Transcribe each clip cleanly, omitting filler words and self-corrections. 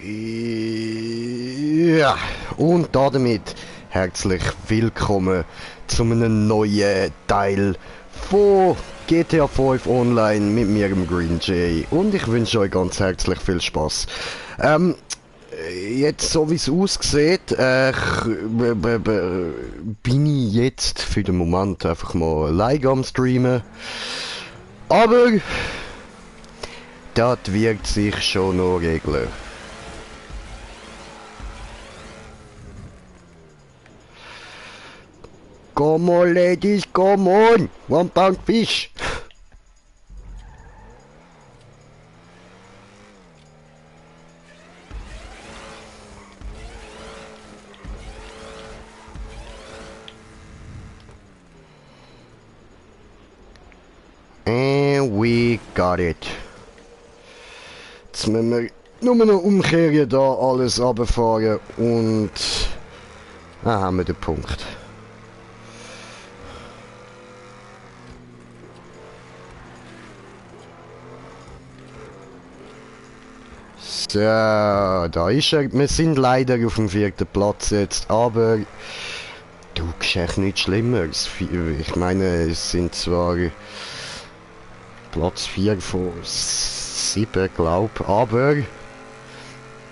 Ja, und damit herzlich willkommen zu einem neuen Teil von GTA 5 Online mit mir, dem Green Jay. Und ich wünsche euch ganz herzlich viel Spaß. Jetzt, so wie es aussieht, bin ich jetzt für den Moment einfach mal alleine am Streamen. Aber das wird sich schon noch regeln. Come on, ladies, come on! 1 pound fish! And we got it. Jetzt müssen wir nur noch umkehren, da alles runterfahren und... Ah, haben wir den Punkt. So, da ist er. Wir sind leider auf dem 4. Platz jetzt, aber... Du, ist nichts Schlimmeres. Ich meine, es sind zwar... Platz 4 von 7, glaub, aber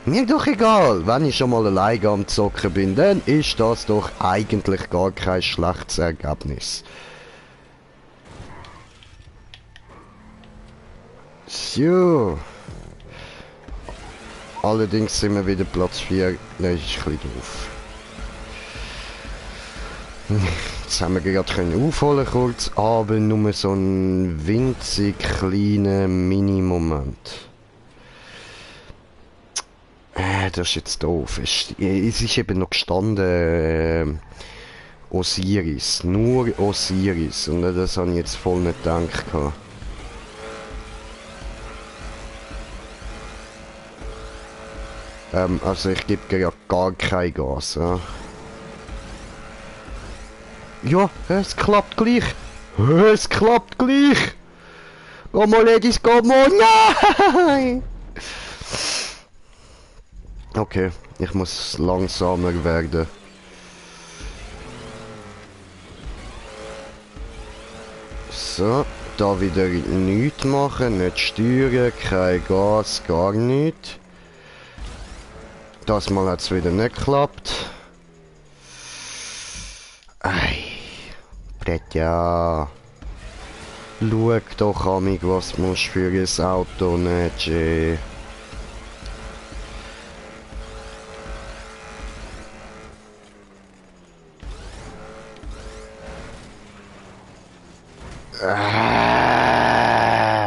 mir doch egal, wenn ich schon mal alleine am Zocken bin, dann ist das doch eigentlich gar kein schlechtes Ergebnis. So. Allerdings sind wir wieder Platz 4, das ist ein bisschen doof. Jetzt haben wir gerade aufholen kurz, aber nur so einen winzig kleinen Mini-Moment. Das ist jetzt doof. Es ist eben noch gestanden Osiris. Nur Osiris. Und das habe ich jetzt voll nicht gedacht. Also ich gebe gerade gar kein Gas. Ja? Ja, es klappt gleich. Es klappt gleich. Komm mal, Ladies, komm mal. Nein! Okay, ich muss langsamer werden. So, da wieder nichts machen, nicht steuern, kein Gas, gar nichts. Das Mal hat es wieder nicht geklappt. Ei. Ja. Schau doch an mich, was musst für ein Auto nicht.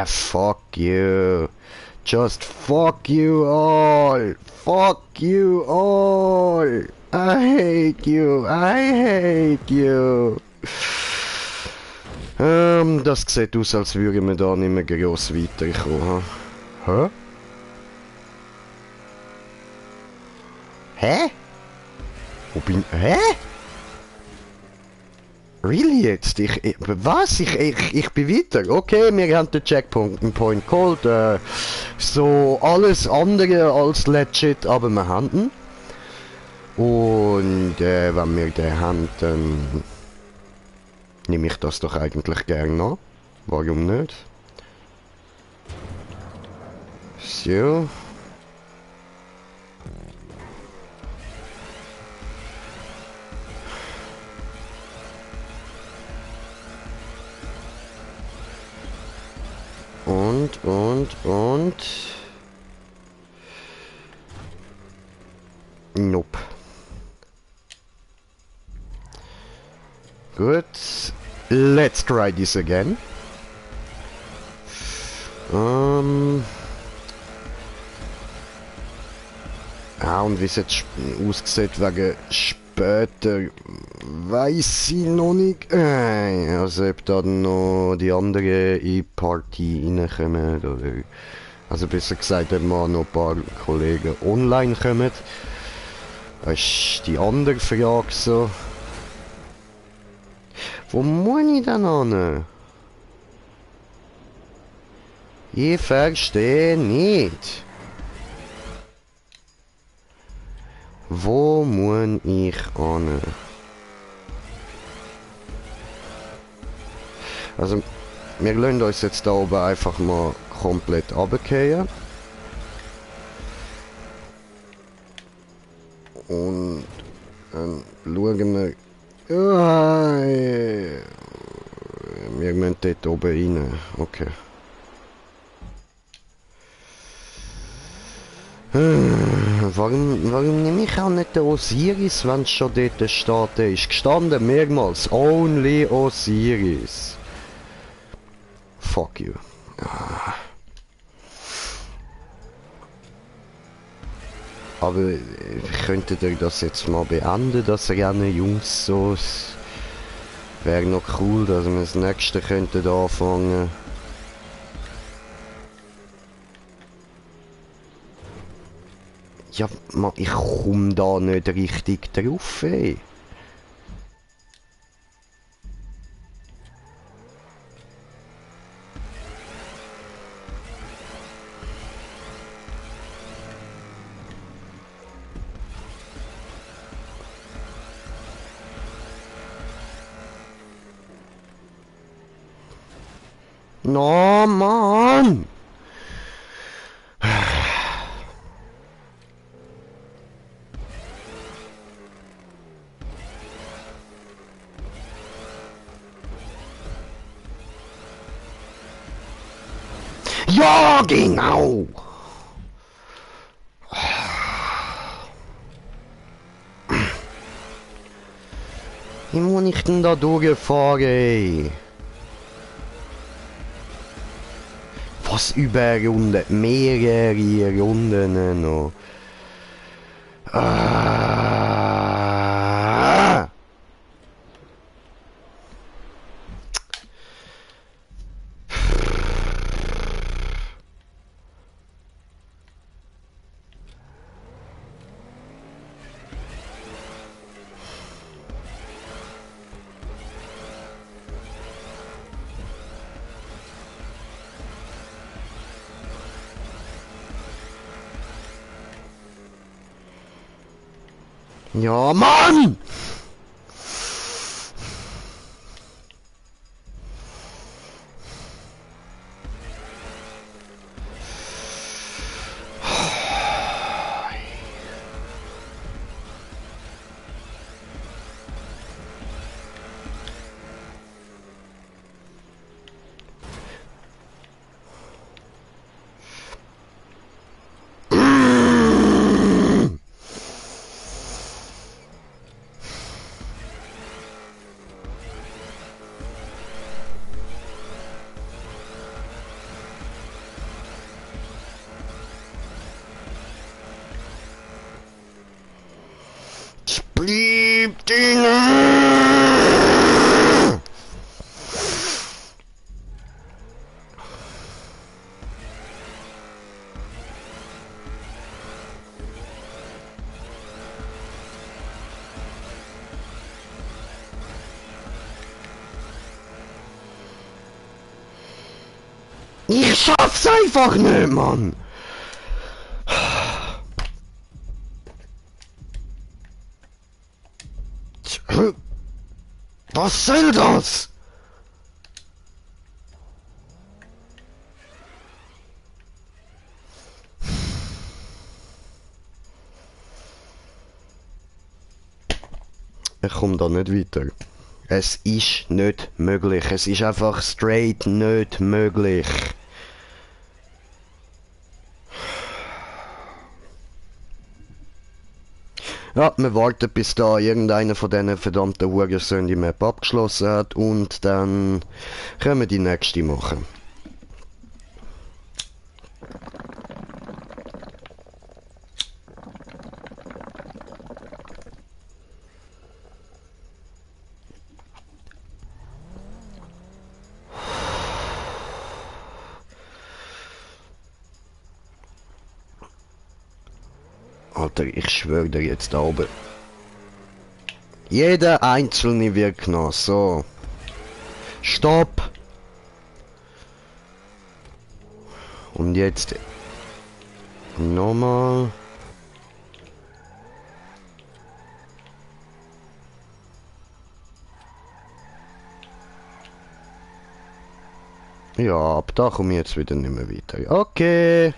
Fuck you. Just fuck you all. Fuck you all. I hate you. I hate you. Das sieht aus, als würden wir da nicht mehr gross weiterkommen. Hä? Hä? Wo bin... Hä? Really jetzt? Was? Ich bin weiter. Okay, wir haben den Checkpoint geholt. So alles andere als legit, aber wir haben ihn. Und wenn wir den haben, dann... nehme ich das doch eigentlich gern an. Warum nicht? So. Und. Nope. Gut. Let's try this again. Ah, und wie es jetzt aussieht wegen später, weiß ich noch nicht. Also ob da noch die anderen in die Party reinkommen oder... Also besser gesagt, ob mal noch ein paar Kollegen online kommen. Das ist die andere Frage so. Wo muss ich denn hin? Ich verstehe nicht. Wo muss ich hin? Also, wir lassen uns jetzt da oben einfach mal komplett runterfallen. Und dann schauen wir... Wir müssen dort oben rein. Okay. Warum nehme ich auch nicht den Osiris, wenn es schon dort steht? Der ist gestanden mehrmals. Only Osiris. Fuck you. Aber könntet ihr das jetzt mal beenden, das Rennen, Jungs? So, es wäre noch cool, dass wir das nächste könnten anfangen. Ja, Mann, ich komme da nicht richtig drauf, ey. No, Mann! Ja, genau! Wie muss ich denn da durchfahren, ey? Was über Runden? Mehrere Runden noch. Ja, Mann! Blieb drinnen! Ich schaff's einfach nicht, Mann! Was soll das? Ich komme da nicht weiter. Es ist nicht möglich. Es ist einfach straight nicht möglich. Ja, wir warten, bis da irgendeiner von diesen verdammten Hurensöhnen die Map abgeschlossen hat und dann können wir die nächste machen. Alter, ich schwöre dir jetzt da oben. Jeder einzelne wird genommen. So. Stopp! Und jetzt... Nochmal... Ja, ab da komme ich jetzt wieder nicht mehr weiter. Okay.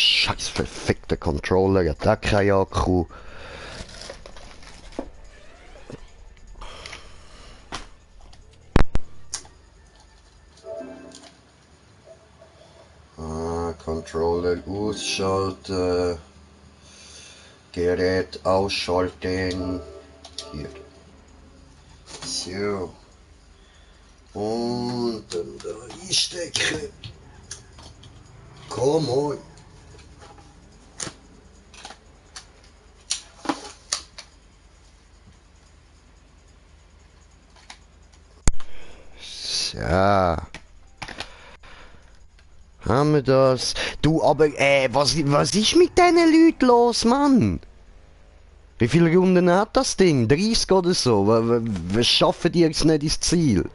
Scheiß verfickter Controller, hat auch kein Akku. Controller ausschalten. Gerät ausschalten. Hier. So. Und dann da einstecken. Komm on. So. Haben wir das? Du, aber, was ist mit diesen Leuten los, Mann? Wie viele Runden hat das Ding? 30 oder so? Was schaffen die jetzt nicht ins Ziel?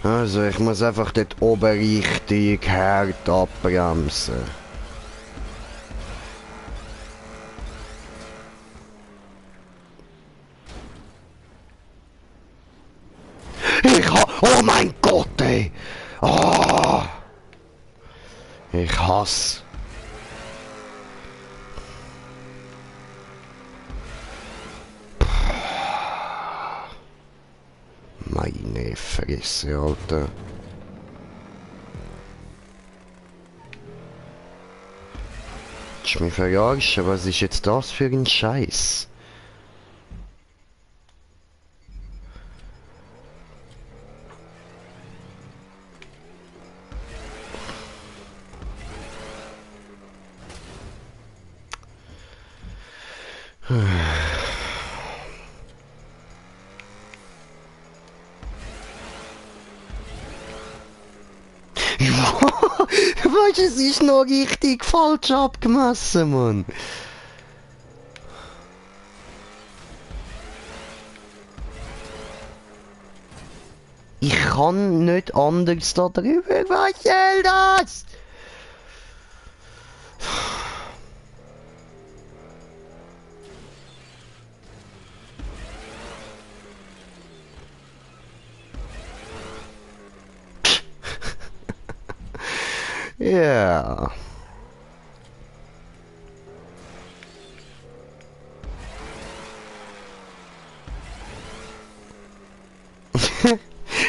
Also, ich muss einfach dort oben richtig hart abbremsen. Oh mein Gott, ey! Oh, ich hasse. Meine Fresse, Alter. Willst du mich verarschen? Was ist jetzt das für ein Scheiß? Weißt du, es ist noch richtig falsch abgemessen, Mann. Ich kann nicht anders da drüber. Was soll das? Ja.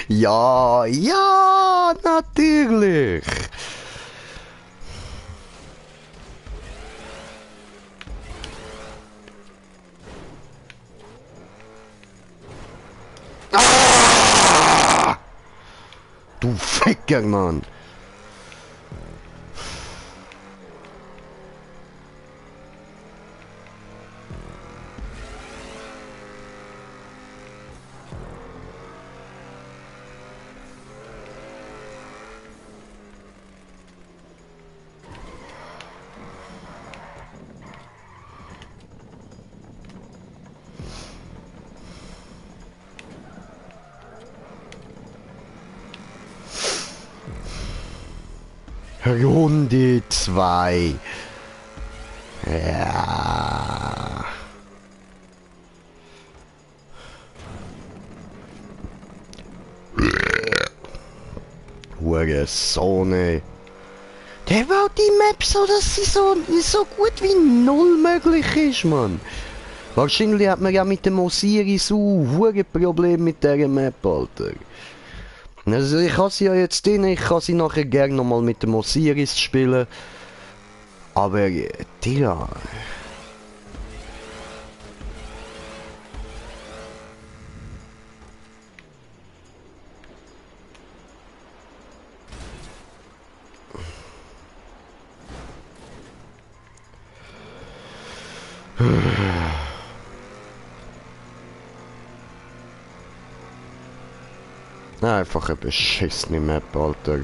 Ja, ja, natürlich. Ah! Du Ficker, Mann. Runde 2. Ja. Hure Sonne. Der baut die Map so, dass sie so gut wie null möglich ist, Mann. Wahrscheinlich hat man ja mit dem Osiris hure Problem mit dieser Map, Alter. Also ich habe sie ja jetzt drin, ich kann sie nachher gerne nochmal mit dem Osiris spielen. Aber, Digga. Einfach eine beschissene Map, Alter.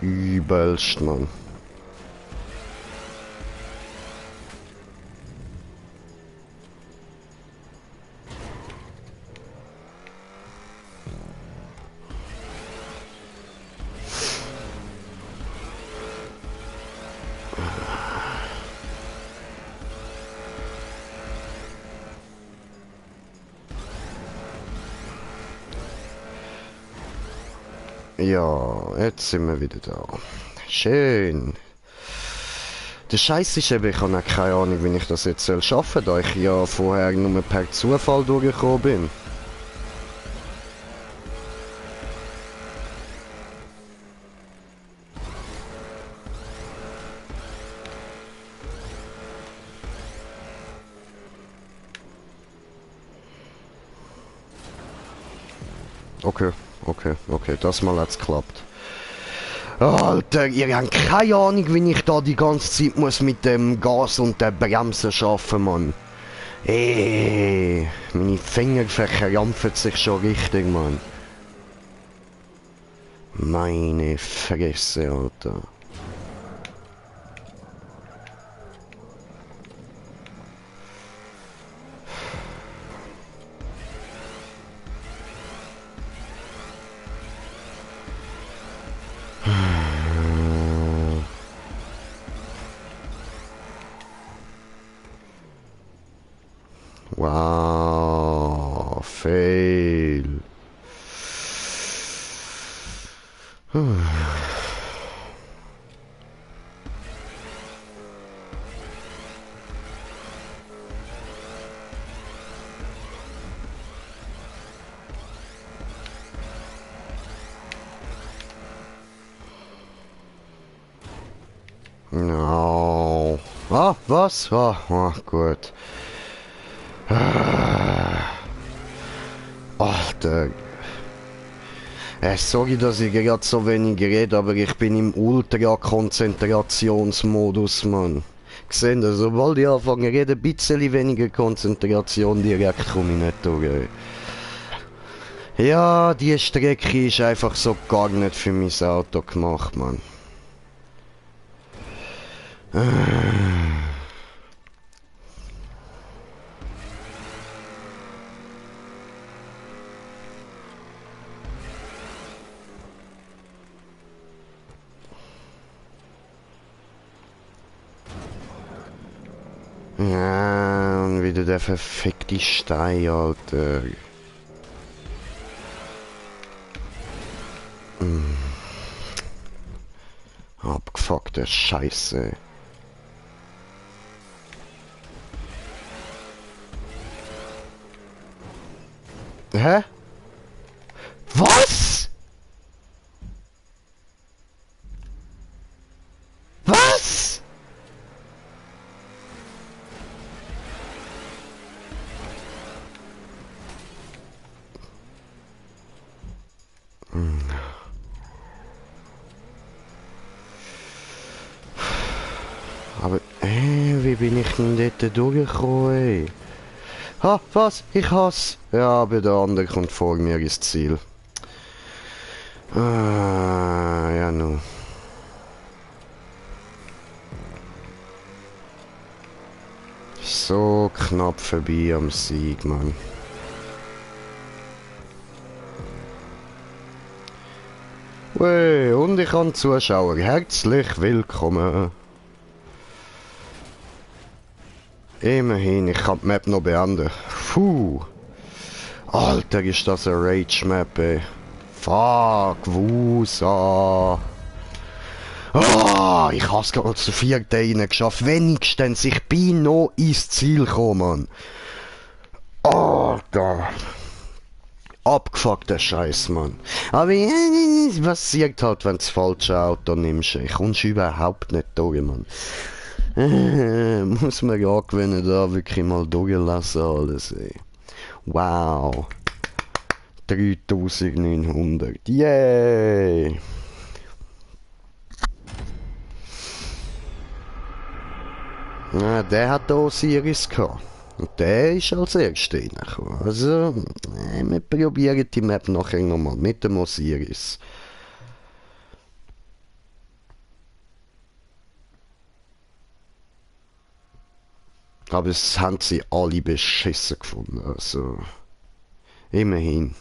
Übelst, Mann. Ja, jetzt sind wir wieder da. Schön. Der Scheiß ist eben, ich habe auch keine Ahnung, wie ich das jetzt schaffen soll, da ich ja vorher nur per Zufall durchgekommen bin. Okay, das mal hat's geklappt. Alter, ihr habt keine Ahnung, wie ich da die ganze Zeit muss mit dem Gas und der Bremse schaffen, Mann. Meine Finger verkrampfen sich schon richtig, Mann. Meine Fresse, Alter. Wow, fail. No. Ah, was? Gut. Alter. Sorry, dass ich gerade so wenig rede, aber ich bin im Ultra-Konzentrationsmodus, Mann. Gesehen, sobald ich anfange zu reden, ein bisschen weniger Konzentration, direkt komme ich nicht durch. Ja, die Strecke ist einfach so gar nicht für mein Auto gemacht, Mann. Ja, und wieder der verfickte Stein, Alter. Abgefuckte Scheiße. Hä? Was? Was? Aber, wie bin ich denn dort durchgekommen, ey? Ha, was? Ich hasse. Ja, aber der andere kommt vor mir ins Ziel. Ja, nun. So knapp vorbei am Sieg, Mann. Wey, und ich an Zuschauer herzlich willkommen. Immerhin, ich kann die Map noch beenden. Puh. Alter, ist das eine Rage-Map, ey. Fuck, Wusa. Ah, ich hab's gerade zu 4 Tagen geschafft. Wenigstens, ich bin noch ins Ziel gekommen, Mann. Alter. Abgefuckter Scheiß, Mann. Aber was passiert halt, wenn du das falsche Auto nimmst? Ich kommst überhaupt nicht durch, Mann. Muss man ja angewöhnen, da wirklich mal durchlassen alles, ey. Wow. 3900. Yay! Ja, der hat da Osiris gehabt. Und der ist als erster reingekommen. Also, wir probieren die Map nachher nochmal mit dem Osiris. Aber es haben sie alle beschissen gefunden. Also, immerhin.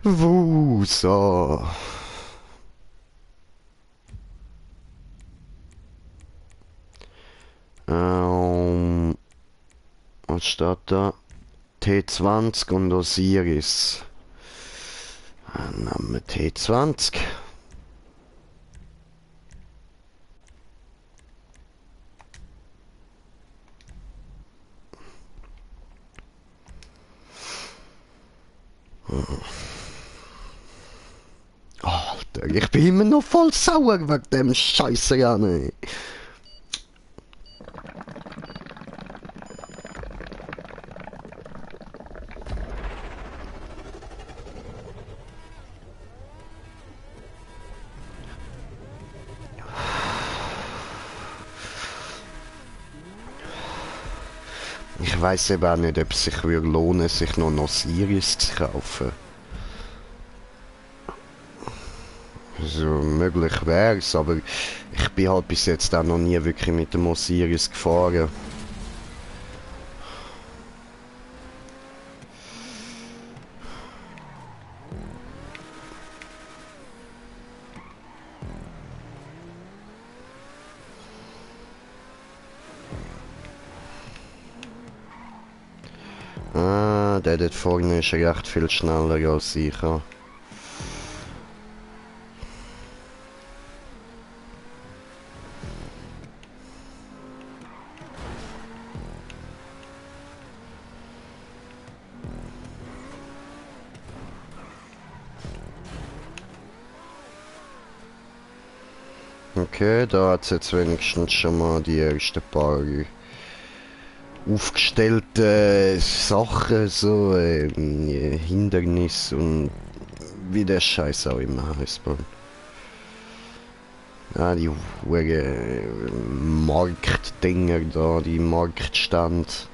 Wusa. Was steht da? T20 und Osiris. Dann nehmen wir T20. Alter, ich bin immer noch voll sauer wegen dem Scheiße, ja nicht. Ich weiß eben auch nicht, ob es sich würde lohnen, sich noch einen Osiris zu kaufen. Also möglich wäre es, aber ich bin halt bis jetzt auch noch nie wirklich mit dem Osiris gefahren. Ah, der dort vorne ist recht viel schneller als ich. Ja. Okay, da hat es jetzt wenigstens schon mal die ersten paar aufgestellte Sachen, so Hindernisse und wie der Scheiß auch immer heißt. Ja, die Marktdinger da, die Marktstand.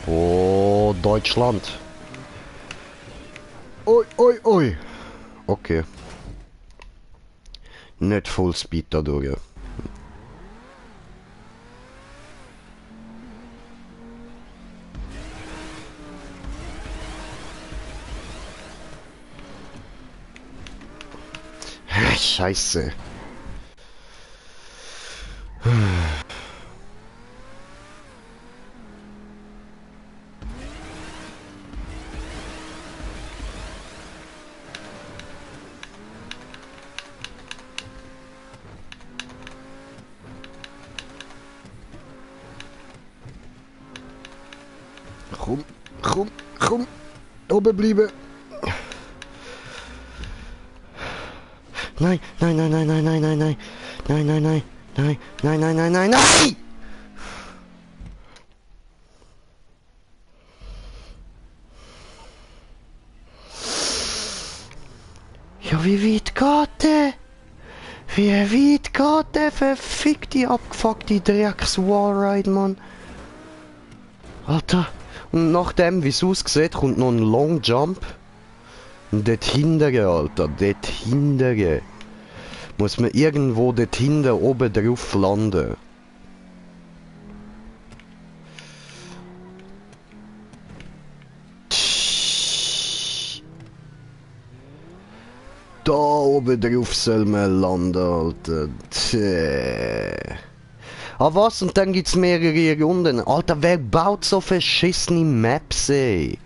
Oh, Deutschland. Oi, oi, oi. Okay. Nicht Fullspeed da durch. Scheiße. Komm, oben bleiben. Nein, nein, nein, nein, nein, nein, nein, nein, nein, nein, nein, nein, nein, nein, nein, nein, nein! Ja, wie weit geht der? Wie weit geht der verfickte, abgefuckte Drecks-Warride, Mann? Alter, und nachdem, wie es aussieht, kommt noch ein Long Jump. Und dort hinten, Alter, dort hinten. Muss man irgendwo dort hinten oben drauf landen. Da oben drauf soll man landen, Alter. Ah was? Und dann gibt's mehrere Runden. Alter, wer baut so verschissene Maps, ey?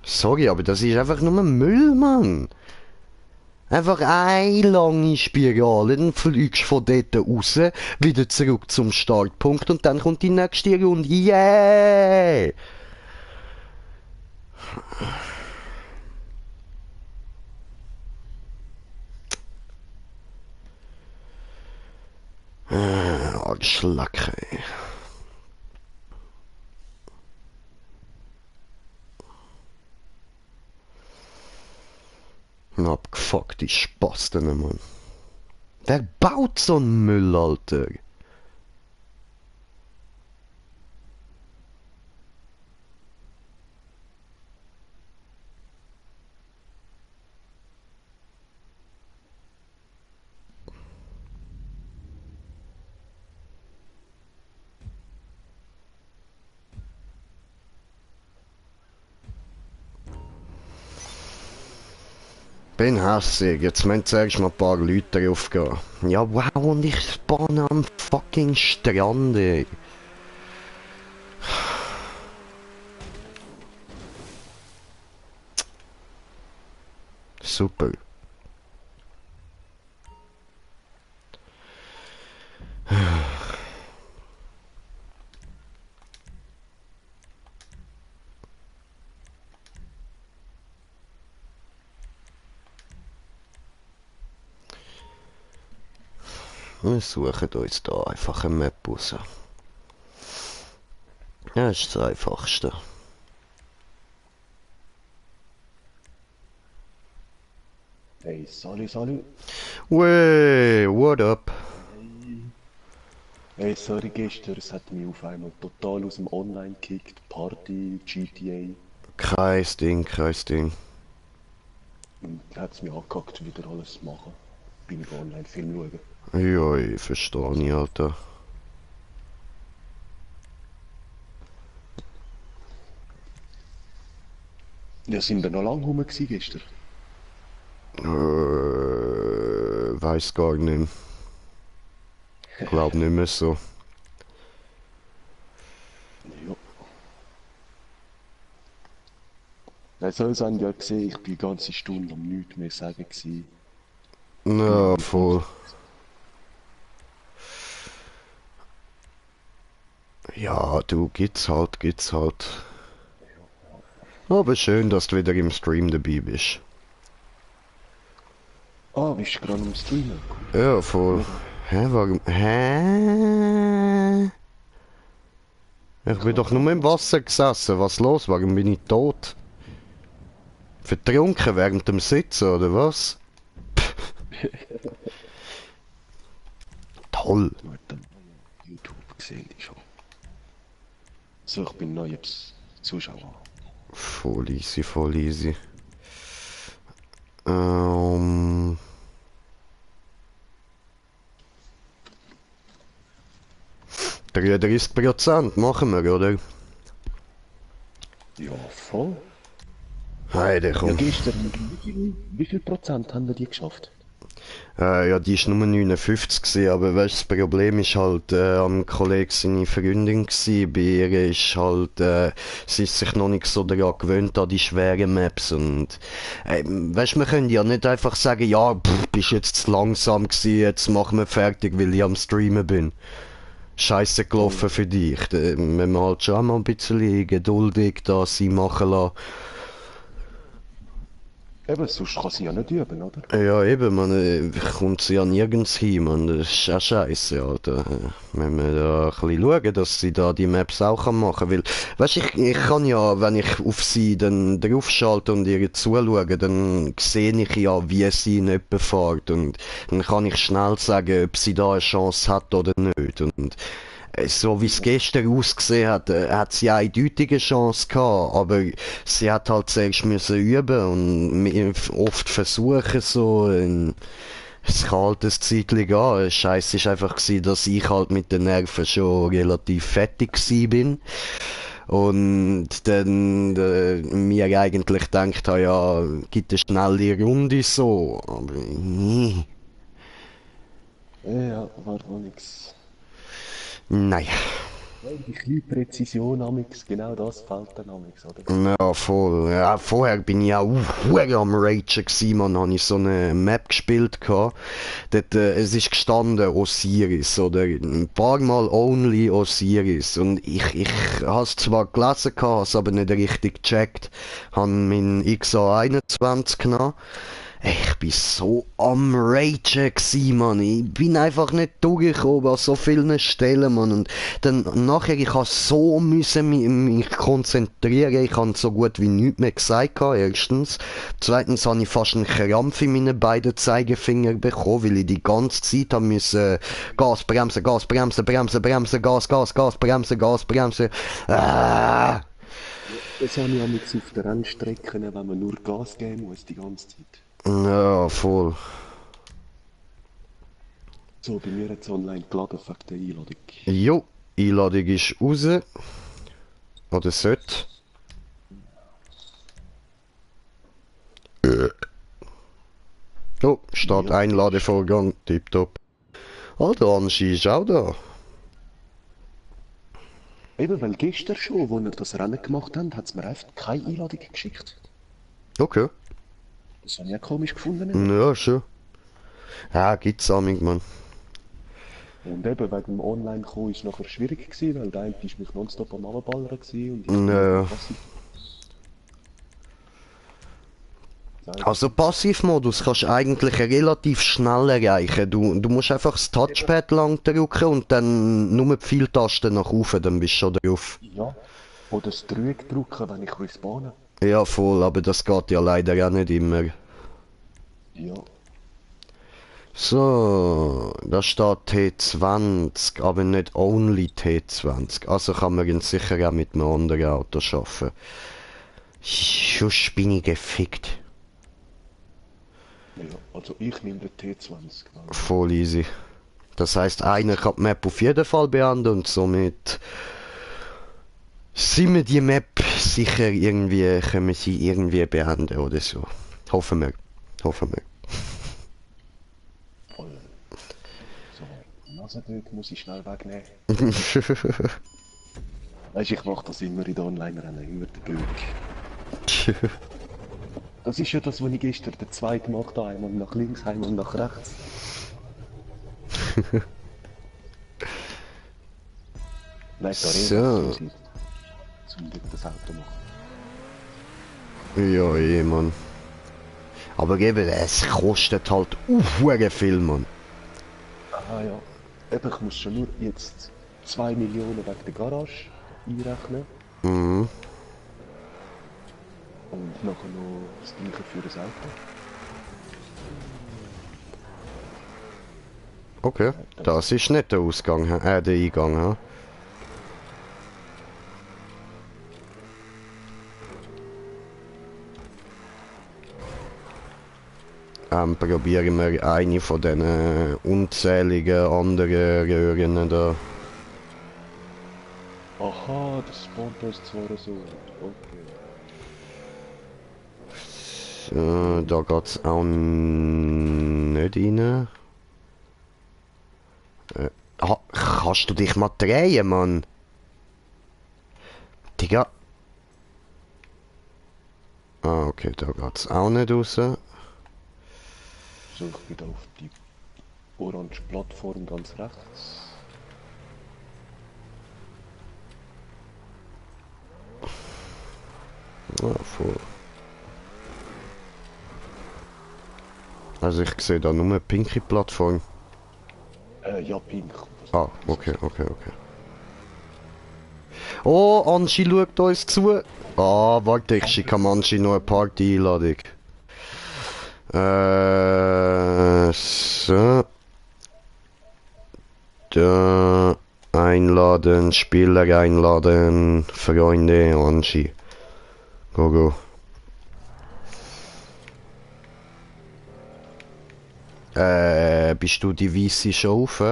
Sorry, aber das ist einfach nur Müll, Mann. Einfach eine lange Spirale, dann fliegst du von dort raus, wieder zurück zum Startpunkt und dann kommt die nächste Runde. Yeah! Arschlacke. Abgefuckte Spasten, Mann. Wer baut so einen Müll, Alter? Bin hässig, jetzt müssen zuerst mal ein paar Leute draufgehen. Ja, wow, und ich spawne am fucking Strand, ey. Super. Wir suchen uns da einfach eine Map raus. Ja, das ist das Einfachste. Hey, salut. Wey, what up? Hey, sorry, gestern, es hat mich auf einmal total aus dem Online gekickt. Party, GTA. Kein Ding, kein Ding. Und dann hat es mich angehackt, wieder alles zu machen. Bin ich online Film schauen. Ja, ich verstehe nicht, Alter. Ja, sind wir noch lange rum gewesen gestern? Weiß gar nicht. Glaub nicht mehr so. Ja. Also, es haben ja gesehen, ich bin die ganze Stunde am nichts mehr sagen gewesen. Ja, voll. Ja, du, gibt's halt, gibt's halt. Aber schön, dass du wieder im Stream dabei bist. Ah, bist du gerade am Streamen? Ja, voll. Hä, warum? Hä? Ich bin doch nur im Wasser gesessen. Was los? Warum bin ich tot? Vertrunken während dem Sitzen, oder was? Toll. Du hast dann YouTube gesehen, schon. So, ich bin neu als Zuschauer. Voll easy, voll easy. Ähm... 33% machen wir, oder? Ja, voll. Heide, Ja, komm. gestern, wie viel Prozent haben die geschafft? Ja, die ist nur 59 gewesen, aber weißt, das Problem ist halt, am Kollegen seine Freundin gewesen. Bei ihr ist halt, sie ist sich noch nicht so daran gewöhnt an die schweren Maps und, weißt, wir können ja nicht einfach sagen, ja, bist jetzt zu langsam gewesen, jetzt machen wir fertig, weil ich am Streamen bin. Scheiße gelaufen für dich. Wenn man halt schon mal ein bisschen geduldig da sie machen lassen. Eben, sonst kann sie ja nicht üben, oder? Ja, eben, man kommt sie ja nirgends hin, man. Das ist auch scheiße, Alter. Wenn wir da ein bisschen schauen, dass sie da die Maps auch machen kann. Weil, weißt du, ich kann ja, wenn ich auf sie dann draufschalte und ihr zuschaue, dann sehe ich ja, wie sie in etwa fährt. Und dann kann ich schnell sagen, ob sie da eine Chance hat oder nicht. Und so wie es gestern ausgesehen hat, hat sie eindeutig eine Chance gehabt, aber sie hat halt zuerst müssen üben und oft versuchen so, es kann halt ein Zeitchen gehen. Scheiße ist einfach gewesen, dass ich halt mit den Nerven schon relativ fertig gewesen bin. Und dann mir eigentlich gedacht habe, ja, gibt eine schnelle Runde so, aber nee. Ja, war noch nix. Nein. Die kleine Präzision amix, genau das fehlt dann amix, oder? Ja, voll. Ja, vorher bin ich auch hure am Ragen gewesen, man, habe ich so eine Map gespielt gehabt. Dort, es ist gestanden Osiris, oder ein paar Mal Only Osiris. Und ich habe es zwar gelesen gehabt, habe es aber nicht richtig gecheckt. Habe meinen XA21 genommen. Ich bin so am Ragen gsi, Mann. Ich bin einfach nicht durchgekommen an so vielen Stellen, Mann. Und dann nachher, ich habe so müssen mich konzentrieren. Ich habe so gut wie nichts mehr gesagt, erstens. Zweitens habe ich fast einen Krampf in meinen beiden Zeigefinger bekommen, weil ich die ganze Zeit haben müssen Gas, bremsen, Gas, bremsen, bremsen, bremsen, Gas, Gas, Gas, bremsen, Gas, bremsen. Ah! Das habe ich amigs auf der Rennstrecke, wenn man nur Gas geben muss die ganze Zeit. Ja, voll. So, bei mir jetzt online geladen wegen der Einladung. Jo, Einladung ist raus. Oder sollte. Oh, steht Ja. Einladevorgang. Tipptopp. Ah, der Anschi ist auch da. Eben, weil gestern schon, wo wir das Rennen gemacht haben, hat es mir einfach keine Einladung geschickt. Okay. Das habe ich auch komisch gefunden. Ja, schon. Ja, gibt's amig, Mann. Und eben, wegen dem Online-Kommen ist es nachher schwierig gewesen, weil der eine ist mich nonstop am Abballern gewesen und ich Ja. passiv. Also Passivmodus kannst du eigentlich relativ schnell erreichen. Du musst einfach das Touchpad lang drücken und dann nur die Pfeiltasten nach oben, dann bist du schon drauf. Ja. Oder das Dreieck drücken, wenn ich respawne. Ja, voll, aber das geht ja leider auch nicht immer. Ja. So, da steht T20, aber nicht only T20. Also kann man ihn sicher auch mit einem anderen Auto schaffen. Schuss bin ich gefickt. Ja, also ich nehme den T20. Voll easy. Das heißt, einer kann die Map auf jeden Fall beenden und somit sind wir die Map sicher irgendwie, können wir sie irgendwie beenden oder so. Hoffen wir. Hoffen wir. Voll. So, Nasenbild muss ich schnell wegnehmen. Weißt du, ich mache das immer in den Online-Rennen, immer den Bild. Das ist ja das, was ich gestern den zweiten gemacht habe. Einmal nach links, einmal nach rechts. Nein, da So. zum das Auto machen. Ja, Mann. Aber eben, es kostet halt viel, Mann. Ah ja. Eben, ich muss schon nur jetzt 2 Millionen wegen der Garage einrechnen. Mhm. Und nachher noch das gleiche für das Auto. Okay, das ist nicht der Ausgang, der Eingang, ha? Probieren wir eine von diesen unzähligen anderen Röhren da. Aha, das spawnt uns zwar so. Okay. So, da geht's auch nicht rein. Kannst du dich mal drehen, Mann? Digga. Ah, okay, da geht's auch nicht raus. So, ich bin da auf die orange Plattform ganz rechts. Ah, voll. Also ich sehe da nur eine pinke Plattform. Ja, pink. Ah, okay, okay, okay. Oh, Anschi schaut uns zu. Ah, warte, ich schicke am Anschi noch eine Party-Einladung. So. Da einladen, Spieler einladen, Freunde, Anschi. Go, go. Bist du die weiße schon auf?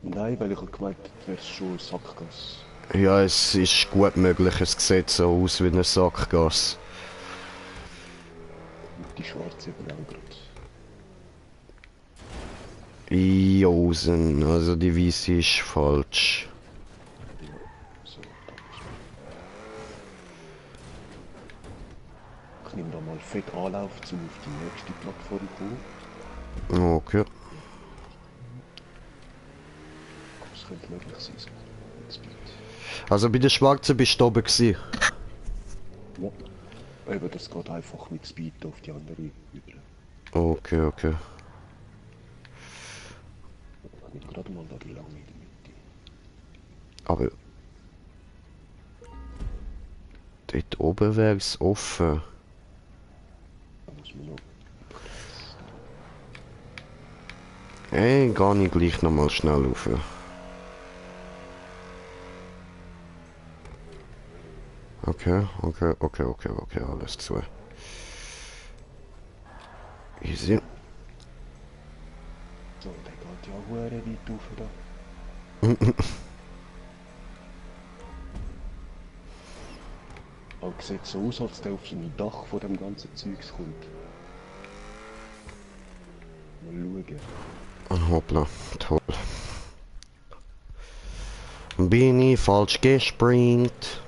Nein, weil ich habe gemeint, das wäre schon Sackgasse. Ja, es ist gut möglich, es sieht so aus wie ein Sackgas. Und die schwarze eben auch gerade. Josen, also die weiße ist falsch. Ja, so, da ist ich nehme da mal fett Anlauf, um auf die nächste Plattform zu kommen. Okay. Das könnte möglich sein. So. Jetzt Bild. Also bei der Schwarzen bist du oben gewesen. Ja. Eben, das geht einfach mit Speed auf die andere über. Okay, okay. Ich habe gerade mal da die lange in der Mitte. Aber dort oben wäre es offen. Da muss man noch... Ey, gehe ich gleich nochmal schnell rauf. Okay, alles zu. Easy. So, der geht ja hure weit rauf da. Aber sieht so aus, als der auf so ein Dach von dem ganzen Zeugs kommt. Mal schauen. Hoppla, toll. Bin ich falsch gespringt?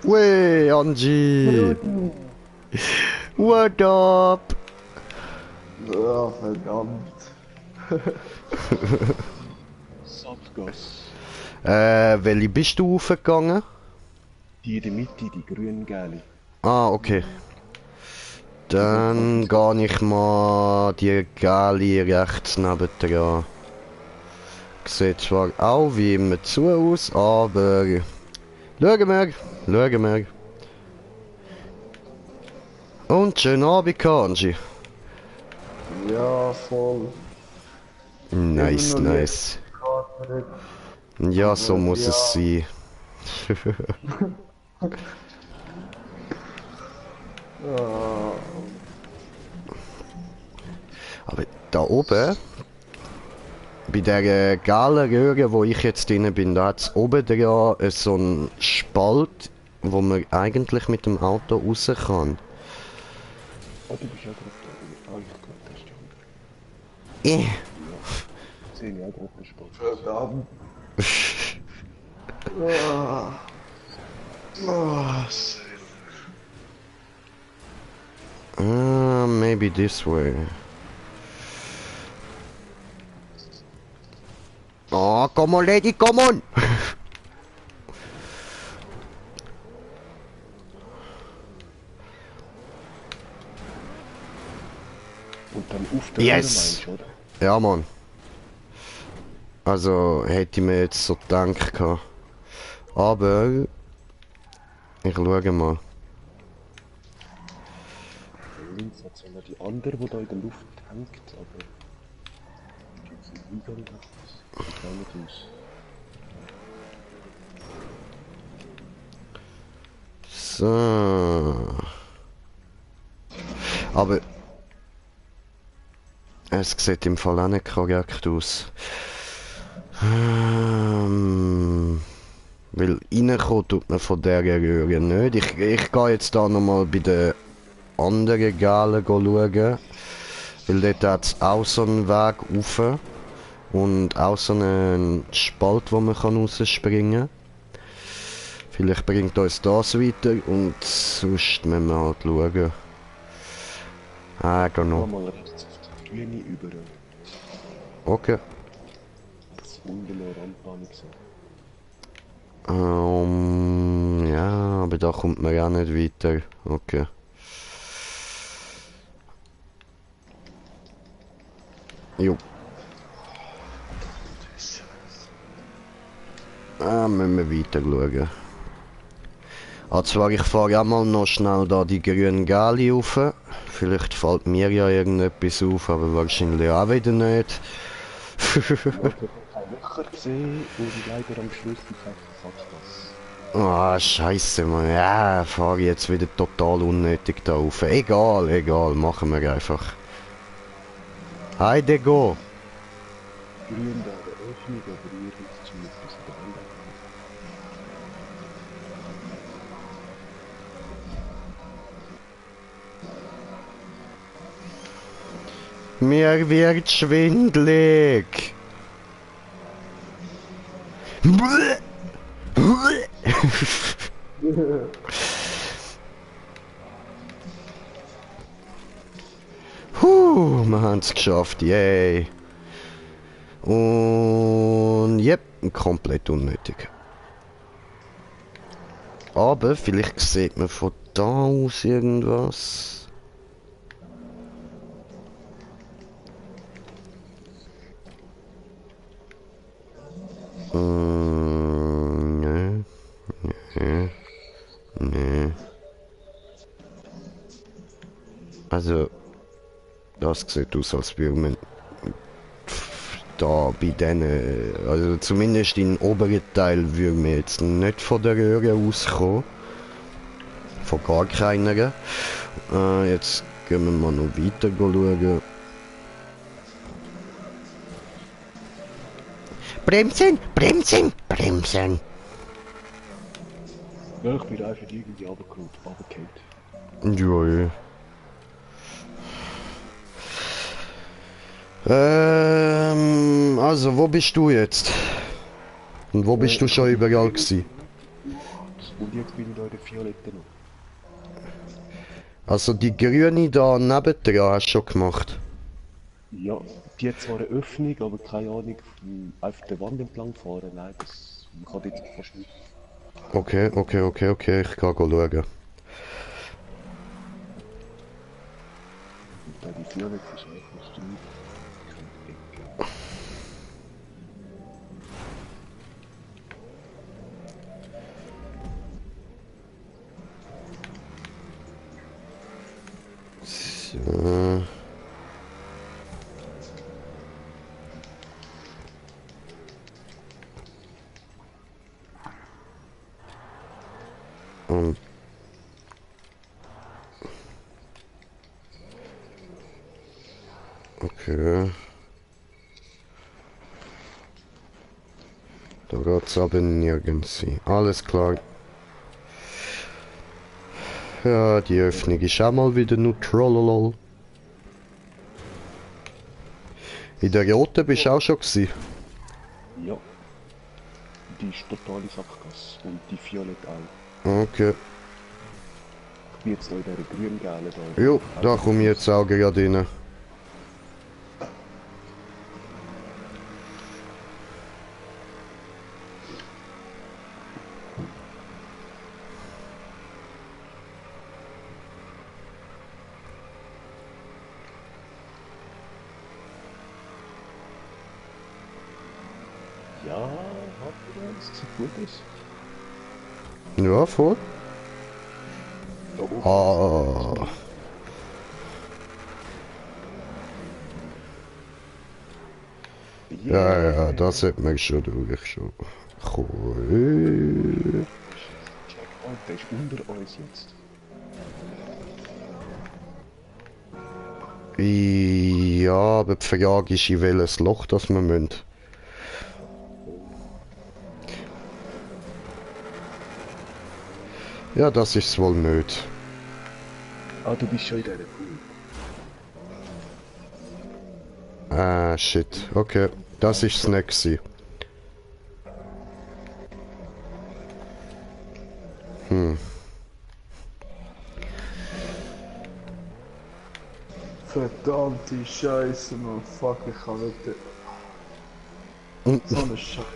Wey, Angie! What up? Ja, verdammt. Saftgas. Welche bist du aufgegangen? Die in der Mitte, die grün-gelbe. Ah, okay. Dann gehe ich mal die Gali rechts nebendran. Sieht zwar auch wie immer zu aus, aber... Schauen wir. Und schönen Abend, Kanji. Ja, voll. Nice, Immer noch nice. Kater. Ja, so Aber muss ja. es sein. Ah, Aber da oben, bei der galen Röhre, wo ich jetzt drin bin, da hat es oben dran so einen Spalt, wo man eigentlich mit dem Auto raus kann. Ah, du bist ja gerade da. Ah, ich glaube, das ist die andere. Sehe ich auch gerade den Spalt. verdammt. Ah. Ah, Maybe this way. Oh, come on, lady, come on! Und dann auf der Yes! Röhre meinst du, oder? Ja, Mann. Also, hätte ich mir jetzt so gedacht gehabt. Aber... Ich schaue mal. Links hat es noch die andere, die da in der Luft hängt, aber... Gibt es einen Eingang da? Sieht auch nicht aus. So. Aber... Es sieht im Fall auch nicht korrekt aus. Weil reinkommen tut man von dieser Röhre nicht. Ich gehe jetzt da nochmal bei den anderen Galen schauen. Weil dort hat es auch so einen Weg rauf. Und auch so einen Spalt, wo man rausspringen kann. Vielleicht bringt uns das weiter und sonst müssen wir halt schauen. I don't Geh know. mal rechts auf die Grüne über. Okay. Das unten noch Randbahn gesehen. Ja, aber da kommt man ja nicht weiter. Okay. Jo. Müssen wir weiter schauen. Zwar, ich fahre auch mal noch schnell da die grünen Gali rauf. Vielleicht fällt mir ja irgendetwas auf, aber wahrscheinlich auch wieder nicht. Ich habe kein Löcher gesehen und leider am Schluss die Saftgas. Ah, scheiße, Mann. Ja, fahre ich jetzt wieder total unnötig da rauf. Egal, machen wir einfach. Heide, go! Grün da der Öffnung, aber hier ist zumindest der Anlage. Mir wird schwindlig. Wir haben es geschafft, yay. Und yep, komplett unnötig. Aber vielleicht sieht man von da aus irgendwas. Nee, nee, nee. Also, das sieht aus, als würde man da bei denen, also zumindest im oberen Teil würde man jetzt nicht von der Röhre auskommen. Von gar keiner. Jetzt gehen wir mal noch weiter schauen. Bremsen! Bremsen! Bremsen! Ja, ich bin einfach irgendwie runtergefallen. Ja, ja. Also, wo bist du jetzt? Und wo bist du schon überall gewesen? Und jetzt bin ich da in der Violetten noch. Also, die grüne da nebendran hast du schon gemacht. Ja, die hat zwar eine Öffnung, aber keine Ahnung, auf der Wand entlang fahren. Nein, das kann jetzt fast nicht. Okay, ich kann schauen. Und da die Violette ist einfach drin. So. Und okay. Da geht's aber nirgends hin. Alles klar. Ja, die Öffnung ist auch mal wieder nur Trollolol. In der roten bist du auch schon gewesen. Ja, die ist totale Sackgasse. Und die Violette auch. Okay. Ich bin jetzt noch in dieser grün-gelben da. Jo, da komme ich jetzt auch gerade rein. Ja, hat das sieht gut aus. Ja, voll. Da oben. Ah. Ja, das hat man schon durch. Schon. Cool. Checkpoint, der ist unter uns jetzt. Ja, aber die Frage ist, in welches Loch das wir müssen. Ja, das ist es wohl nicht. Ah, du bist schon in dieser Pool. Ah, shit. Okay, das ist es nicht gewesen. Verdammte Scheiße, man. Fuck, ich kann nicht. So eine Scheiße.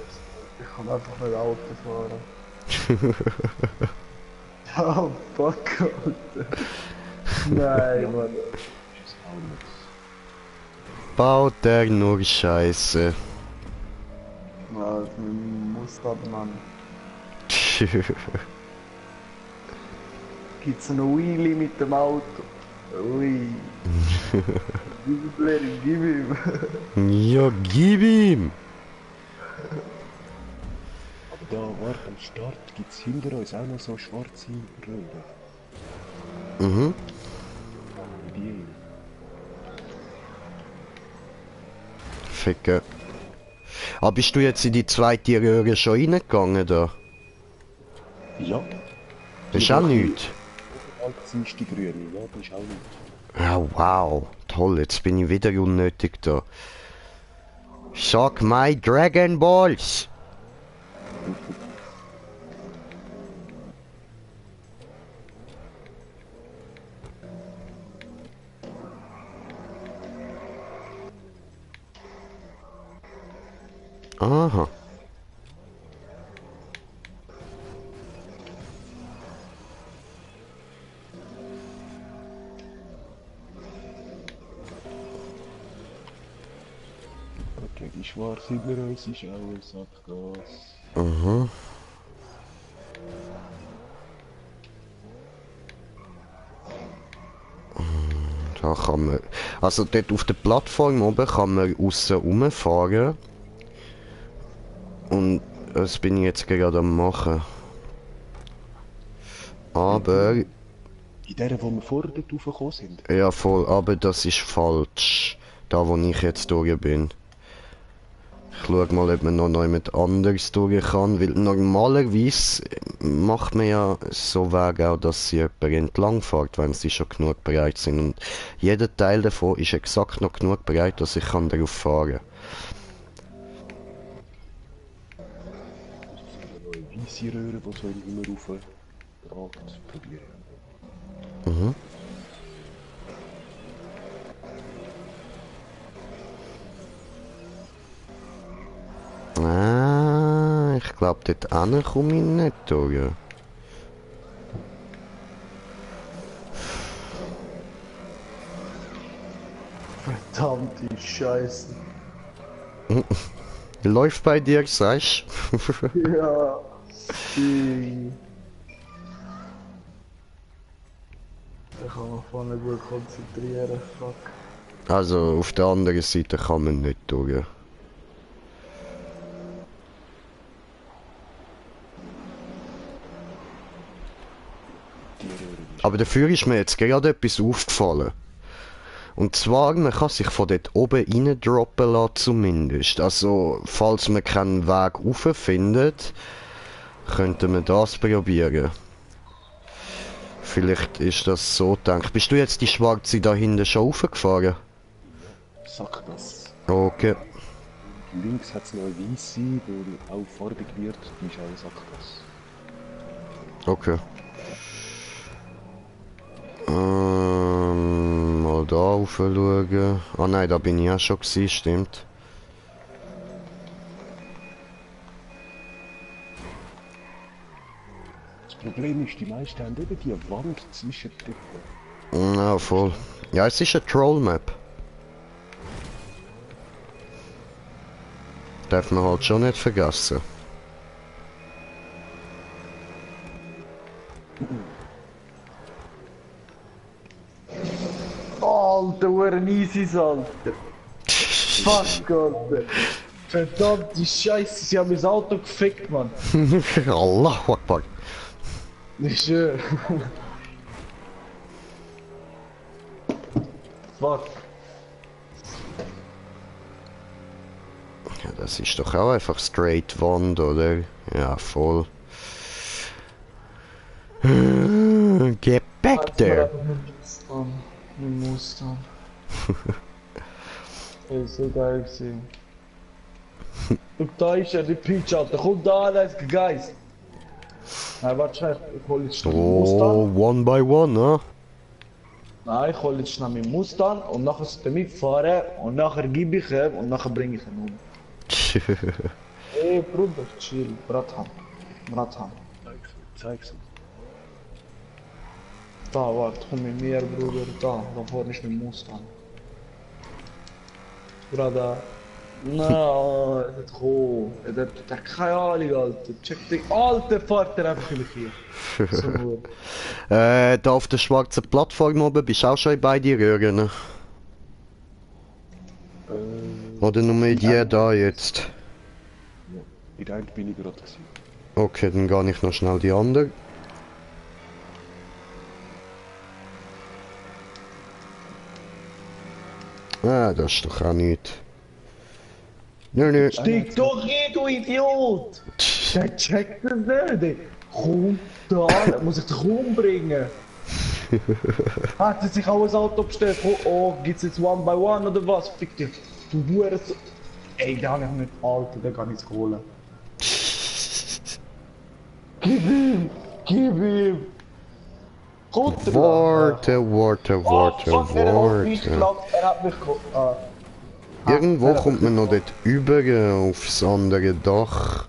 Ich kann einfach nicht Auto fahren. Oh, fuck, Alter. Nein, Mann. Baut der nur Scheiße. Alter, Mustard, Mann. Gibt's einen Wheelie mit dem Auto? Ui. Gib ihm. Ja, gib ihm! Aber da, warte, am Start gibt es hinter uns auch noch so schwarze Röhren. Mhm. Die. Ficken. Aber bist du jetzt in die zweite Röhre schon reingegangen da? Ja. Das ist auch nichts. Alt ist die grüne, ja, das ist auch nicht. Ja, wow. Toll, jetzt bin ich wieder unnötig da. Sag my Dragon Balls! Aha. ist wahr, sind wir uns, ist auch ein Sackgas. Aha. Da kann man... Also dort auf der Plattform oben kann man aussen rumfahren. Und das bin ich jetzt gerade am machen. Aber... In der, wo wir vorher dort raufgekommen sind. Ja voll, aber das ist falsch. Da wo ich jetzt durch bin. Ich schau mal, ob man noch jemand anderes durch kann, weil normalerweise macht man ja so Wege auch, dass sie jemand entlang fährt, wenn sie schon genug bereit sind. Und jeder Teil davon ist exakt noch genug bereit, dass ich kann darauf fahren Eine weisse Röhre, die so immer rauf ragt, probieren. Mhm. Ah, ich glaube, dort hinten komme ich nicht durch. Verdammte Scheiße. Läuft bei dir, sagst du? Ja. Shit. Da kann man vorne gut konzentrieren. Fuck. Also, auf der anderen Seite kann man nicht durch. Die Röhre ist... Aber dafür ist mir jetzt gerade etwas aufgefallen. Und zwar, man kann sich von dort oben rein droppen lassen zumindest. Also, falls man keinen Weg rauf findet, könnte man das probieren. Vielleicht ist das so gedacht. Bist du jetzt die schwarze da hinten schon raufgefahren? Sackgas. Okay. Links hat es noch eine weisse, die auch farbig wird, die ist auch ein Sackgas. Okay. Mal da rauf schauen. Ah nein, da bin ich ja schon gewesen, stimmt. Das Problem ist, die meisten haben eben die Wand zwischen den... Ja, voll. Ja, es ist eine Troll-Map. Darf man halt schon nicht vergessen. Alter, what ein Easys, Alter. Fuck, Alter. Verdammte Scheiße, sie haben mein Auto gefickt, Mann. Allahu Akbar. Ich schwör. Fuck. Ja, das ist doch auch einfach straight Wand, oder? Ja, voll. Get back there! Mit Mustern. Ey, so geil gewesen. Guck, da ist er, die Peach, Alter. Komm da, da ist Geist. Nein, warte schnell, ich hol jetzt schnell meinen Oh, Mustang. one by one, ne? Nein, ich hol jetzt schnell meinen Mustang und nachher sollte er mitfahren und nachher gebe ich ihm und nachher bringe ich ihn um. Ey, Bruder, chill, Bratham. Bratham. Zeig's uns. Da, warte, komm mit mir, Bruder, da vorne ist mein Mustang. Bruder. Nein, er hat gekommen. Er hat keine Ahnung, Alter. Check dich. Alter, fahrt er einfach über hier. So nur. Da auf der schwarzen Plattform oben bist du auch schon in beide Röhren. Oder nur in die da jetzt? Ja. In der einen bin ich gerade gewesen. Okay, dann gehe ich noch schnell die andere. Ah, das ist doch auch nichts. Nö, nö. Steig doch hin, du Idiot! Der checkt das nicht. Komm da, der muss ich dich umbringen. Hat er sich auch ein Auto bestellt? Oh, gibt's jetzt one by one oder was? Fick dich. Du Hure so. Ey, da hab ich nicht. Alter, den kann ich holen. Gib ihm! Gib ihm! Runter! Warte. Er hat mich Irgendwo kommt man noch dort über aufs andere Dach.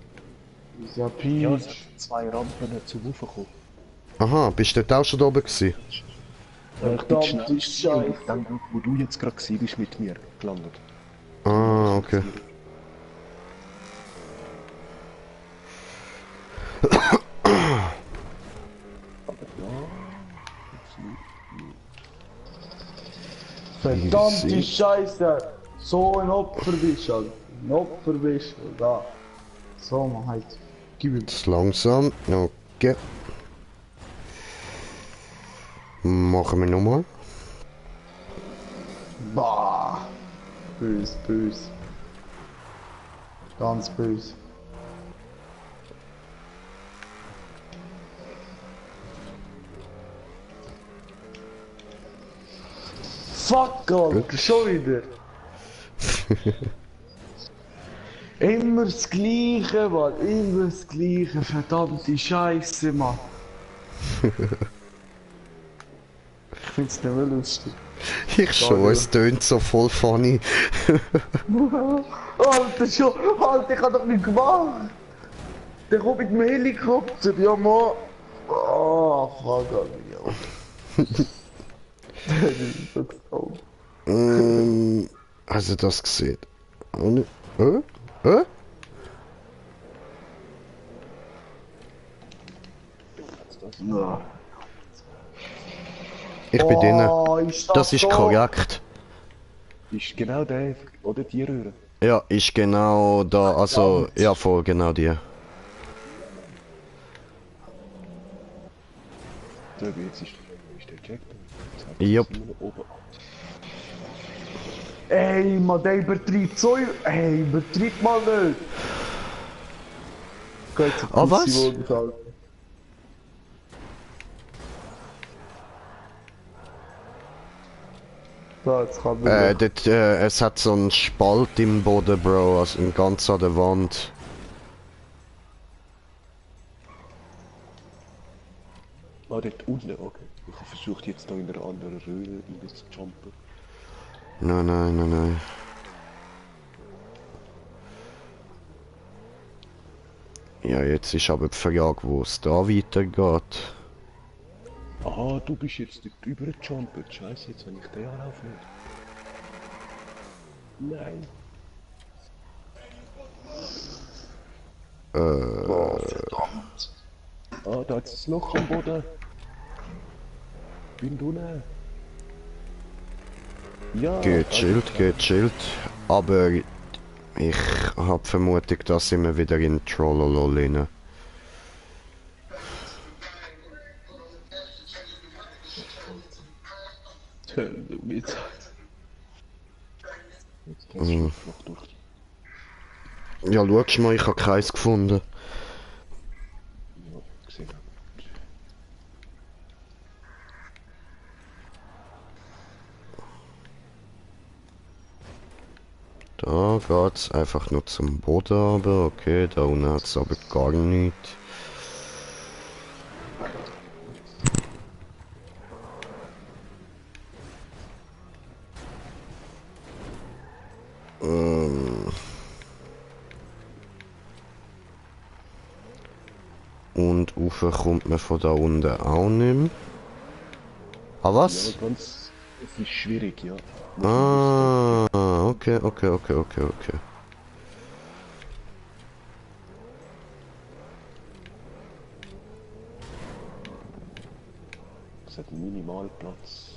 Ja, Ja, Peach. es hat zwei Rampen zum Raufkommen. Aha, bist du dort auch schon da oben gewesen? Ich bin schnell Verdammte Scheiße. dann, wo du jetzt gerade gewesen bist, mit mir gelandet. Ah, okay. Verdammte Easy. Scheiße! So ein Opfer bist du, Alter. Ein Opfer bist du, da. So, man, halt. Gib ihm. Jetzt langsam. Okay. Machen wir nochmal. Bah! Bös, bös. Ganz bös. Fuck, Alter, schon wieder. Immer das Gleiche, Mann. Immer das Gleiche. Verdammte Scheiße, Mann. Ich find's nicht mehr lustig. Ich schon, es tönt so voll funny. Alter, schon. Alter, ich hab doch nicht gemacht. Der kommt mit dem Helikopter. Ja, Mann. Oh, fuck, Alter. Das ist so gestohlen. Also das gesehen. Und, Ja. Ich bin drinnen. Ist Das ist so? korrekt. Ist genau der, oder die Röhre? Ja, ist genau da, also, Verdammt. ja, voll genau die. So, jetzt ist der Check. Jupp. Oben. Ey, Mann, der übertreibt so. Ey, übertreibt mal nicht. Geht so Ah, was? Pussy, wo ich halt- So, jetzt kann man. Dort, es hat so einen Spalt im Boden, Bro, also ganz an der Wand. Ah, dort unten, okay. Ich habe versucht jetzt da in einer anderen Röhre rein zu jumpen. Nein, nein, nein, nein. Ja, jetzt ist aber die Frage, wo es da weitergeht. Ah, du bist jetzt dort drüber gejumpt. Scheiße, jetzt habe ich den Anlauf nicht. Nein. Oh, verdammt. Ah, da ist das Loch am Boden. Bin du ne? Ja. Gechillt. Aber ich hab Vermutung, dass sind wir wieder in Trollolol rein. Jetzt kannst du Mhm. noch durch. Ja, schau mal, ich habe keins gefunden. Ja, gesehen. Da geht's einfach nur zum Boden runter. Okay, da unten hat's aber gar nichts. Und rauf kommt man von da unten auch nicht mehr. Ah, was? Ja, ganz. Es ist schwierig, ja. Ah, okay. Es hat minimal Platz.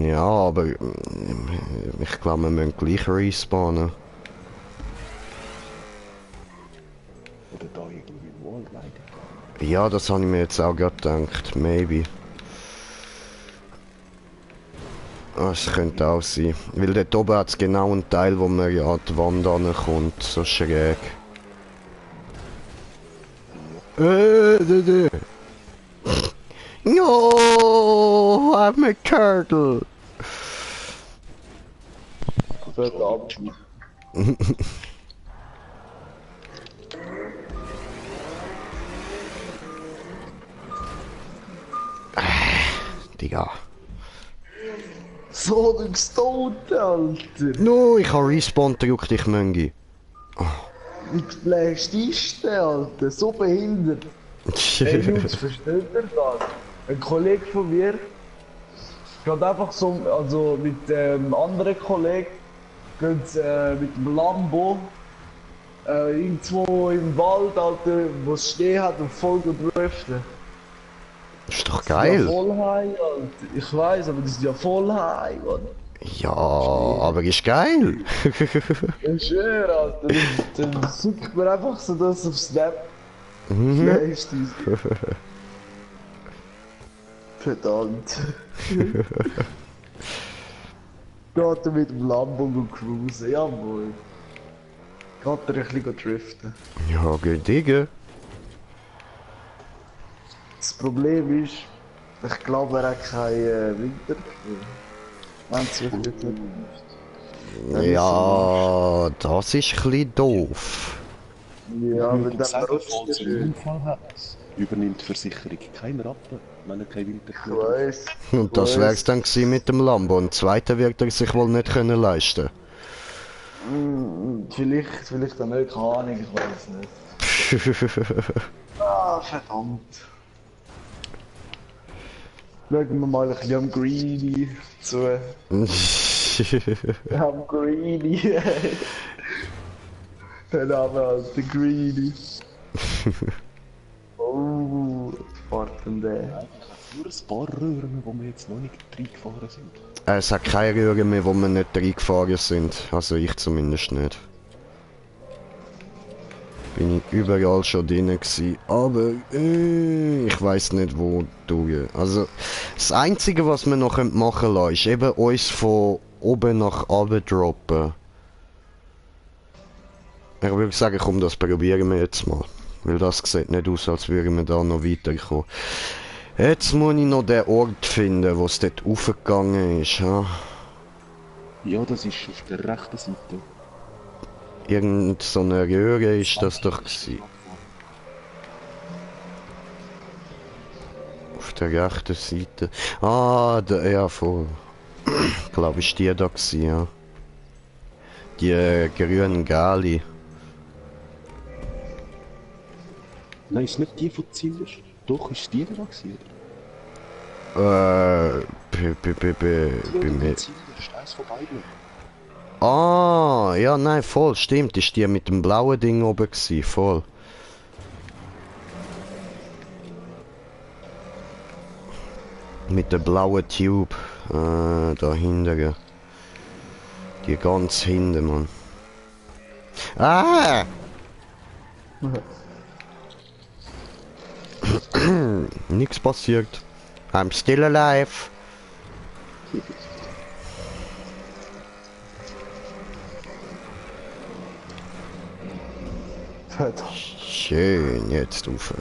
Ja, aber ich glaube, wir müssen gleich respawnen. Oder da irgendwie im Wall weiter. Ja, das habe ich mir jetzt auch gerade gedacht. Maybe. Ah, es könnte auch sein. Weil dort oben hat es genau einen Teil, wo man ja an die Wand ankommt. So schräg. Da. No, I'm a turtle. Verdammt. Digga. So ein Gestoten, Alter. No, ich habe Respawn gedrückt, ich Möngi. Wie geflasht ist der, Alter? So behindert. Hey Jungs, versteht ihr das? Ein Kollege von mir geht einfach so, also mit anderen Kollegen, geht mit dem Lambo irgendwo im Wald, Alter, wo es Schnee hat und voll driften. Ist doch Die sind ja geil. voll high, Alter. Ich weiß, aber die sind ja voll high, Mann. Ja, aber ist geil. Ich schwöre, Alter. Dann sucht mir einfach so das auf Snap. Mhm. Fleisch, Verdammt. Geht er mit dem Lambo cruisen, jawohl. Geht er ein bisschen driften. Ja, geht Digga. Das Problem ist, ich glaube, er hat keinen Winter. Wenn es sich jetzt nicht läuft. Ja, das ist ein bisschen doof. Ja, Ich wenn würde der sagen, rutscht, falls er einen Unfall hat, übernimmt die Versicherung keinen Rappen, wenn er kein ich Winterkleid hat. weiß. Und das wär's dann gewesen mit dem Lambo. Und zweiten wird er sich wohl nicht können leisten. Vielleicht auch nicht, keine Ahnung, ich weiß nicht. Ah, verdammt. Schauen wir mal ein bisschen am Greedy zu. Am Greedy. Der Name halt, der Greedy. Oh, was fährt denn der? Nur ein paar Röhren, wo wir jetzt noch nicht reingefahren sind. Es hat keine Röhren mehr, wo wir nicht reingefahren sind. Also ich zumindest nicht. Bin ich überall schon drin gewesen. Aber ich weiß nicht wo durch. Also das Einzige, was wir noch machen lassen, ist eben uns von oben nach unten droppen. Ich würde sagen, komm, das probieren wir jetzt mal. Weil das sieht nicht aus, als würden wir da noch weiterkommen. Jetzt muss ich noch den Ort finden, wo es dort raufgegangen ist. Ja? Ja, das ist auf der rechten Seite. Irgend so eine Röhre ist das doch gewesen. Auf der rechten Seite. Ah, der, ja, voll. Ich glaube, ist die da gewesen, ja. Die grünen Gali. Nein, ist nicht die von Zillers. Doch, ist die da gewesen, Bei mir. Zillers, eins von beiden. Ah, ja, nein, voll, stimmt. Ist die mit dem blauen Ding oben gewesen, voll. Mit der blauen Tube. Da hinten. Die ganz hinten, Mann. Ah! Nichts passiert. I'm still alive. Verdammt. Schön, jetzt rauf.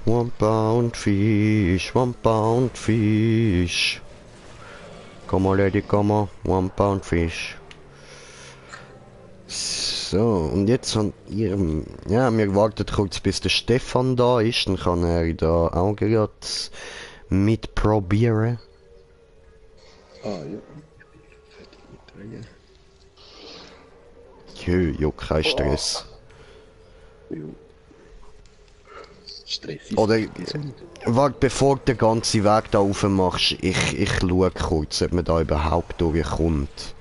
One pound fish, 1 pound fish. Come on, lady, come on, 1 pound fish. So, und jetzt haben ihr... Ja, wir warten kurz, bis der Stefan da ist, dann kann er da auch gerade mitprobieren. Ah, ja. Fertig mit Drehen. Jo, kein Stress. Jo. Stress ist Oder, gesund. warte, bevor du den ganzen Weg da rauf machst, ich schaue kurz, ob man da überhaupt durchkommt.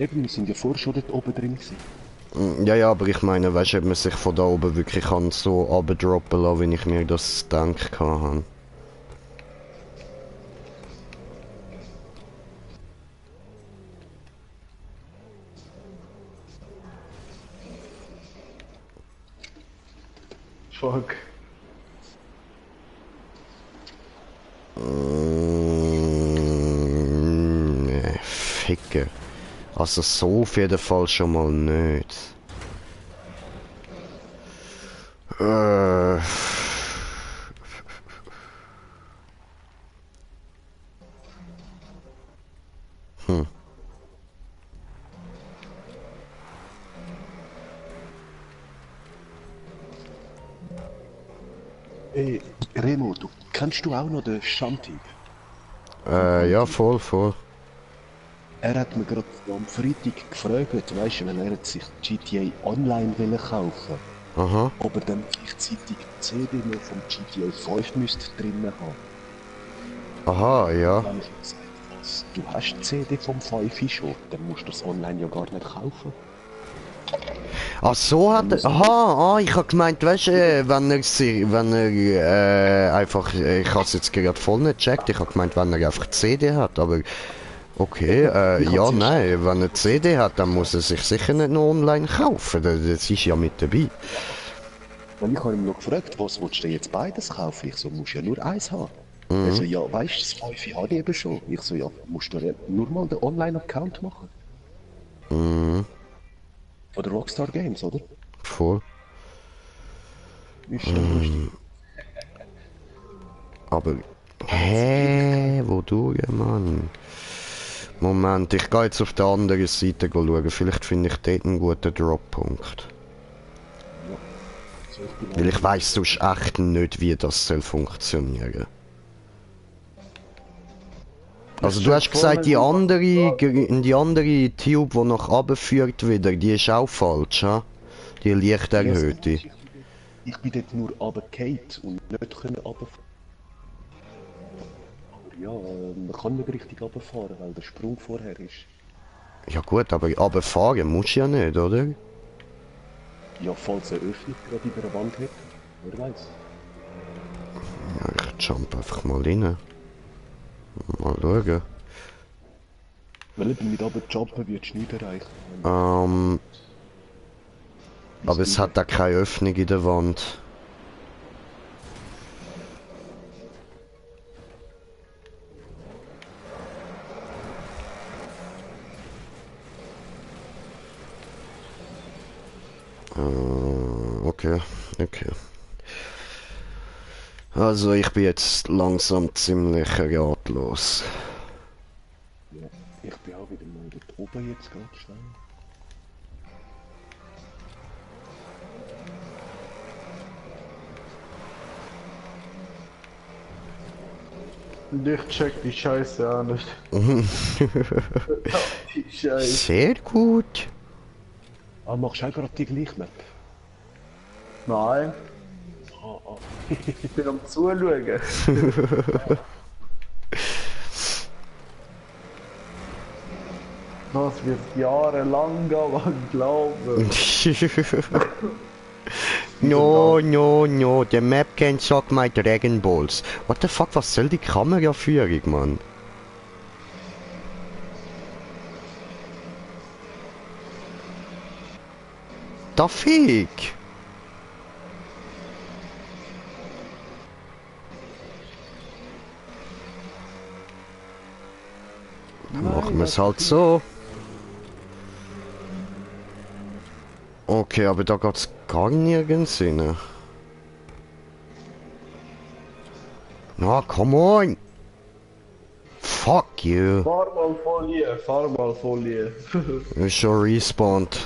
Eben, wir sind ja vorher schon dort oben drin gewesen. Ja, aber ich meine, weißt du, ob man sich von da oben wirklich kann so abdroppen lassen, wie ich mir das gedacht habe. Fuck. Nee, Ficker. Also so auf jeden Fall schon mal nicht. Hm. Hey, Remo, kennst du auch noch den Shanti? Ja, voll, voll. Er hat mir gerade am Freitag gefragt, weißt du, weil er hat sich GTA Online will kaufen, Aha. ob er dann gleichzeitig die CD noch vom GTA 5 müsste drinnen haben. Aha, ja. Dann habe ich ihm gesagt, was, du hast die CD vom 5 schon, dann musst du das online ja gar nicht kaufen. Ach so hat er. Aha, ich hab gemeint, weißt du, wenn er einfach. Ich hab's jetzt gerade voll nicht gecheckt, ich hab gemeint, wenn er einfach CD hat, aber. Okay, Ich hab ja, zuerst nein, wenn er CD hat, dann muss er sich sicher nicht noch online kaufen, das ist ja mit dabei. Weil ich habe ihn noch gefragt, was willst du denn jetzt beides kaufen? Ich so, musst ja nur eins haben. Er so, ja, weißt du, das 5 habe ich eben schon. Ich so, ja, musst du ja nur mal den Online-Account machen. Von der Rockstar Games, oder? Voll. Ist schon lustig. Aber. Hä? Wodurch, Mann? Moment, ich gehe jetzt auf der anderen Seite schauen. Vielleicht finde ich dort einen guten Drop-Punkt. So, ich bin Weil ich weiss sonst echt nicht, wie das soll funktionieren. Also du hast gesagt, die andere Tube, die nach oben führt wieder, die ist auch falsch, ha? Die Lichterhöhte. Ich bin dort nur runtergefallen und nicht können runterfahren. Aber ja, man kann nicht richtig runterfahren, weil der Sprung vorher ist. Ja gut, aber runterfahren musst du ja nicht, oder? Ja, falls eine Öffnung gerade in der Wand hat, wer weiß. Ja, ich jump einfach mal rein. Mal schauen. Weil eben mit runterjumpen würdest du nicht erreichen. Aber es hat da keine Öffnung in der Wand. Okay, okay. Also ich bin jetzt langsam ziemlich ratlos. Ja, ich bin auch wieder mal dort oben jetzt gerade schnell. Und ich check die Scheiße auch nicht. Die Scheiße. Sehr gut. Ah, machst du auch gerade die gleiche Map? Nein, Ah, ich bin am Zuschauen. Das wird jahrelang gehen, man glauben. No, no, no, the map can suck my Dragon Balls. What the fuck, was soll die Kameraführung, Mann? Da Fick! Dann machen wir es halt so. Okay, aber da geht's gar nirgends hin. Na, come on! Fuck you! Fahr mal Folie. Ist schon respawned.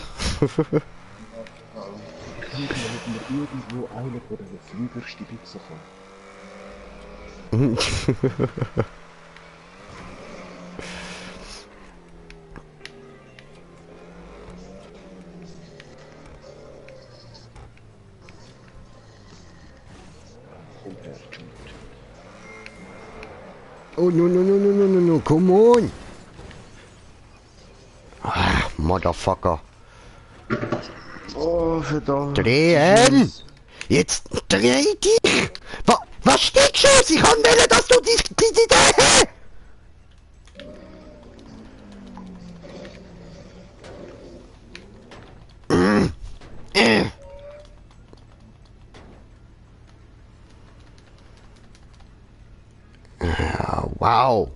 ich suche mir irgendwo einen von diesen Flügerstibitzen kann. Komm her, Jude. Oh, no, no, no, no, no, no, no, come on! Ah, Motherfucker. Oh, verdammt. Drehen! Jetzt dreh dich! Was steht schon? Ich kann wählen, dass du dich diese drehst! Wow!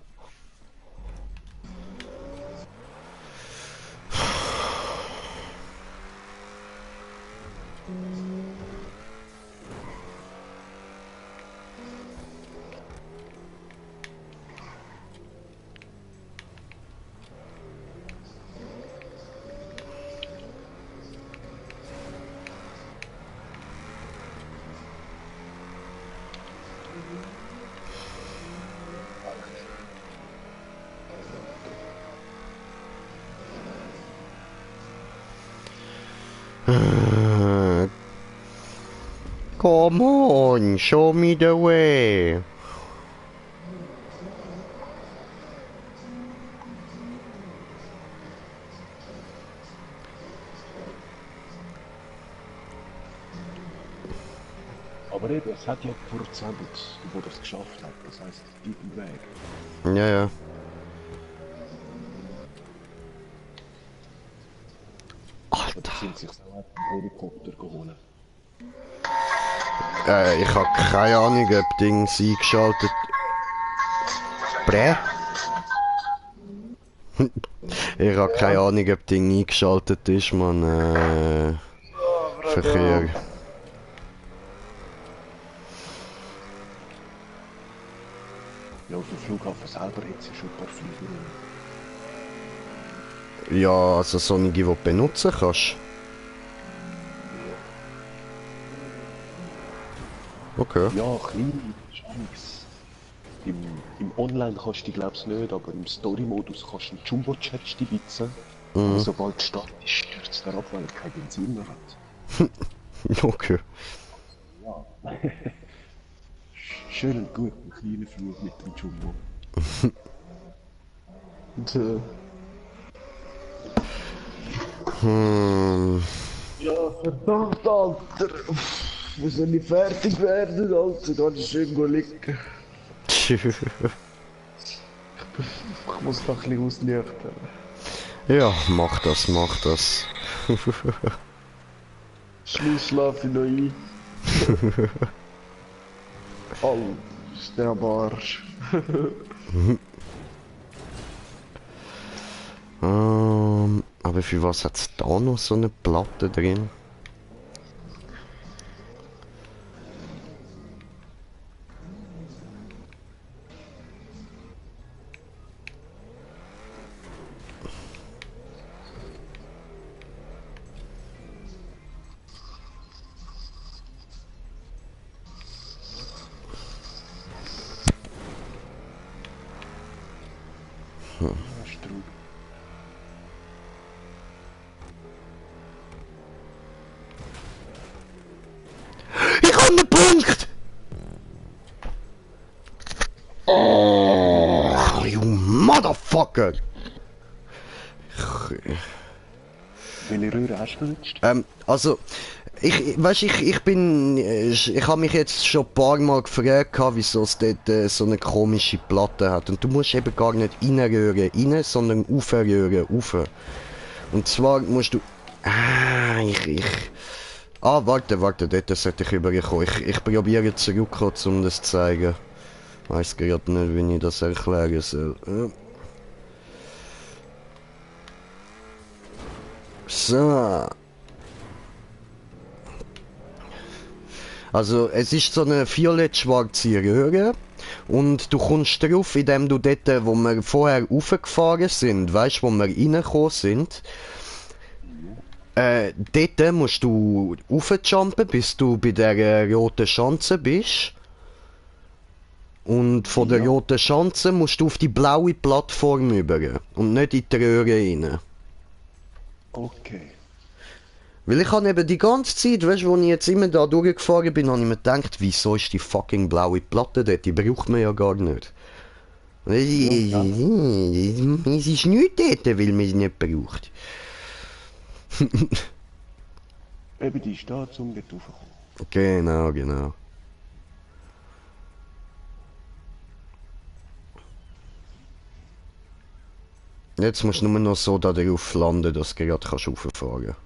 Come on, show me the way. Aber eben, es hat ja Prozent, wo das geschafft hat. Das heisst, diesen Weg. Ja, ja. Oder sind sich so einen Helikopter geholt? Ich habe keine Ahnung, ob Dings eingeschaltet. Brä? Ich habe keine Ahnung, ob Ding eingeschaltet ist, man. Verkehr. Ja, auf dem Flughafen selber hat sie schon ein paar Flüge. Ja, also solche, die du benutzen kannst. Okay. Ja, klein, ist auch nichts. Im Online kannst du die glaub's nicht, aber im Story-Modus kannst du einen Jumbo-Chat stibitzen. Aber sobald die Stadt ist, stürzt er ab, weil er kein Benzin mehr hat. Okay. Ja. Schön und gut, ein kleiner Flug mit dem Jumbo. Und, Ja, verdammt, Alter. Wir sollen nicht fertig werden, Alter. Da ist schön liegen. Ich muss noch ein bisschen ausnüchtern. Ja, mach das, mach das. Schluss schlafe ich noch ein. Alter, ist der am Arsch. Aber für was hat's da noch so eine Platte drin? Strub. Ich hab einen Punkt! Oh, you motherfucker! Welche Röhre hast du benutzt? Also, ich habe mich jetzt schon ein paar Mal gefragt, wieso es dort so eine komische Platte hat. Und du musst eben gar nicht reinrühren, rein, sondern aufrühren, rauf. Und zwar musst du... warte, dort sollte ich überkommen. Ich probiere zurückzukommen, um das zu zeigen. Ich weiss gerade nicht, wie ich das erklären soll. So. Also, es ist so eine violett-schwarze Röhre. Und du kommst drauf, indem du dort, wo wir vorher raufgefahren sind, weißt, wo wir reingekommen sind, dort musst du raufjumpen, bis du bei der roten Schanze bist. Und von der roten Schanze musst du auf die blaue Plattform über und nicht in die Röhre rein. Okay. Weil ich habe eben die ganze Zeit, weißt du, als ich jetzt immer da durchgefahren bin, habe ich mir gedacht, wieso ist die fucking blaue Platte dort? Die braucht man ja gar nicht. Es ist nichts dort, weil man sie nicht braucht. Eben, die ist da, um dort raufzukommen. Genau. Jetzt musst du nur noch so da drauf landen, dass du gerade rauffahren kannst.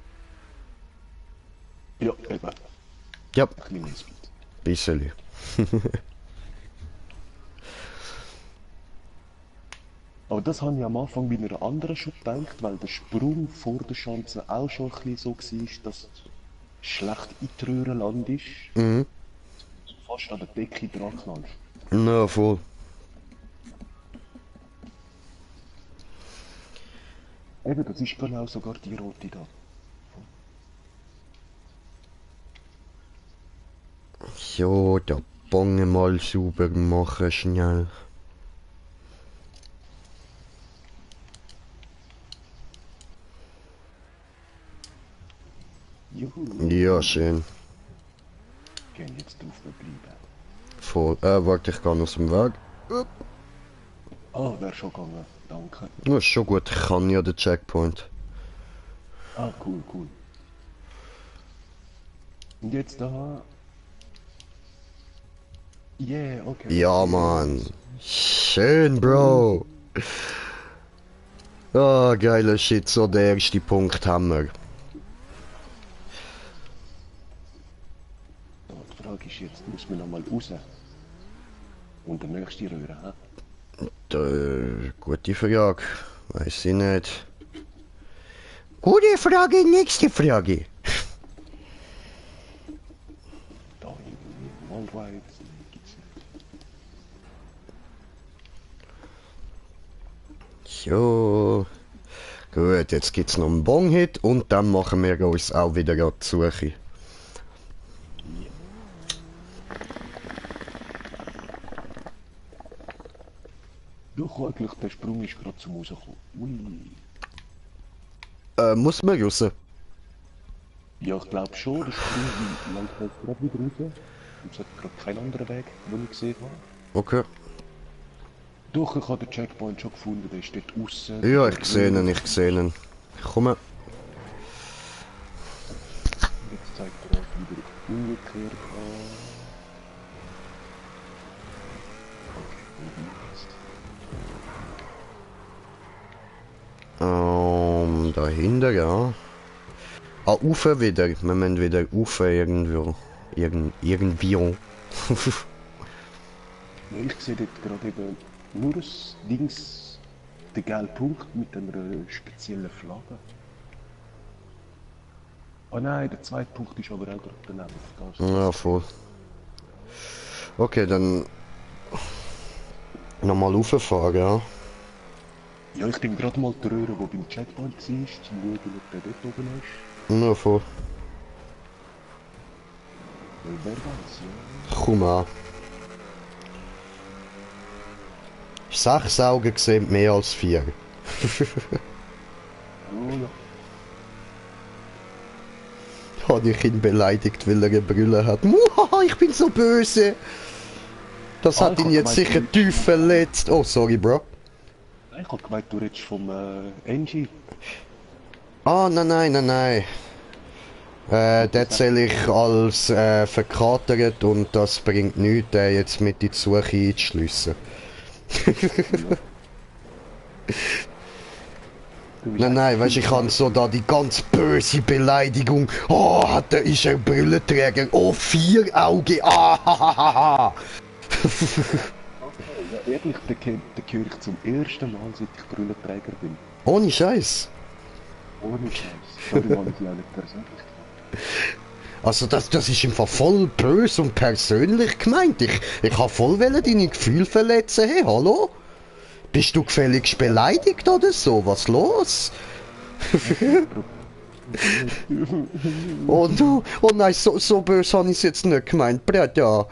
Ja, eben. Ja, Ein bisschen mehr Speed. bisschen. Aber das habe ich am Anfang bei einer anderen schon gedacht, weil der Sprung vor der Schanze auch schon ein bisschen so war, dass du schlecht in die Röhre landest. Mhm. Fast an der Decke dran knallst. Na, voll. Eben, das ist genau sogar die rote da. So, der Bonge mal sauber machen, schnell. Juhu. Ja, schön. Gehen jetzt drauf bleiben. Voll. Warte, ich kann aus dem Weg. Ah, wäre schon gegangen. Danke. Das ist schon gut, ich kann ja den Checkpoint. Ah, cool, cool. Und jetzt da. Yeah, okay. Ja, Mann. Schön, Bro. Ah, geiler Shit, so der erste Punkt haben wir. Ja, die Frage ist jetzt, muss man nochmal raus? Und der nächste Röhre, hä? Gute Frage. Weiß ich nicht. Gute Frage, nächste Frage. Da in Worldwide gibt's nicht. Jo. Gut, jetzt gibt's noch einen Bong-Hit und dann machen wir uns auch wieder an die Suche. Durchschaulich, der Sprung ist gerade zum Rauskommen. Ui. Muss man raus? Ja, ich glaube schon, der Sprung läuft gerade wieder raus. Und es hat gerade keinen anderen Weg, den ich gesehen habe. Okay. Doch, ich habe den Checkpoint schon gefunden, der ist dort aussen. Ja, ich sehe ihn, ich sehe ihn. Ich komme. Jetzt zeigt er auch wieder umgekehrt an. Okay, und jetzt. Dahinter, ja. Ah, Ufer wieder. Wir müssen wieder Ufer irgendwo. Irgendwie. Ja, ich sehe dort gerade eben nur das Dings, der gelbe Punkt mit einer speziellen Flagge. Oh nein, der zweite Punkt ist aber auch gerade daneben. Da ist Ja, voll. Okay, dann nochmal rauffahren, ja. Ja, ich bin gerade mal die Röhre, die beim Checkpoint war, zum schauen, ob der dort oben ist. Ja, voll. Weil wer weiß, ja. Komm an. 6 Augen sehen mehr als 4. Oh, ja. Habe ich ihn beleidigt, weil er eine Brille hat. Muhaha, ich bin so böse. Das hat ich ihn hab jetzt gemeint, sicher tief verletzt. Oh, sorry, Bro. Ich hab gemeint, du redest vom Angie. Ah, nein. Den zähle ich als verkatert und das bringt nichts, den jetzt mit in die Suche einzuschliessen. Nein, weißt du, ich habe so da die ganz böse Beleidigung. Oh, ist er Brillenträger. Oh, 4 Augen. Ah, Ja, ehrlich, den höre ich zum ersten Mal, seit ich Brillenträger bin. Ohne Scheiß. Ohne Scheiß. Sorry, man, ich auch nicht persönlich gemeint. Also das ist im Fall voll böse und persönlich gemeint. Ich habe voll deine Gefühle verletzen. Hey, hallo? Bist du gefälligst beleidigt oder so? Was los? Oh no, oh nein, so böse habe ich es jetzt nicht gemeint, Brett, ja.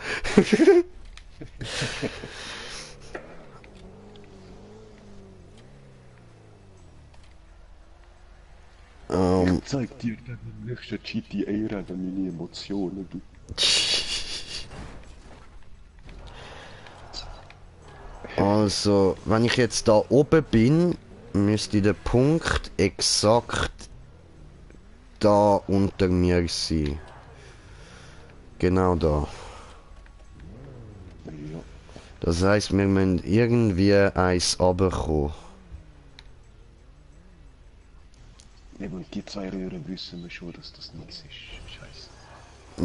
Ich zeig dir dann im nächsten GTA-Rennen meine Emotionen, du. Also, wenn ich jetzt da oben bin, müsste der Punkt exakt da unter mir sein. Genau da. Ja. Das heisst, wir müssen irgendwie eins runterkommen. Eben, und die 2 Röhren wissen wir schon, dass das nichts ist. Scheiße.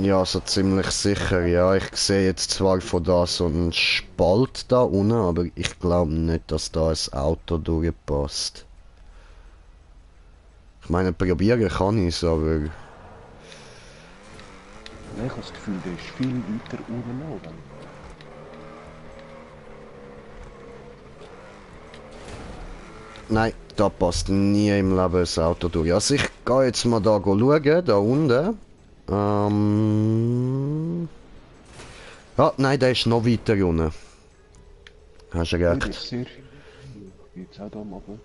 Ja, so ziemlich sicher, ja. Ich sehe jetzt zwar von da so einen Spalt da unten, aber ich glaube nicht, dass da ein Auto durchpasst. Ich meine, probieren kann ich es, aber... Ja, ich habe das Gefühl, der ist viel weiter unten oben. Nein, da passt nie im Leben ein Auto durch. Also ich gehe jetzt mal da schauen, da unten. Ah, nein, der ist noch weiter unten. Hast du Ja, recht. das ist sehr viel. Jetzt auch da am Abend.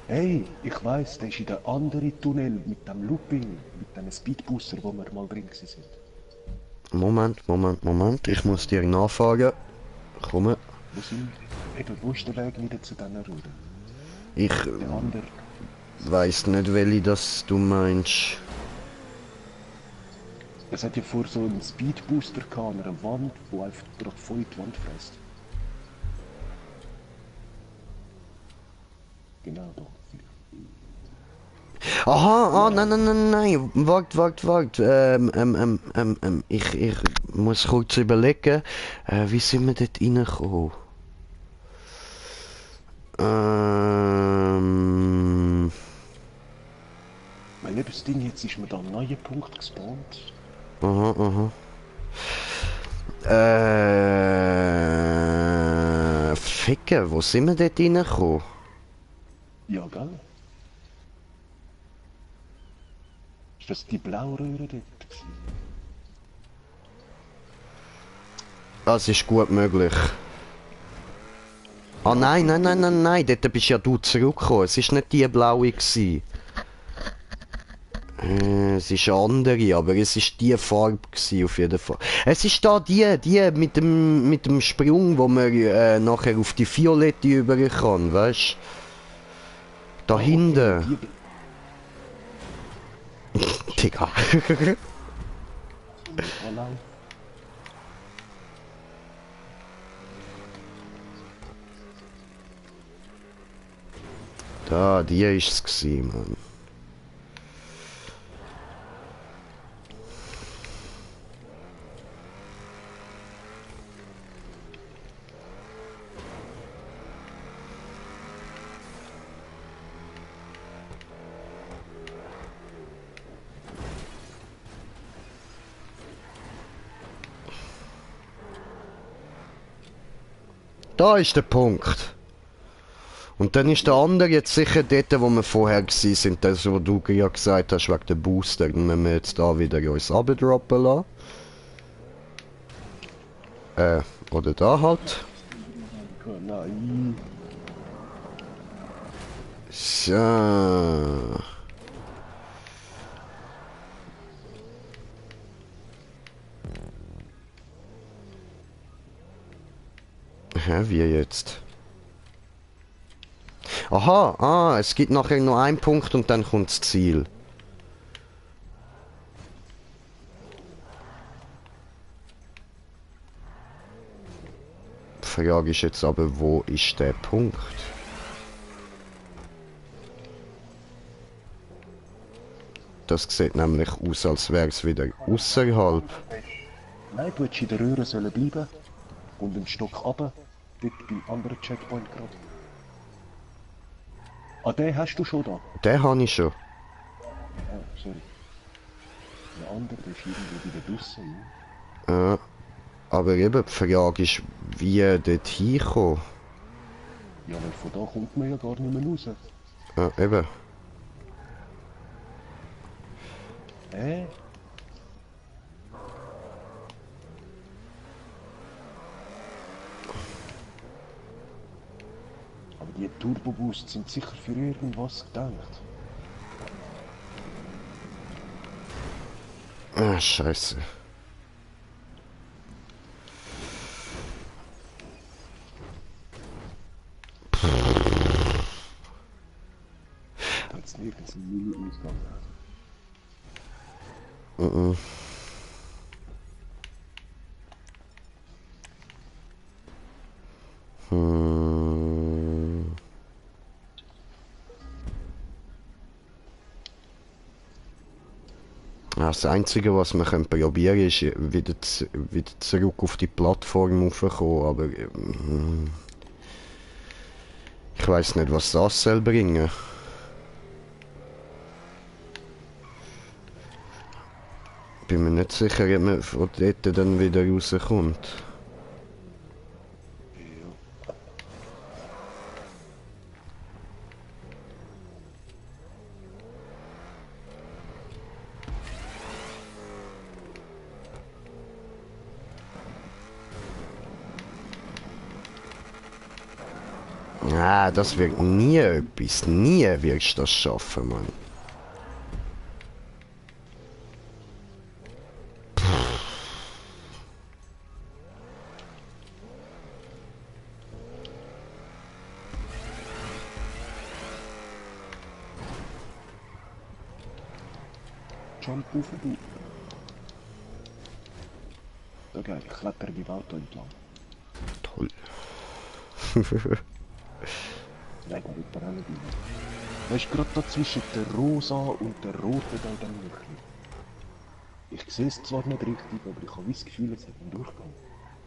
Hey, ich weiss, der ist in der anderen Tunnel mit dem Looping, mit dem Speedbooster, wo wir mal drin sind. Moment. Ich muss dir nachfragen. Komm. Wo sind wir? Eben, wo ist der Weg wieder zu diesen Röhren? Ich Der andere. weiss nicht, welche das du meinst. Es hat ja vor so einen Speedbooster gehabt an einer Wand, wo einfach gerade voll die Wand fräst. Genau da. Aha, nein. Wart. Ich muss kurz überlegen, wie sind wir dort reingekommen? Mein liebes Ding, jetzt ist mir da ein neuer Punkt gespawnt. Aha. Ficken, wo sind wir dort reingekommen? Ja, gell? Ist das die Blauröhre dort gewesen? Das ist gut möglich. Ah nein, dort bist ja du zurückgekommen. Es ist nicht die blaue gsi. Es ist eine andere, aber es ist die Farbe gsi auf jeden Fall. Es ist da die mit dem Sprung, wo man nachher auf die violette über kann, weißt? Da hinten. Digga. Anlauf. Da, die ist's gsi, Mann. Da ist der Punkt. Und dann ist der andere jetzt sicher dort, wo wir vorher gewesen sind, das, wo du ja gesagt hast, wegen der Booster. Dann müssen wir jetzt da wieder uns abdroppen lassen. Oder da halt. Nein. So. Hä, wie jetzt? Aha, es gibt nachher nur einen Punkt und dann kommt das Ziel. Die Frage ist jetzt aber, wo ist der Punkt? Das sieht nämlich aus, als wäre es wieder außerhalb. Nein, du hättest in der Röhre sollen bleiben und einen Stock runter, dort beim anderen Checkpoint gerade. Ah, den hast du schon da? Den habe ich schon. Ah, sorry. Der andere, der ist irgendwo wieder draussen. Aber eben, die Frage ist, wie dort hinkommen. Ja, weil von da kommt man ja gar nicht mehr raus. Ja, eben. Aber die Turbo-Boosts sind sicher für irgendwas gedacht. Ah, scheiße. Da hat's nirgends einen Null-Ausgang. Das Einzige, was wir probieren können, ist wieder zurück auf die Plattform raufkommen, aber ich weiß nicht, was das soll bringen. Bin mir nicht sicher, ob man von dort dann wieder rauskommt. Ah, das wird nie etwas. Nie wirst du das schaffen, Mann. Jump auf du. So geil, ich kletter beim Auto entlang. Toll. Nein, da wird man auch nicht rein. Weißt du, gerade da zwischen der Rosa und der Roten da in dem Löchchen. Ich sehe es zwar nicht richtig, aber ich habe das Gefühl, es hat einen Durchgang.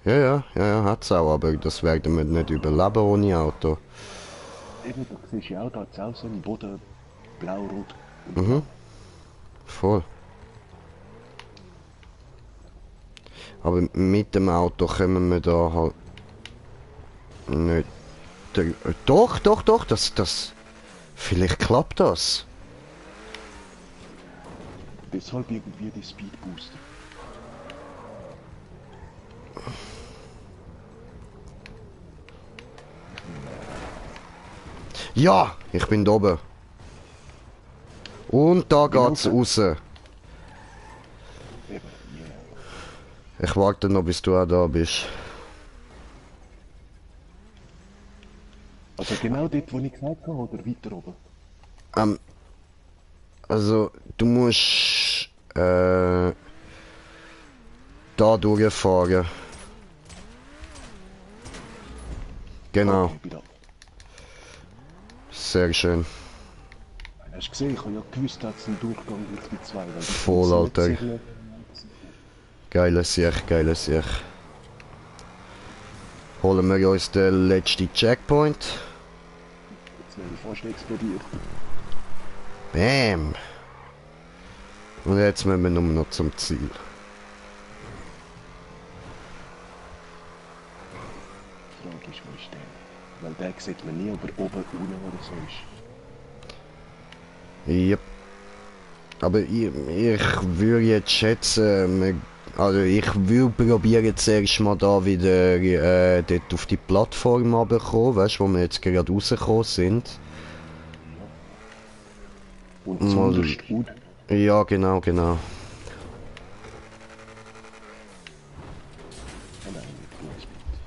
Ja, hat's auch, aber das werden wir nicht überleben ohne Auto. Eben, da siehst du ja auch, da hat es auch so einen Boden blau-rot. Voll. Aber mit dem Auto kommen wir da halt nicht. Doch, das. Vielleicht klappt das. Deshalb irgendwie die Speed Booster. Ja, ich bin da oben. Und da geht's raus. Eben, yeah. Ich warte noch, bis du auch da bist. Also genau dort, wo ich gesagt habe, oder weiter oben? Also, du musst da durchfahren. Genau, Okay, bin da. sehr schön. Hast du gesehen, ich habe ja gewusst, dass es einen Durchgang durch die zwei. Weil die Voll, funktioniert Alter. sehr nicht. Geiles Sieg. Holen wir uns den letzten Checkpoint. Jetzt wäre ich fast explodiert. Bam! Und jetzt müssen wir nur noch zum Ziel. Die Frage ist, wo ist der? Weil den sieht man nie, ob er oben, unten oder so ist. Yep. Aber ich würde jetzt schätzen, ich würde probieren zuerst mal da wieder dort auf die Plattform runterzukommen, weißt du, wo wir jetzt gerade rausgekommen sind. Und Mal- zuerst gut. Ja, genau. Oh nein, du hast mit.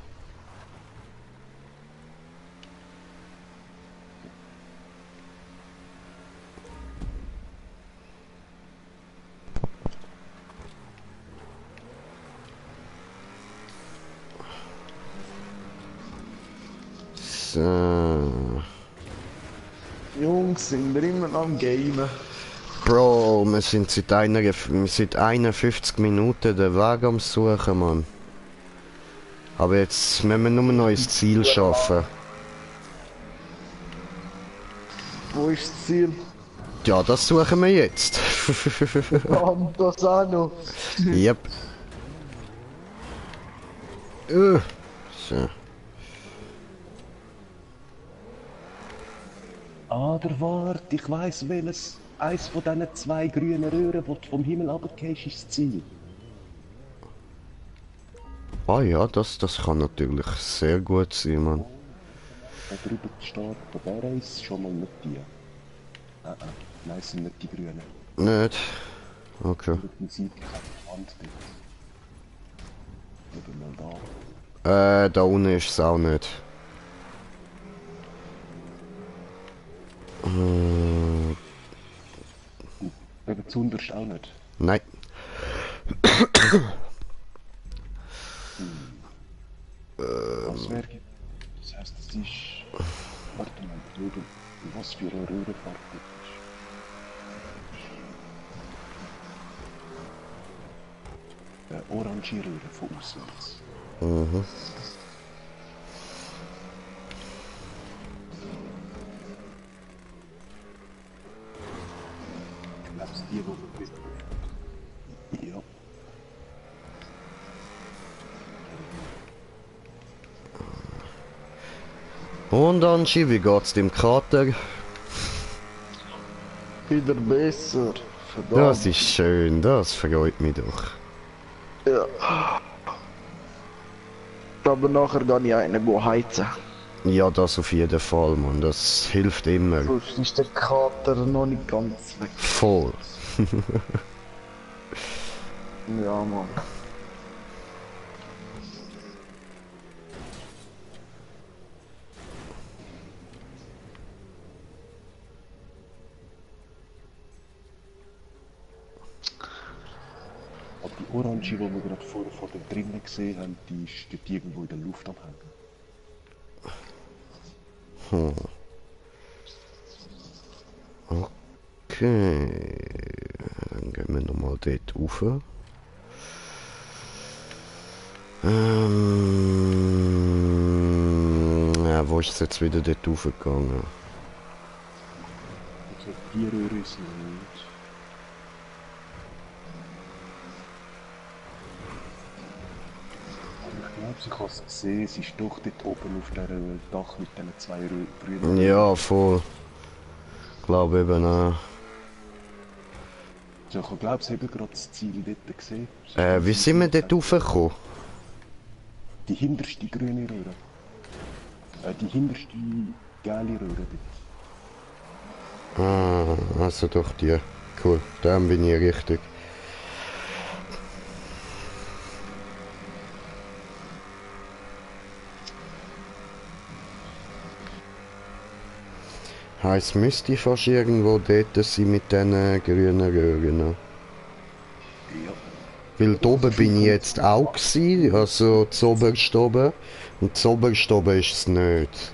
So. Jungs, sind wir immer noch am Gamen. Bro, wir sind seit 51 Minuten den Weg am Suchen, Mann. Aber jetzt müssen wir nur noch ins Ziel schaffen. Wo ist das Ziel? Ja, das suchen wir jetzt. Und das auch noch. Yep. So. Ah, der Wart, ich weiss welches. Eins von diesen zwei grünen Röhren, wo du vom Himmel runtergehst, ist das Ziel. Ah ja, das kann natürlich sehr gut sein, Mann. Da drüben steht, der ist schon mal nicht die. Nein, es sind nicht die grünen. Nicht? Okay. Die sieht keine Wand dort. Oder mal da. Da unten ist es auch nicht. Eben zuunterst auch nicht. Nein. Was wäre? Das heisst, es ist... Warte mal, Röhre. Was für eine Röhrenfarbe das ist. Eine orange Röhre von auswärts. Mhm. Ich glaube, es ist die, wo wir wissen. Ja. Und Angie, wie geht's dem Kater? Wieder besser. Verdammt. Das ist schön, das freut mich doch. Ja. Aber nachher gehe ich einen heizen. Ja, das auf jeden Fall, Mann. Das hilft immer. Sonst ist der Kater noch nicht ganz weg. Voll. Ja, Mann. Aber die Orange, die wir gerade vorher vor dem drinnen gesehen haben, die ist dort irgendwo in der Luft am Hängen. Okay. Dann gehen wir nochmal dort rauf. Ja, wo ist es jetzt wieder dort raufgegangen? Also die Röhre ist nicht. Aber ich glaube, ich habe es gesehen, es ist doch dort oben auf diesem Dach mit diesen zwei grünen. Ja, voll. Ich glaube eben auch. Also ich glaube, sie haben gerade das Ziel dort gesehen. Wie sind wir dort raufgekommen? Die hinterste grüne Röhre. Die hinterste gelbe Röhre dort. Ah, also doch die. Cool, dann bin ich richtig. Heißt, müsste fast irgendwo dort sein mit diesen grünen Röhren. Ja. Weil da oben bin ich jetzt auch gewesen, also zoberst oben. Und zoberst oben ist es nicht.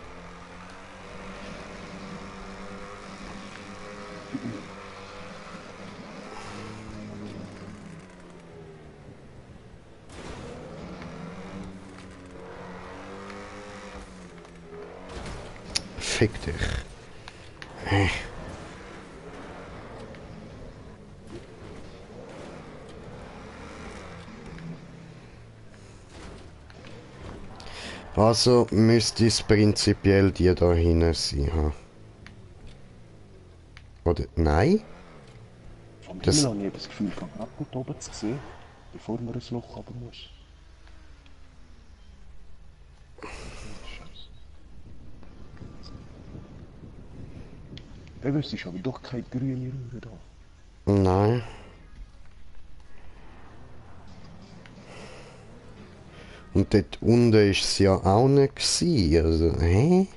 Fick dich. Also müsste es prinzipiell die da hinten sein. Ha? Oder nein? Vom Das- Himmel habe ich das Gefühl, von gerade dort oben zu sehen, bevor man ein Loch haben muss. Dann wüsstest du aber doch keine grüne Röhre da. Nein. Und dort unten ist es ja auch nicht gewesen. Also, hä?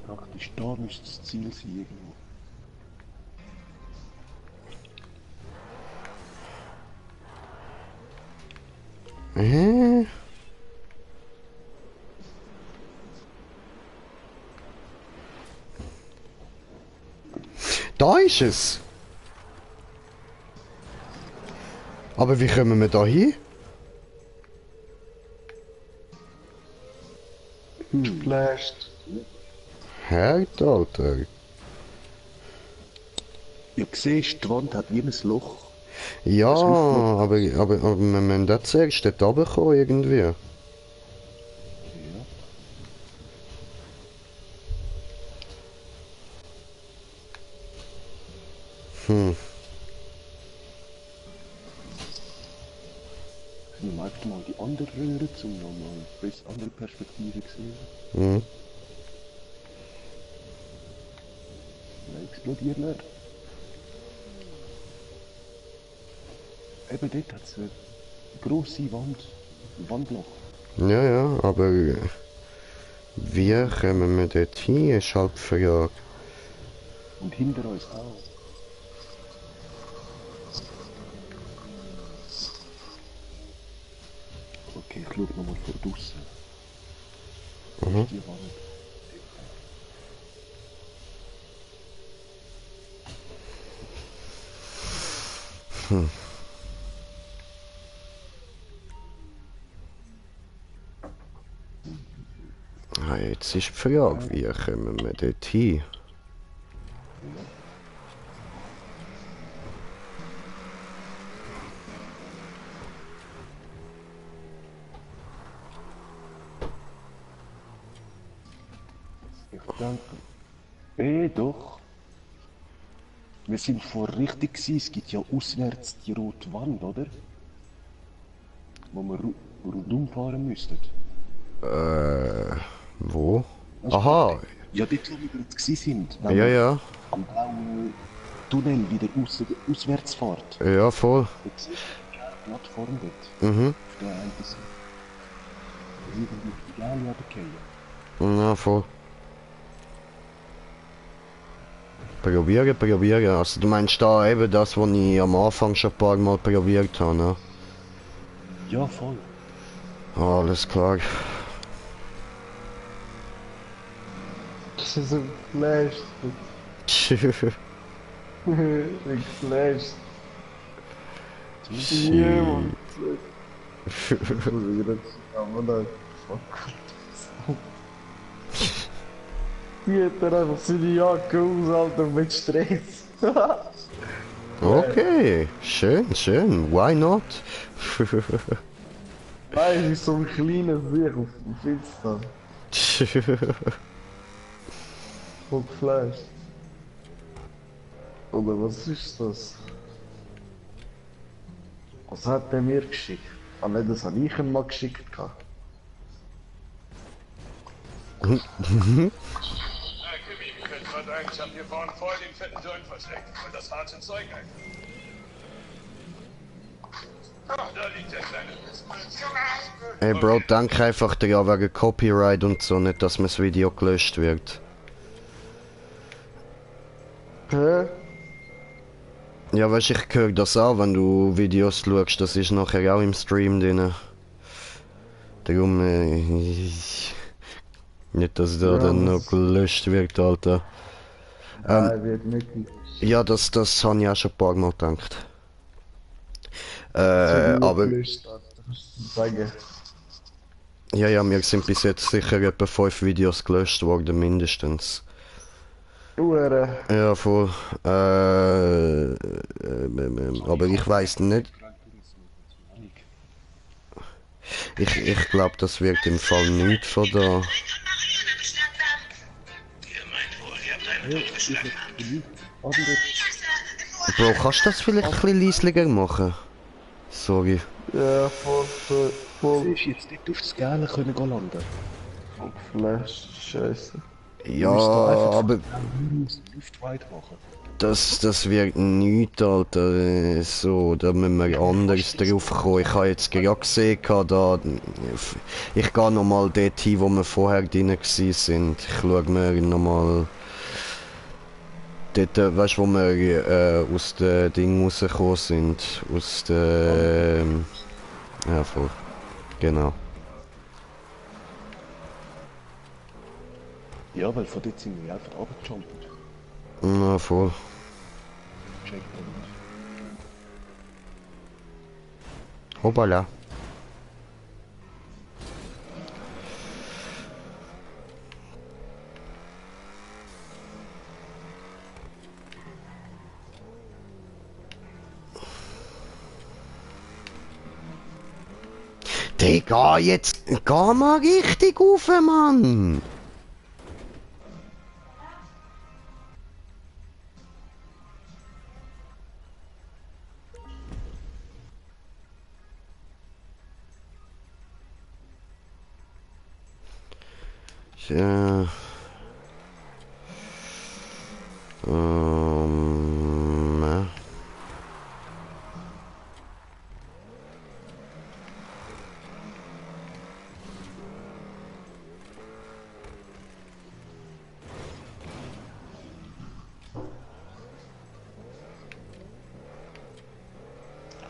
Praktisch da müsste das Ziel sein irgendwo. Hä? Da ist es. Aber wie kommen wir da hin? Splashed. Herd, Alter. Ja, siehst, die Wand hat wie ein Loch. Ja, Das aber wir müssen da zuerst dort runterkommen irgendwie. Ja. Ich nehme einfach mal die andere Röhre, um nochmal eine andere Perspektive zu sehen. Hm. Nein, explodiert nicht. Eben dort hat es eine grosse Wand, ein Wandloch. Ja, ja, aber wie kommen wir dort hin, ist halt die Frage. Und hinter uns auch. Okay, ich schaue nochmal von draussen. Mhm. Die Wand. Ah, jetzt ist die Frage, wie kommen wir dort hin? Ich denke. Doch. Wir sind vorher richtig gewesen. Es gibt ja auswärts die rote Wand, oder? Wo wir rundum fahren müssten. Wo? Aha, Ja, dort, wo wir gerade gewesen sind. Wenn ja, wir ja, am blauen Tunnel wieder auswärts fährt. ja, voll. Da siehst du die kleine Plattform dort. Mhm, Auf der einen Seite. Da sind wir die Gale runtergefallen. ja, voll. Probieren. Also du meinst da eben das, was ich am Anfang schon ein paar Mal probiert habe, ne? Ja, voll. Alles klar. Das ist ein Flash. Ein Flash. Ja, Mann. Ich muss wieder zusammen da. Die hat er einfach seine Jacke aus, Alter, mit Stress. Okay, schön. Why not? Nein, es ist so ein kleiner Sieg auf Insta. Voll geflasht. Oder was ist das? Was hat der mir geschickt? Ah ne, das habe ich ihm mal geschickt. Gehabt. Na, Kimi, wir können verdammt, ich hab hier vorne voll den fetten Joint versteckt. Und das harte Zeug ein. Ah, da liegt der kleine Junge! Hey Bro, danke einfach dir wegen Copyright und so, nicht dass mir das Video gelöscht wird. Hä? Ja, weißt du, ich höre das auch, wenn du Videos schaust, das ist nachher auch im Stream drin. Darum, nicht, dass der Ja, dann das- noch gelöscht wird, Alter. Nein, wird nicht. Ja, das habe ich auch schon ein paar Mal gedacht. Aber, Gelöscht, Alter. Kannst du sagen. ja, mir sind bis jetzt sicher etwa 5 Videos gelöscht worden, mindestens. Uhren. Ja, voll. Aber ich weiß nicht. Ich glaube, das wird im Fall nicht von da. Ihr meint wohl, ihr habt einen Brief bestanden. Bro, kannst du das vielleicht ein bisschen leislicher machen? Sorry. Ja, voll Siehst du, jetzt dort auf das Gale können gehen landen. geflasht. Scheiße. Ja, müsst da einfach aber Luft weit machen. das wird nichts, Alter. So, da müssen wir anders drauf kommen. Ich habe jetzt gerade gesehen, da. Ich gehe nochmal dort hin, wo wir vorher drin sind. Ich schaue mir nochmal. Dort, weißt du, wo wir aus dem Ding rausgekommen sind. Aus der. Ja, voll. Genau. Ja, weil von dort sind wir einfach runtergejumpt. Ja, voll. Checkpoint. Hoppala. Digga, jetzt geh mal richtig rauf, Mann! Ja. Ja.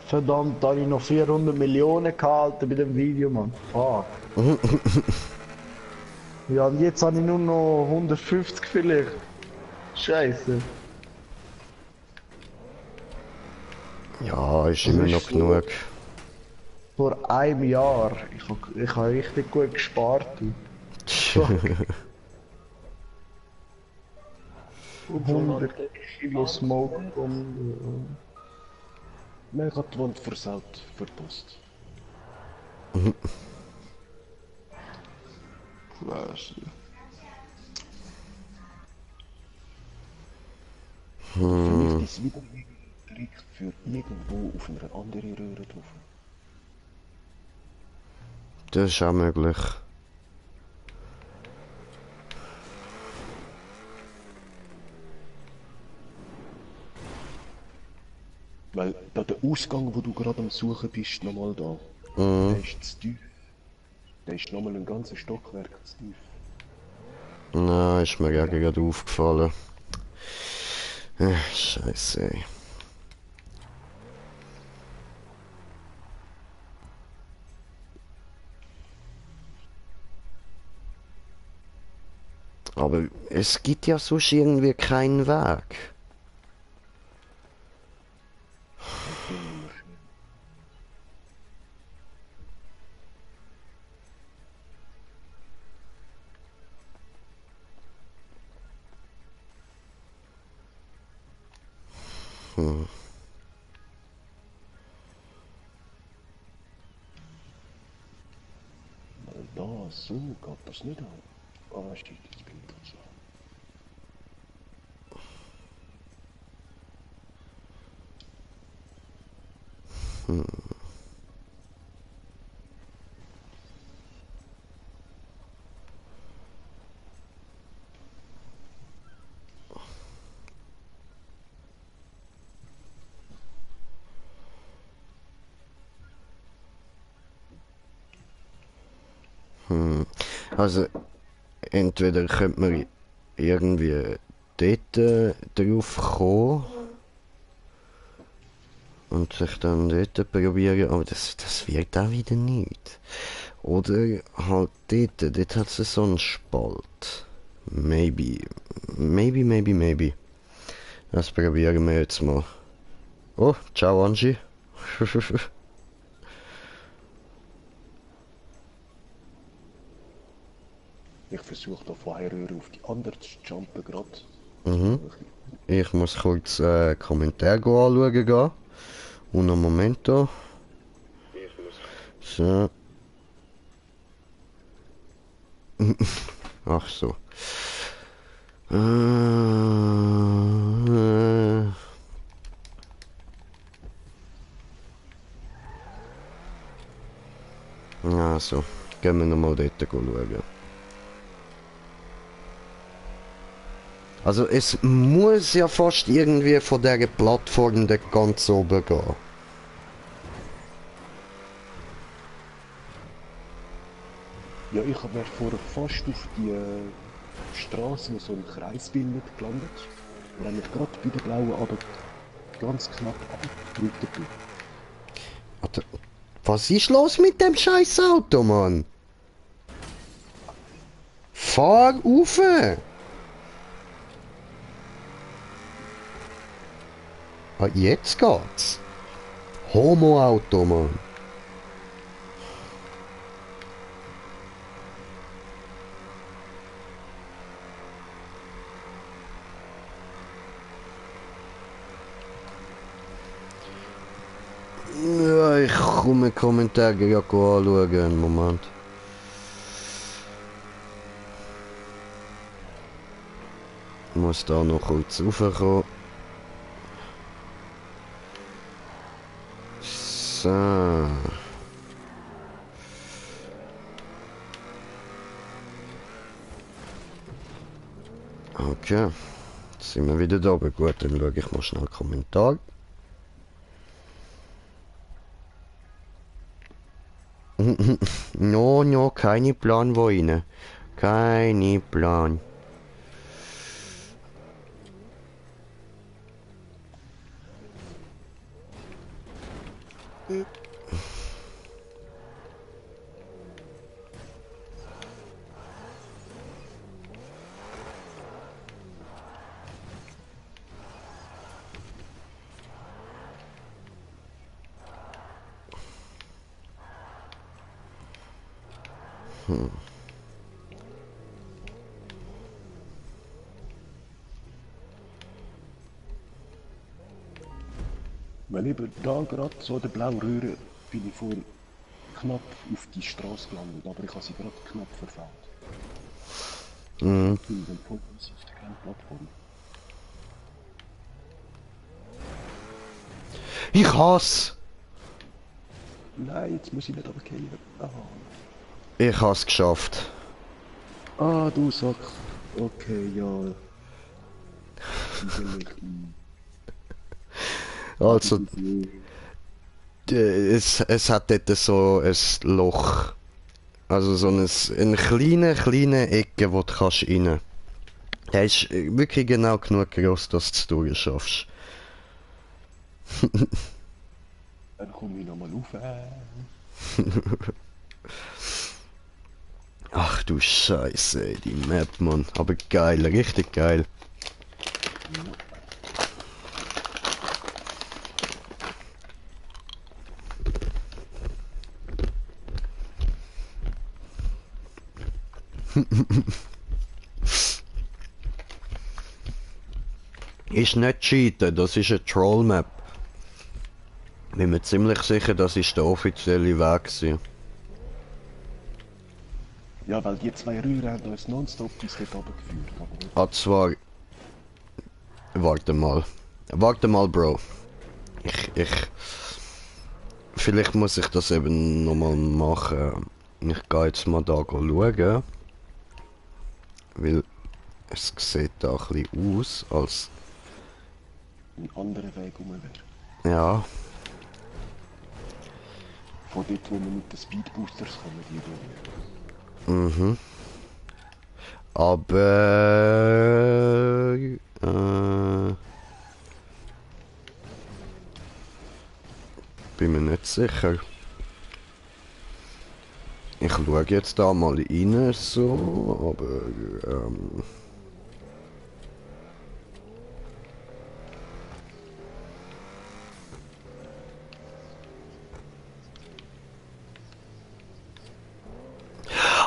Verdammt, da habe ich noch 400 Millionen gehalten bei dem Video, Mann. Fuck. Ja, und jetzt habe ich nur noch 150 vielleicht. Scheiße. Ja, ist immer noch genug. Vor einem Jahr. Ich hab richtig gut gespart. Du. 100 Kilo Smoke und Mir hat die Wand versaut für die Post. Flash. Vielleicht ist wieder direkt für irgendwo auf einer anderen Röhre drauf. Das ist auch möglich. Ausgang, wo du gerade am Suchen bist, nochmal da. Der ist zu tief. Der ist nochmal ein ganzes Stockwerk zu tief. Na, ist mir ja gerade aufgefallen. Scheiße, ey. Aber es gibt ja sonst irgendwie keinen Weg. Weil da, so geht das nicht an. Ah, steht jetzt bin ich so. Also, entweder könnte man irgendwie dort drauf kommen und sich dann dort probieren, aber das wird auch wieder nicht. Oder halt dort hat es so einen Spalt. Maybe. Maybe. Das probieren wir jetzt mal. Oh, ciao Angie. Ich versuche da von einer Röhre auf die andere zu jumpen gerade. Ich muss kurz Kommentar anschauen gehen. Un momento. So. Ach so. Also, gehen wir nochmal dort schauen. Also es muss ja fast irgendwie von dieser Plattform dort ganz oben gehen. Ja, ich habe vorher fast auf die Straße, die so einen Kreis bildet, gelandet. Und dann mich gerade bei der blauen aber ganz knapp abgedrückt bin. Warte, was ist los mit dem scheiß Auto, Mann? Fahr rauf! Ah, jetzt geht's. Homo-Auto, Mann. Ja, ich komme Kommentare ja anschauen. Einen Moment. Ich muss da noch kurz raufkommen. So. Okay. Jetzt sind wir wieder da. Aber gut, dann schaue ich mal schnell Kommentar. No, keine Plan wo rein. Keine Plan. Weil eben da gerade so der blauen Röhre bin ich vor knapp auf die Straße gelandet, aber ich habe sie gerade knapp verfehlt. Ich bin dann voll auf der kleinen Plattform. Ich hasse! Nein, jetzt muss ich nicht runterfallen. Ich has geschafft. Ah, du Sack. Okay, ja. Also, es hat dort so ein Loch. Also so eine kleine Ecke, wo du kannst rein. Der ist wirklich genau genug groß, dass du es durchschaffst. Dann komme ich nochmal rauf. Ach du Scheiße, ey, die Map, Mann. Aber geil, richtig geil. Ist nicht cheaten, das ist eine Troll-Map. Bin mir ziemlich sicher, das ist der offizielle Weg gewesen. Ja, weil die zwei Röhren haben uns nonstop bis dort runtergeführt. Ah, zwar... Warte mal, Bro. Vielleicht muss ich das eben nochmal machen. Ich gehe jetzt mal da schauen. Weil es sieht da ein bisschen aus, als... Ein anderer Weg rum wäre. Ja. Von dort, wo wir mit den Speedboosters kommen, die da. Mhm. Aber... bin mir nicht sicher. Ich schaue jetzt da mal rein, so, aber...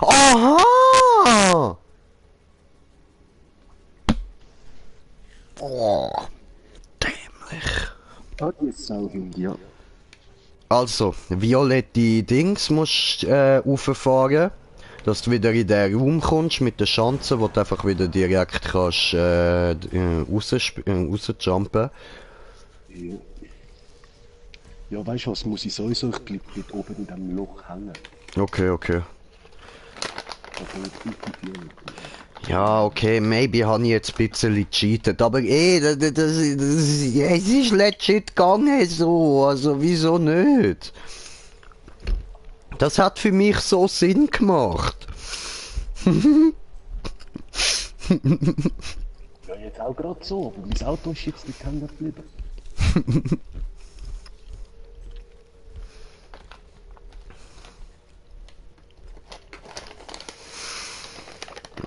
Aha! Oh, dämlich. Ah, die Sau hinten, ja. Also, violette Dings musst du rauffahren, dass du wieder in den Raum kommst mit der Schanze, wo du einfach wieder direkt kannst rausjumpen. Ja. Ja, weißt du was, muss ich sowieso, ich bleib dort oben in diesem Loch hängen. Okay, okay. Also jetzt richtig viel. Ja, okay, maybe habe ich jetzt ein bisschen gecheatet, aber es ist legit gegangen so, also wieso nicht? Das hat für mich so Sinn gemacht. Ja, jetzt auch gerade so, aber mein Auto ist jetzt nicht hängen geblieben.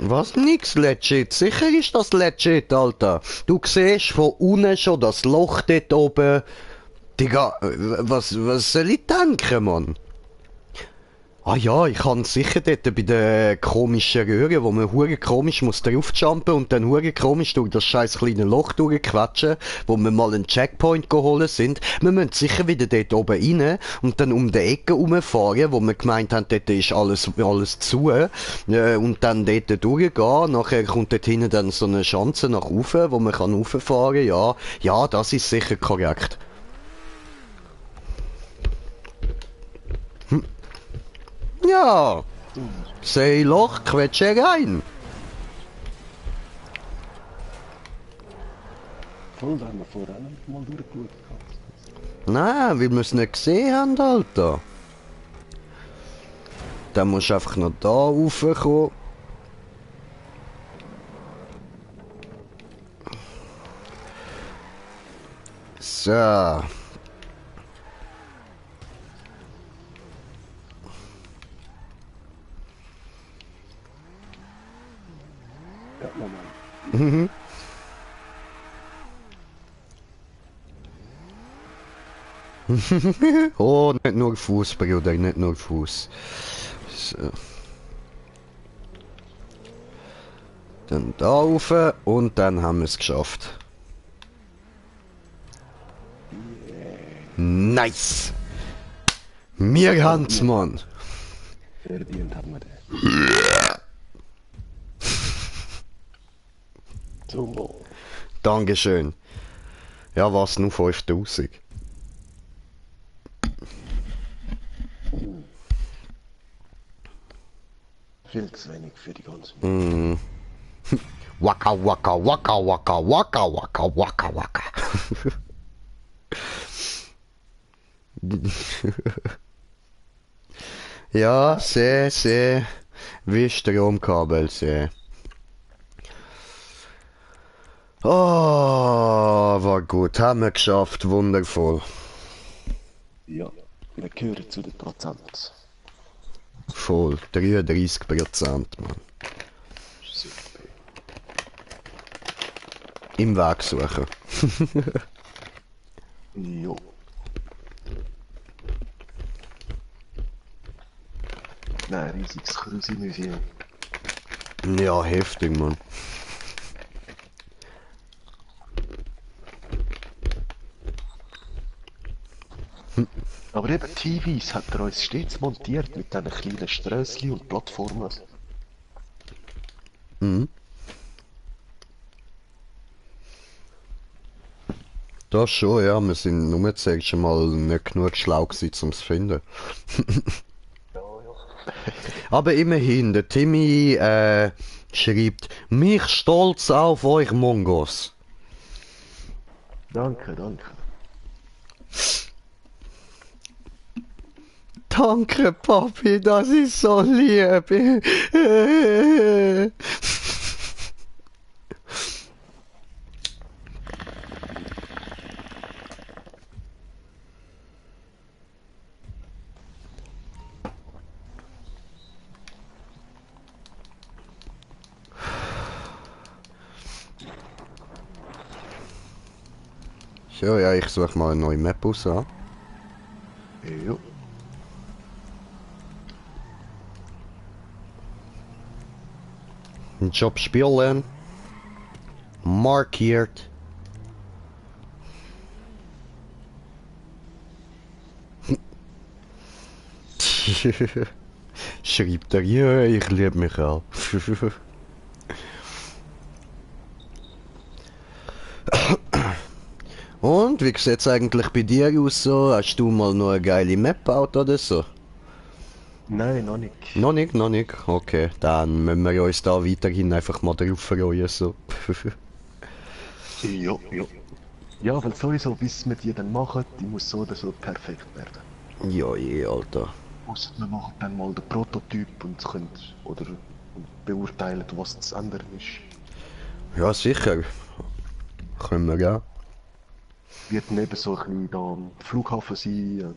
Was? Nix legit. Sicher ist das legit, Alter. Du siehst von unten schon das Loch dort oben. Digga, was soll ich denken, Mann? Ah ja, ich kann sicher dort bei den komischen Röhren, wo man hure komisch muss draufjumpen und dann hure komisch durch das scheiß kleine Loch durchquetschen, wo wir mal einen Checkpoint geholt sind. Wir müssen sicher wieder dort oben rein und dann um die Ecke rumfahren, wo wir gemeint haben, dort ist alles zu, und dann dort durchgehen. Nachher kommt dort hinten dann so eine Schanze nach oben, wo man kann rauffahren. Ja, ja, das ist sicher korrekt. Ja, sei Loch, quetsche rein. Voll, da haben wir vorher auch nicht mal durchgeschaut gehabt. Nein, weil wir es nicht gesehen haben, Alter. Dann musst du einfach noch da raufkommen. So. Ja, Moment. Mhm. Oh, nicht nur Fuß, Bruder, nicht nur Fuß. So. Dann da rauf und dann haben wir es geschafft. Nice! Wir haben's, Mann! Verdient haben wir den. Zum Dankeschön. Ja, was, nur 5000? Viel zu wenig für die ganze Waka waka waka waka waka waka waka waka. Ja, sehr. Wie Stromkabel, sehr. Oh, war gut. Haben wir geschafft. Wundervoll. Ja, wir gehören zu den Prozent. Voll. 33%, Mann. Super. Im Weg suchen. Jo. Nein, riesiges Krüsi-Museum. Ja, heftig, Mann. Aber eben TVs hat er uns stets montiert mit diesen kleinen Strössli und Plattformen. Mhm. Das schon, ja. Wir sind nur zuerst mal nicht genug schlau gewesen, um es zu finden. Aber immerhin, der Timmy schreibt, mich stolz auf euch Mongos. Danke, danke. Danke, Papi, das ist so lieb. So, ja, ich suche mal eine neue Map aus an. Jo. Ein Job spielen. Markiert. Schreibt er, ja, ich liebe mich auch. Und, wie sieht's eigentlich bei dir aus so? Hast du mal noch eine geile Map gebaut oder so? Nein, noch nicht. Noch nicht, noch nicht. Okay, dann müssen wir uns da weiterhin einfach mal drauf freuen, so. Jo, jo. Ja, weil sowieso, bis wir die dann machen, die muss so oder so perfekt werden. Ja, je, Alter. Ausser wir machen dann mal den Prototyp und können oder und beurteilen, was zu ändern ist. Ja, sicher. Können wir, ja. Wird neben so ein bisschen da am Flughafen sein.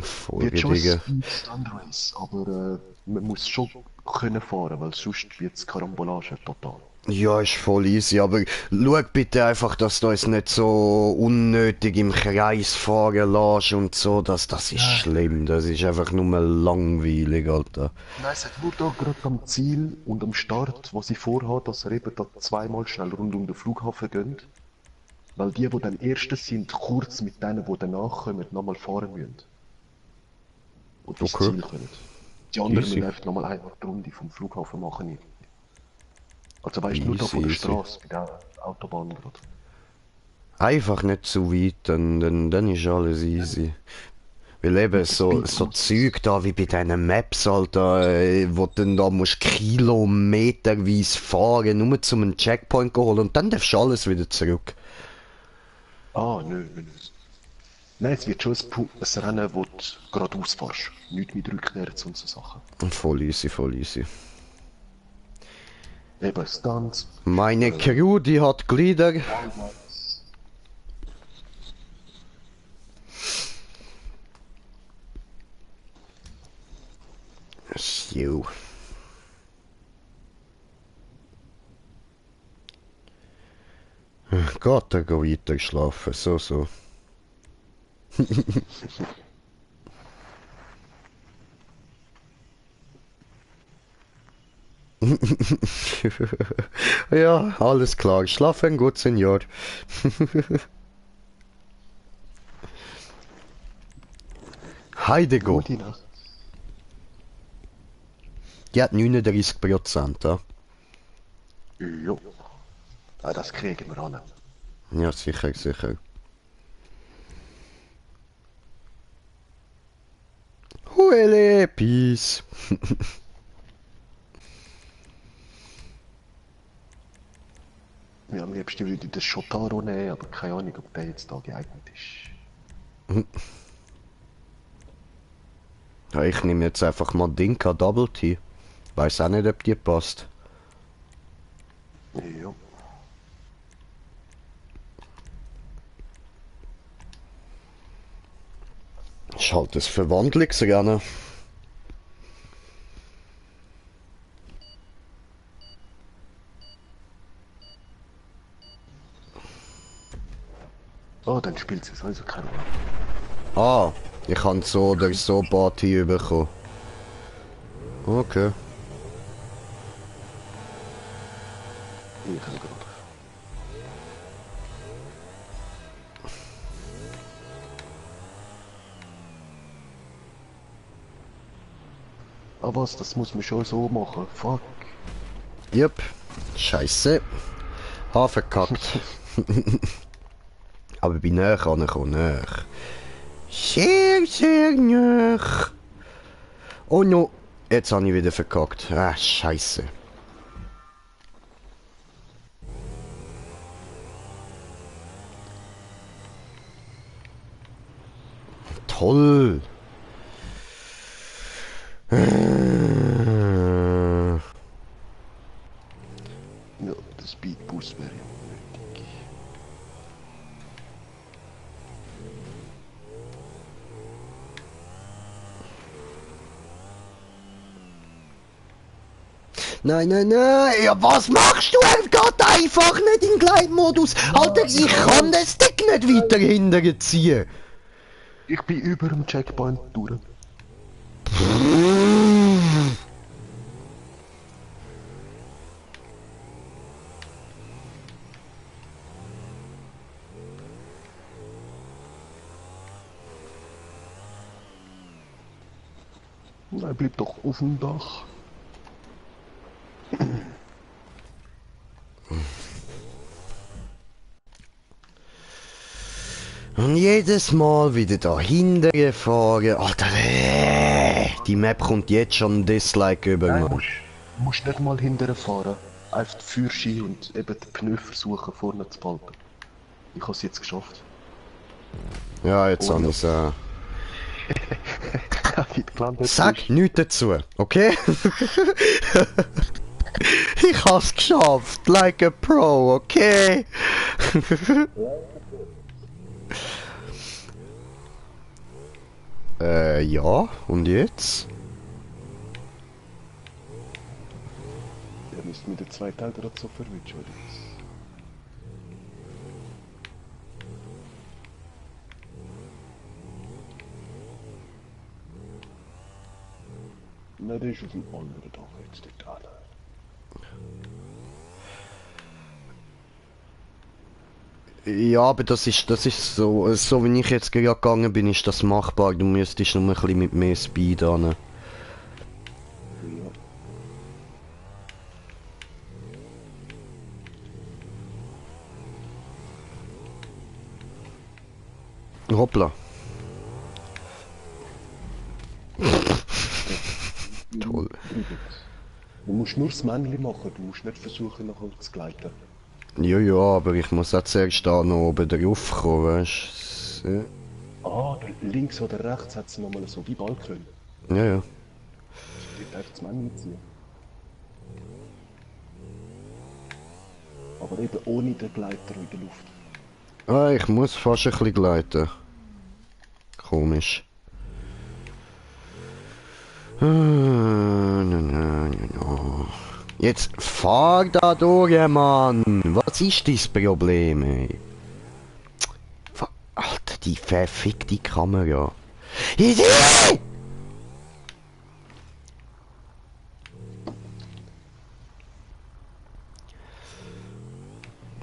Voll Wird schon ein gediegen. Speed Stunt Race, aber man muss schon können fahren, weil sonst wird es Karambolage total. Ja, ist voll easy, aber schau bitte einfach, dass du uns nicht so unnötig im Kreis fahren lässt und so, das ist schlimm, das ist einfach nur langweilig, Alter. Nein, es hat nur da gerade am Ziel und am Start, wo sie vorhat, dass er eben da zweimal schnell rund um den Flughafen gehen. Weil die dann Erste sind, kurz mit denen, die danach kommen, nochmal fahren müssen. Und ins Okay. Ziel können. Die anderen Easy. müssen einfach nochmal einmal die Runde vom Flughafen machen. Also weißt du, nur da Easy, von der easy. Straße, bei der Autobahn gerade. Einfach nicht zu weit, dann ist alles easy. Weil eben so Zeug da wie bei diesen Maps, Alter, wo du dann da musst kilometerweise fahren, nur zum einen Checkpoint holen und dann darfst du alles wieder zurück. Ah, nö. Nein, es wird schon ein Rennen, wo du geradeaus fährst. Nicht mit rückwärts und so Sachen. Voll easy, voll easy. Eben Stunts. Meine Crew, die hat Glieder. So. Gott, er geht weiter schlafen, so. Ja, alles klar. Schlafen gut, Senior. Heidego. Gute Nacht. Die hat 39%, ja. Jo. Ah, das kriegen wir an. Ja, sicher, sicher. Huele, Peace. Ja, am liebsten würde ich den Shotaro nehmen, aber keine Ahnung, ob der jetzt da geeignet ist. Ja, ich nehme jetzt einfach mal Dinka Double T. Weiß auch nicht, ob die passt. Ja. Ist halt das Verwandlungsrennen. Oh, dann spielt sie also keine Ahnung. Ah, ich kann so oder so Party bekommen. Okay. Ich kann gerade. Ah was, das muss man schon so machen. Fuck. Jupp. Scheiße. Verkackt. Aber ich bin näher angekommen, näher. Sehr, sehr näher. Oh no. Jetzt habe ich wieder verkackt. Ah, scheiße. Toll. Ja, der Speedboost wäre ja nötig. Nein, nein, nein. Ja, was machst du? Er geht einfach nicht in Gleitmodus. Alter, ich kann den Stick nicht weiter hinterher ziehen. Ich bin über dem Checkpoint durch. Nein, bleib doch auf dem Dach. Und jedes Mal wieder dahinter fahren. Alter, die Map kommt jetzt schon ein Dislike über Nein, mir. musst nicht mal hinterher fahren. Einfach die Führerschein und eben die Pneu versuchen vorne zu behalten. Ich habe es jetzt geschafft. Ja, jetzt habe ich es. Wie du gelandet Sag bist. nichts dazu, okay? Ich hab's geschafft, like a pro, okay? Ja, und jetzt? Der müsste mit den zwei Teilen gerade so verwünschen, oder? Nein, der ist auf dem anderen Dach jetzt dort alle. Ja, aber das ist so, so wie ich jetzt gerade gegangen bin, ist das machbar. Du müsstest nur ein bisschen mit mehr Speed an. Hoppla. Toll. Du musst nur das Männchen machen, du musst nicht versuchen nachher zu gleiten. Ja, ja, aber ich muss auch zuerst da noch oben drauf kommen, weißt du? Ah, links oder rechts hat es nochmal so wie Balken. Ja, ja. Dort einfach das Männchen ziehen. Aber eben ohne den Gleiter in der Luft. Ah, ich muss fast ein bisschen gleiten. Komisch. Jetzt fahr da durch, Mann! Was ist dein Problem, ey? Alter, die verfickte Kamera. Idee!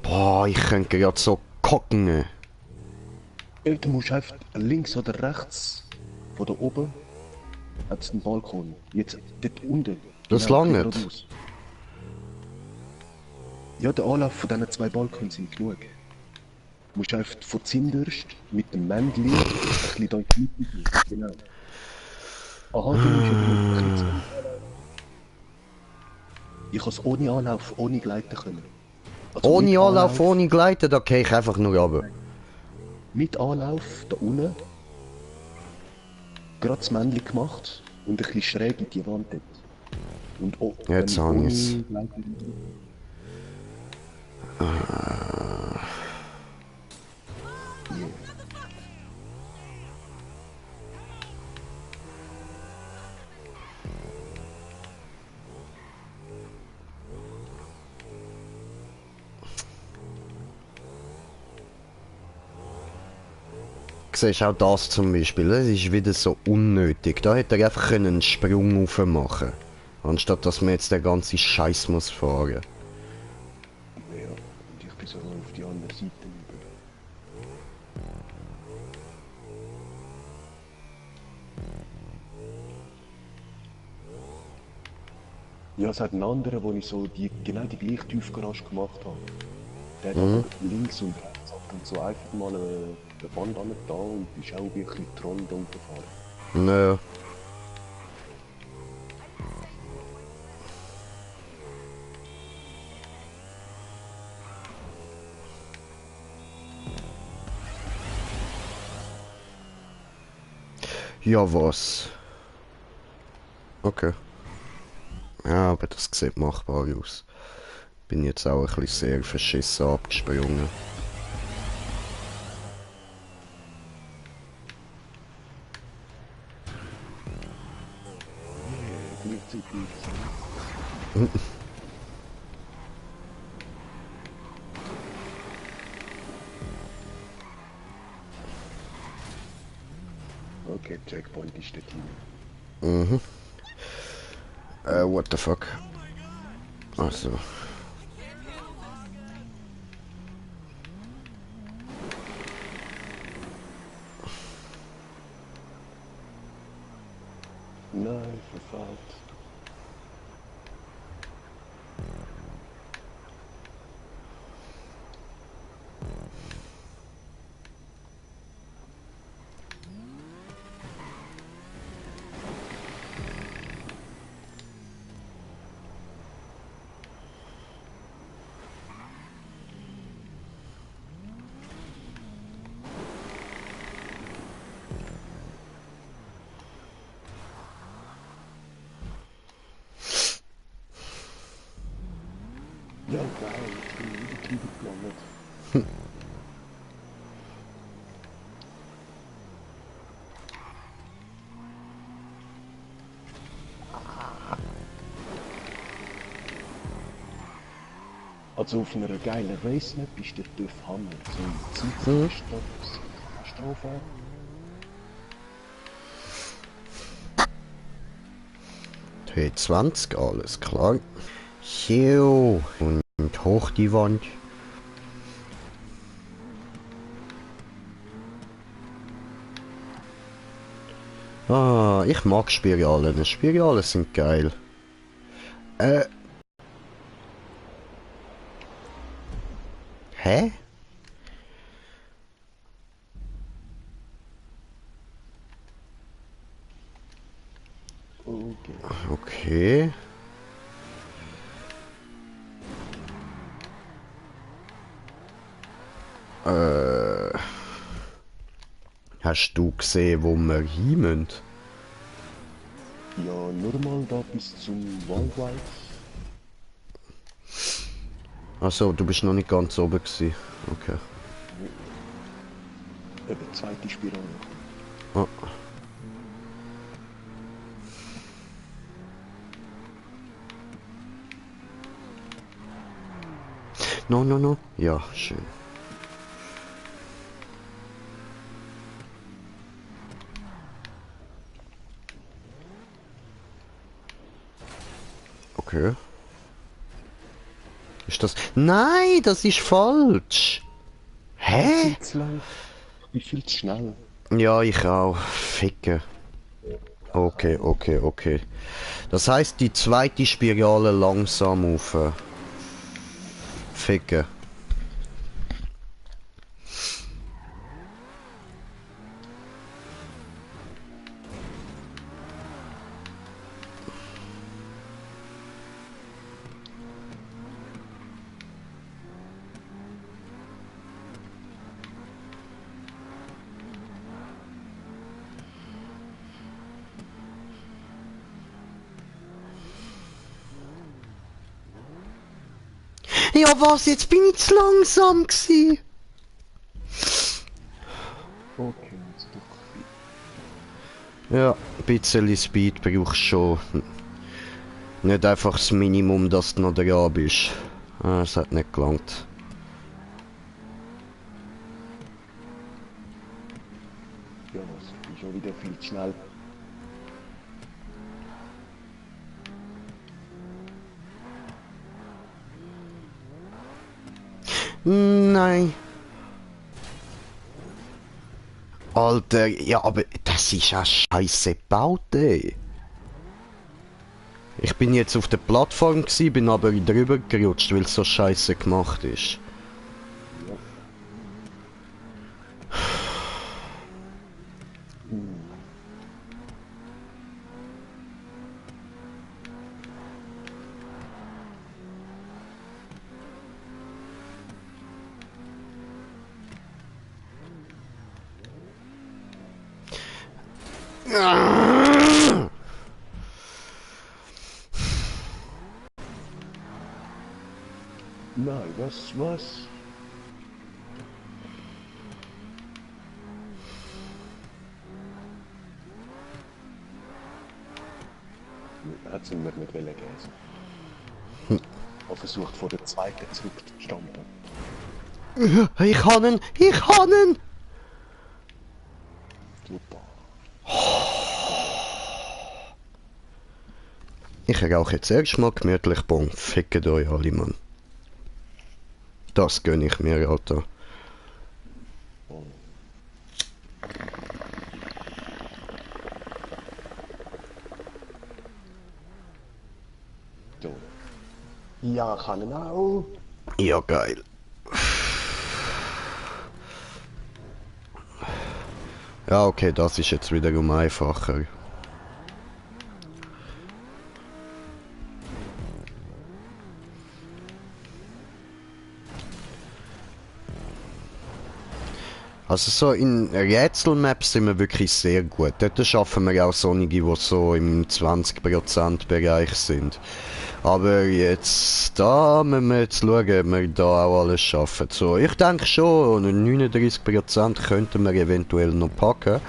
Boah, ich könnte gerade so gucken. Du musst einfach links oder rechts von da oben hat es einen Balkon. Jetzt dort unten. Das genau, langt. geradeaus. Ja, der Anlauf von diesen zwei Balkonen sind genug. Du musst einfach von Zinderst mit dem Männchen ein bisschen da in die Mitte gehen. Genau. Aha, du musst eben ein bisschen zurück. Ich kann es ohne Anlauf, ohne Gleiten können. Also Ohne mit Anlauf, ohne Gleiten, da gehe ich einfach nur runter. Mit Anlauf, da unten, gerade das Männchen gemacht und ein bisschen schräg in die Wand dort. Und Jetzt habe ich's. Yeah. Siehst auch das zum Beispiel, das ist wieder so unnötig. Da hätte er einfach einen Sprung rauf machen, anstatt dass man jetzt den ganzen Scheiß muss fahren. Ja, und ich bin so auf die andere Seite über. Ja, es hat einen anderen, wo ich so genau die gleiche Tiefgarage gemacht habe. Der hat aber links und rechts ab und so einfach mal eine Wand an da und ist auch wirklich Troll da runtergefahren. Nö. Ja, was? Okay. Ja, aber das sieht machbar aus. Bin jetzt auch ein bisschen sehr verschissen abgesprungen. Gleichzeitig. Okay, Checkpoint ist dort hin. What the fuck? Also. Nein, verfahrt. Ja, geil, jetzt bin ich wieder drüber gelandet. Also auf einer geilen Race-Map ist der TÜV Hammer. So eine Zeitstrophe. T20, alles klar. Jo. Und hoch die Wand. Ah, ich mag Spiralen. Spiralen sind geil. Hä? Okay. Okay. Hast du gesehen, wo wir hin müssen? Ja, nur mal da bis zum Waldwald. Achso, du bist noch nicht ganz oben gewesen. Okay. Eben, zweite Spirale. Ah. No, no, no. Ja, schön. Okay. Ist das... Nein, das ist falsch. Hä? Viel zu lang. Ich bin viel zu schnell. Ja, ich auch. Ficke. Okay, okay, okay. Das heißt, die zweite Spirale langsam auf. Ficke. Ja was, jetzt bin ich zu langsam gsi. Okay, jetzt doch. Ja, ein bisschen Speed brauchst du schon. Nicht einfach das Minimum, dass du noch dran bist. Ah, es hat nicht gelangt. Ja, was? Ich bin schon wieder viel zu schnell. Nein. Alter, ja, aber das ist ja scheiße gebaut, ey. Ich bin jetzt auf der Plattform gsi, bin aber drüber gerutscht, weil es so scheiße gemacht ist. Nein, was? Hat sie mir nicht lesen. Er versucht von der zweiten zurückzustampen. Ich kann ihn! Ich kann ihn! Super. Ich rauche jetzt erst mal gemütlich Bon. Fickt euch alle, Mann. Das gönn ich mir, Alter. So. Ja, kann ich auch. Ja, geil. Ja, okay, das ist jetzt wiederum einfacher. Also so in Rätselmaps sind wir wirklich sehr gut. Dort schaffen wir auch solche, die so im 20% Bereich sind. Aber jetzt, da müssen wir jetzt schauen, ob wir da auch alles schaffen. So, ich denke schon, 39% könnten wir eventuell noch packen.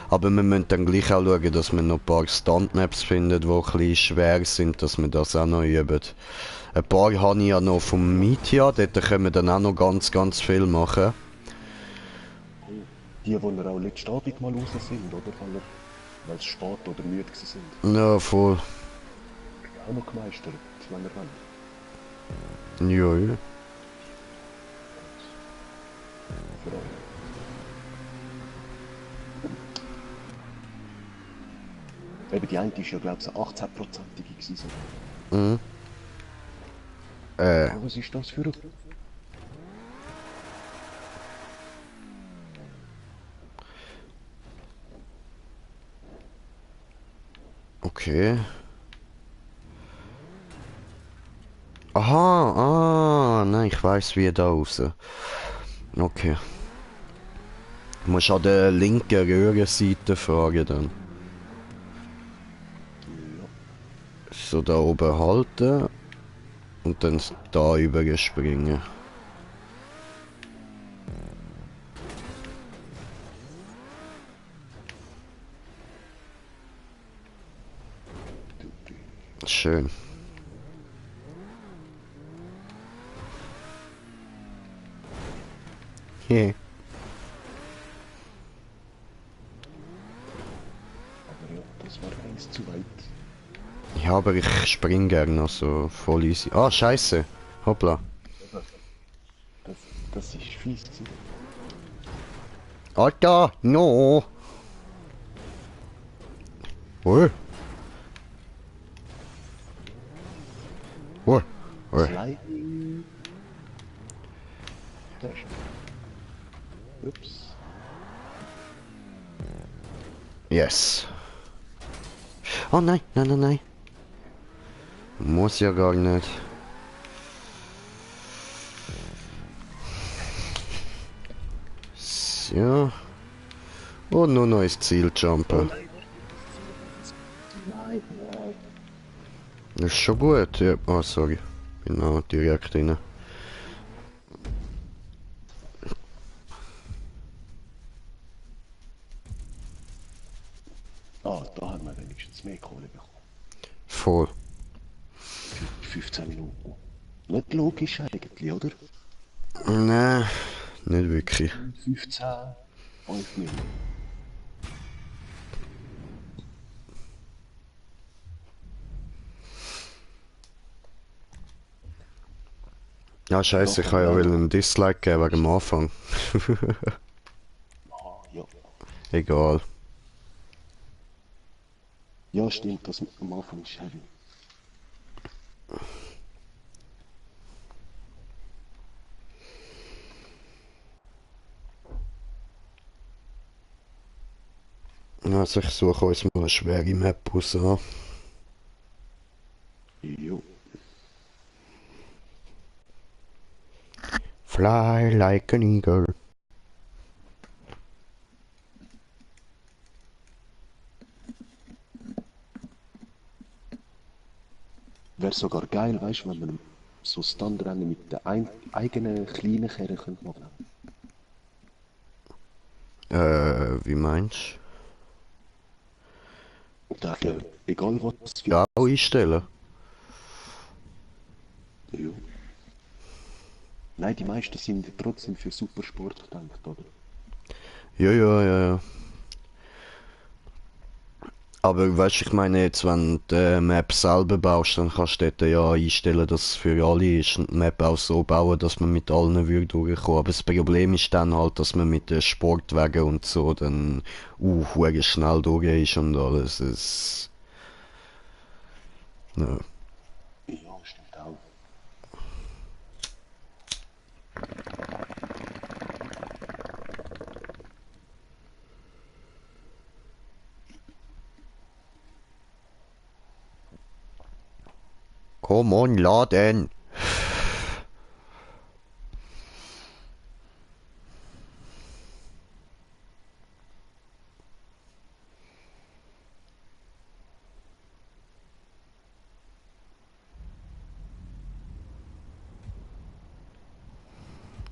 Aber wir müssen dann gleich auch schauen, dass wir noch ein paar Stuntmaps finden, die ein bisschen schwer sind, dass wir das auch noch üben. Ein paar habe ich ja noch vom Mietja, dort können wir dann auch noch ganz viel machen. Die wir auch letzten Abend mal raus sind, oder? Weil es spät oder müde sind. Ja, voll. Auch noch gemeistert, wenn ihr wollt. Ja, ja. Für euch. Eben die eine ist ja, glaube ich, 18%ige gewesen. Mhm. Was ist das für ein... Okay. Aha, nein, ich weiß wie da raus. Okay. Du musst an der linken Röhrenseite fahren dann. So da oben halten und dann da überspringen. Schön. Yeah. Aber ja, das war eins zu weit. Ja, aber ich spring gerne noch so voll easy. Ah, scheiße. Hoppla. Das ist fies gewesen. Alter, no. Oh. Oh. Oh. Sliding. Da ist er. Ups. Yes. Oh nein, nein, nein, nein. Muss ja gar nicht. So. Und nur noch ins Ziel jumpen. Das ist schon gut. Ja. Oh, sorry. Bin auch direkt rein. da haben wir wenigstens mehr Kohle bekommen. Voll. Für 15 Minuten. Nicht logisch eigentlich, oder? Nein, nicht wirklich. 15, 5 Minuten. Ja, scheiße, ich habe ja einen Dislike geben wegen dem Anfang. Ah, ja. Egal. Ja, stimmt, das am Anfang ist heavy. Also ich suche uns mal eine schwere Map raus an. Jo. Fly like an eagle. Wäre sogar geil, weißt du, wenn man so Standrennen mit der eigenen kleinen Kerne könnte machen. Wie meinst Und dafür, egal was du? für. Ja, auch einstellen. Ja. Nein, die meisten sind trotzdem für Supersport gedacht, oder? Ja. Aber weißt du, ich meine jetzt, wenn du die Map selber baust, dann kannst du dort ja einstellen, dass es für alle ist und die Map auch so bauen, dass man mit allen würde durchkommen. Aber das Problem ist dann halt, dass man mit den Sportwagen und so dann hure schnell durch ist und alles. Ja. Ja, stimmt auch. Come on, laden!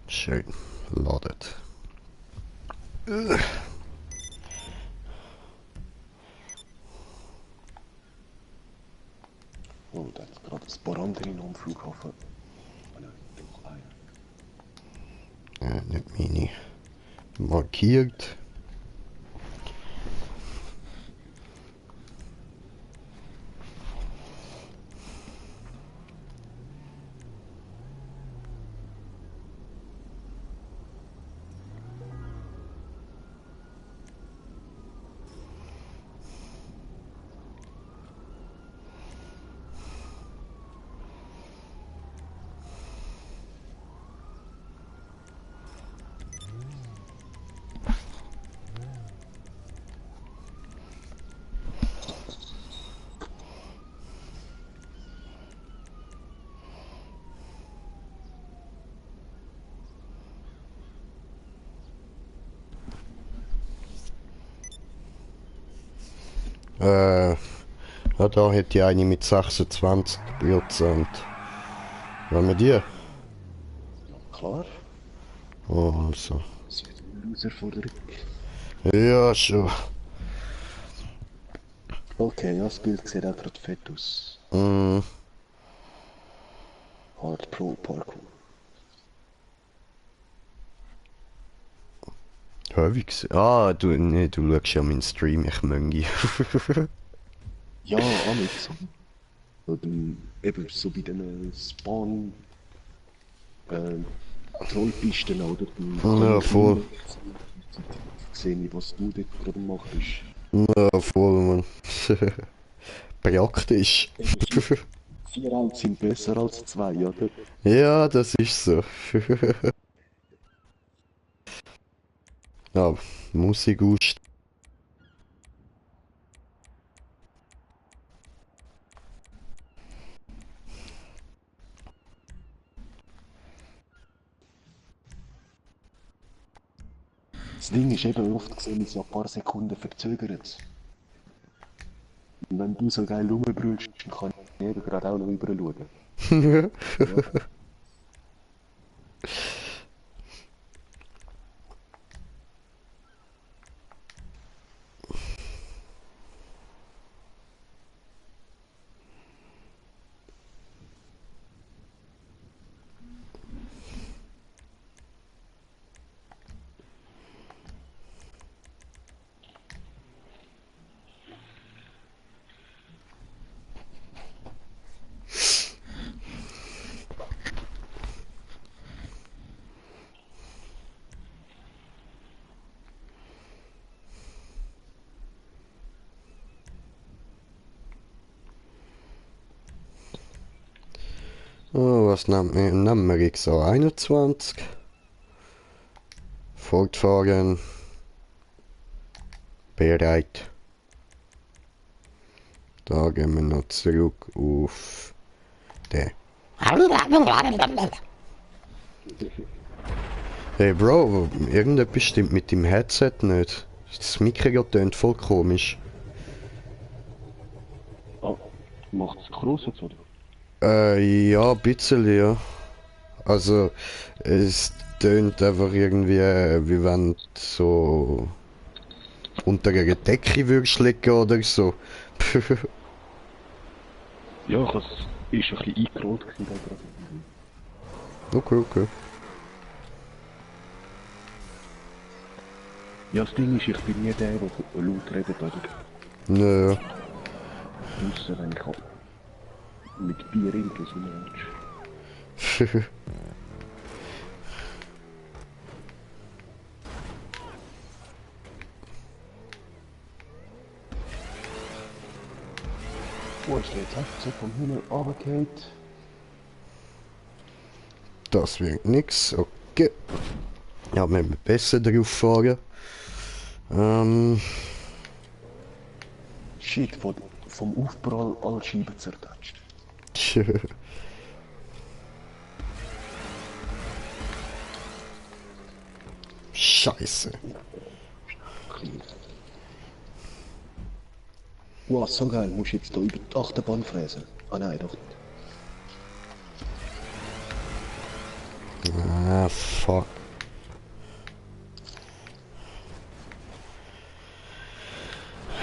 Schön, ladet. Oh, da hat gerade ein paar andere noch am Flughafen. Ah, nein, doch einer. Nicht meine. Markiert. Ja, da hätte ich eine mit 26%. Wollen wir die? Klar, Oh, also. das wird eine Herausforderung. Ja, schon. Okay, ja, das Bild sieht auch gerade fett aus. Mm, Hard Pro Parkour. hä, wie gesehen? Ah, du, nee, du schaust ja meinen Stream, ich möngi. Ja, Alex. Oder eben so bei den Spawn Trollpisten, oder? Dann kann Ja, ich voll. immer sehen, was du dort gerade machst. Ja, voll, man. Praktisch. 4 Outs sind besser als 2, oder? Ja, das ist so. Ja, Musik aus. Das Ding ist eben oft gesehen, ist ja ein paar Sekunden verzögert. Und wenn du so geil rumbrüllst, dann kann ich eben gerade auch noch rüber schauen. Ja. Oh, was nehmen wir XA21? Fortfahren. Bereit. Da gehen wir noch zurück auf den. Hey Bro, irgendetwas stimmt mit dem Headset nicht. Das Mikro tönt voll komisch. Ah, macht es groß jetzt, oder? Ja, ein bisschen, ja. Also, es tönt einfach irgendwie, wie wenn du so unter einer Decke würdest liegen oder so. Ja, es ist ein bisschen eingerollt gewesen da gerade. Okay, okay. Ja, das Ding ist, ich bin nie der laut redet, oder? Nö. Ausser wenn ich mit Bier in so Mensch. Wo ist der jetzt einfach so vom Himmel runtergefallen? Das wird nix. Okay. Ja, wir müssen besser drauf fahren. Shit, vom Aufprall alle Scheiben zertatscht. Scheiße. Wow, so geil, musst jetzt hier über die Achterbahn fräsen. Ah nein, doch nicht. Ah, fuck.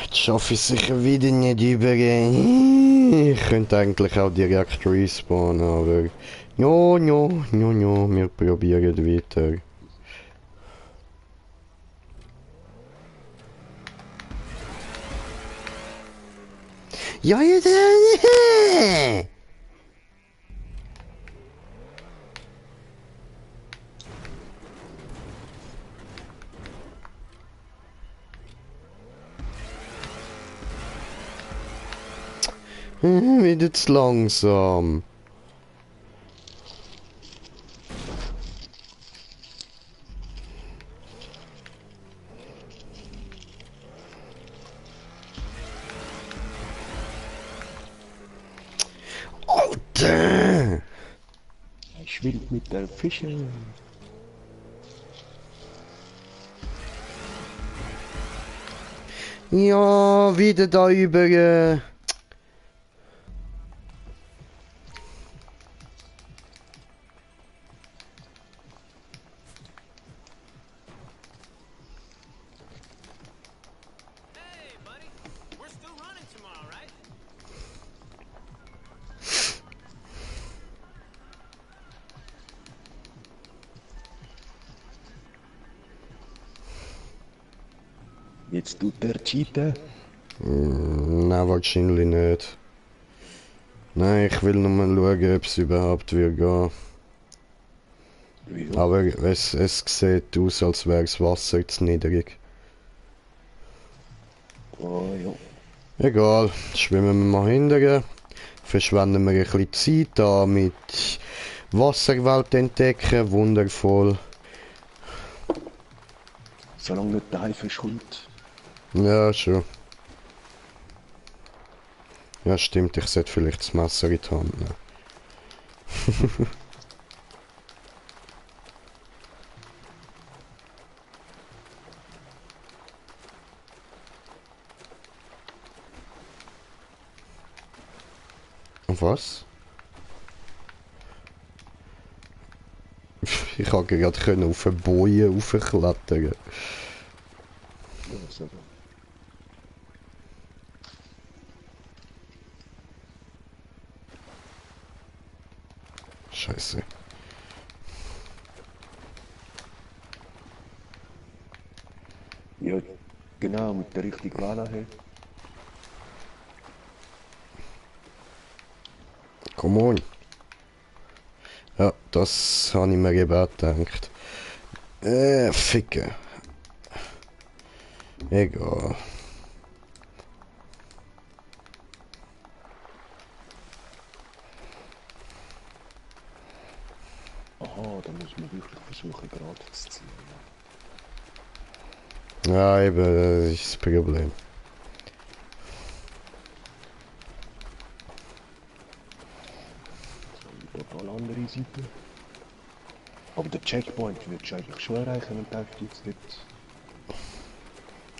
Jetzt schaffe ich sicher wieder nicht übergehen. Ich könnte eigentlich auch direkt respawnen, aber... Ja, ja, ja, ja, wir probieren weiter. Ja, ja, ja. Wieder zu langsam. Alter! Ich schwimmt mit der Fische. Ja, wieder da über... Hey, buddy. We're still running tomorrow, right? Jetzt tut der cheaten. Nein, wahrscheinlich nicht. Nein, ich will nur mal schauen, ob es überhaupt wird gehen. Wieso? Aber es sieht aus, als wäre das Wasser zu niedrig. Oh ja. Egal, schwimmen wir mal hinterher. Verschwenden wir ein bisschen Zeit da mit Wasserwelt entdecken, wundervoll. Solange nicht der Haifisch kommt. Ja, schon. Ja, stimmt, ich sollte vielleicht das Messer in die Hand nehmen. Was? Ich konnte gerade auf eine Boje raufklettern. Ja, so. Scheiße. Ja, genau, mit der richtigen Wahl her. Come on. Ja, das habe ich mir eben auch gedacht. Ficken. Egal. da muss man wirklich versuchen, gerade zu ziehen. Ja, eben, das ist das Problem. So, eine total andere Seite. Aber den Checkpoint würdest du eigentlich schon erreichen, wenn du jetzt nicht...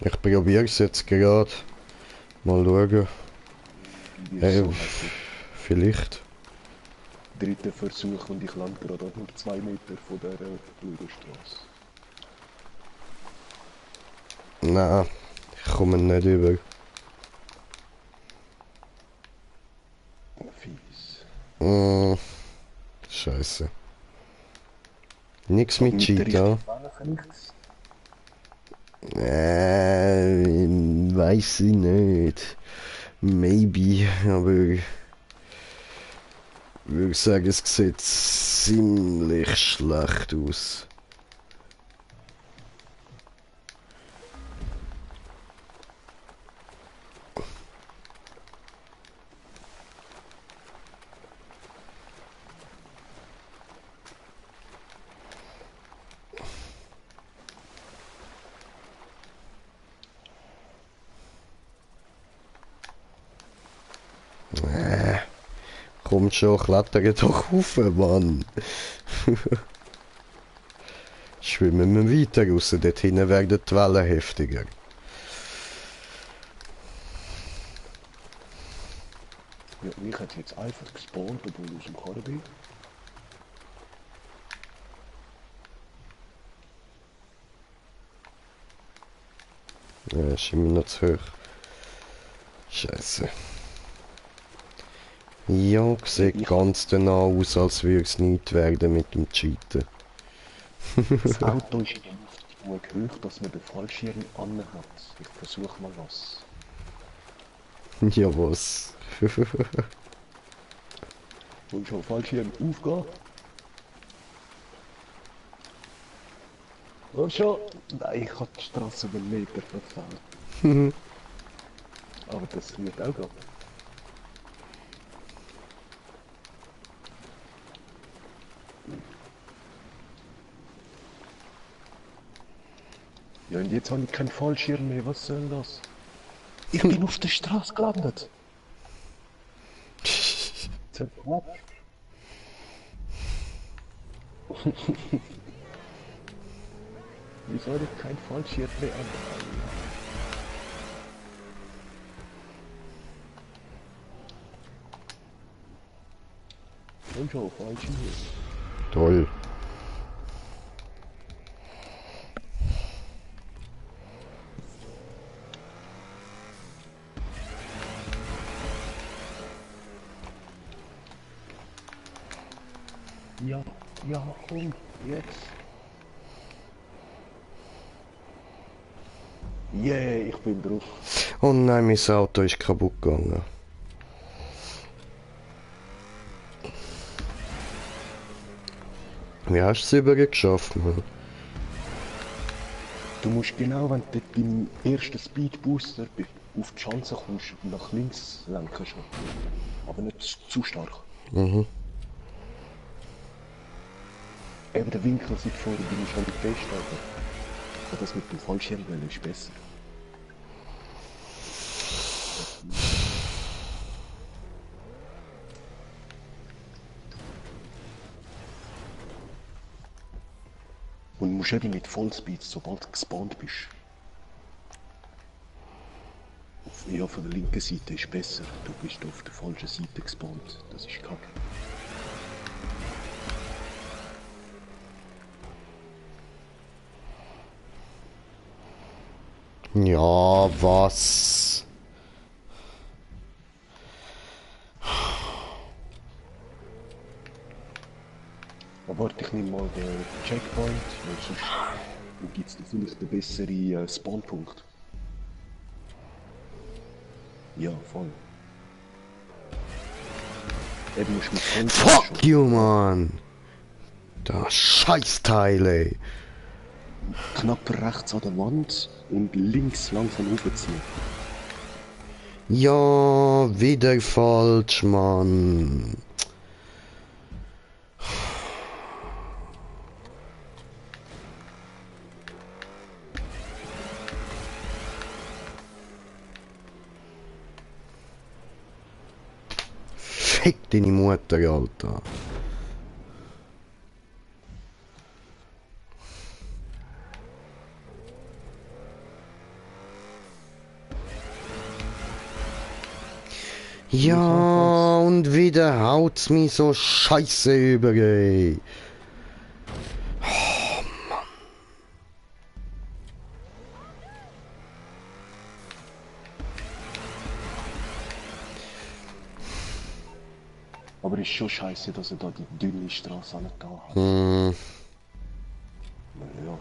Ich probiere es jetzt gerade. Mal schauen. Wie Hey, so heisst vielleicht. dritter Versuch und ich lande gerade nur 2 Meter von der blöden Straße. Nein, ich komme nicht über. Fies. Scheiße. Nix Aber mit der Cheetah. richtigen nichts. Weiß ich nicht. Maybe, aber ich würde sagen, es sieht ziemlich schlecht aus. Kommt schon, klettern doch rauf, Mann. Schwimmen wir weiter raus, dort hinten werden die Wellen heftiger. Ja, mich hat jetzt einfach gespawnt, obwohl ich aus dem Karren bin. Ja, ist immer noch zu hoch. Scheiße. Ja, sieht ganz danach aus, als würde es nicht werden mit dem Cheaten. Das Auto ist in der Luft genug hoch, dass man den Fallschirm anhat. Ich versuche mal was. Ja, was? Und schon Fallschirm aufgehen. Und schon. Nein, ich habe die Straße über einen Meter verfehlt. Aber das wird auch gehen. Ja, und jetzt habe ich keinen Fallschirm mehr. Was soll das? Ich bin auf der Straße gelandet. Zerquatscht. Wieso habe ich keinen Fallschirm mehr an? Und schon Fallschirm. Toll. Ja, ja, komm, jetzt. Yeah, ich bin drauf. Oh nein, mein Auto ist kaputt gegangen. Wie hast du es übergeschafft, Mann? Du musst genau, wenn du beim ersten Speedbooster auf die Schanze kommst, nach links lenken schon. Aber nicht zu stark. Mhm. Eben der Winkel sieht vorne, bin ich schon nicht fest, aber das mit dem Fallschirm ist besser. Und du musst eben mit Vollspeed, sobald du gespawnt bist. Ja, von der linken Seite ist besser. Du bist auf der falschen Seite gespawnt. Das ist kacke. Ja, was? Aber warte, ich nehme mal den Checkpoint, weil sonst gibt es vielleicht einen besseren Spawnpunkt. Ja, voll. Eben musst du mit Vollgas Fuck you, Mann! Das Scheißteil, ey! knapp rechts an der Wand und links langsam hochziehen. Ja, wieder falsch, Mann. Fick deine Mutter, Alter. Ja, und wieder haut's mich so scheiße über, ey. Aber ist schon scheiße, dass er da die dünne Straße nicht da hat. Hm. Ja.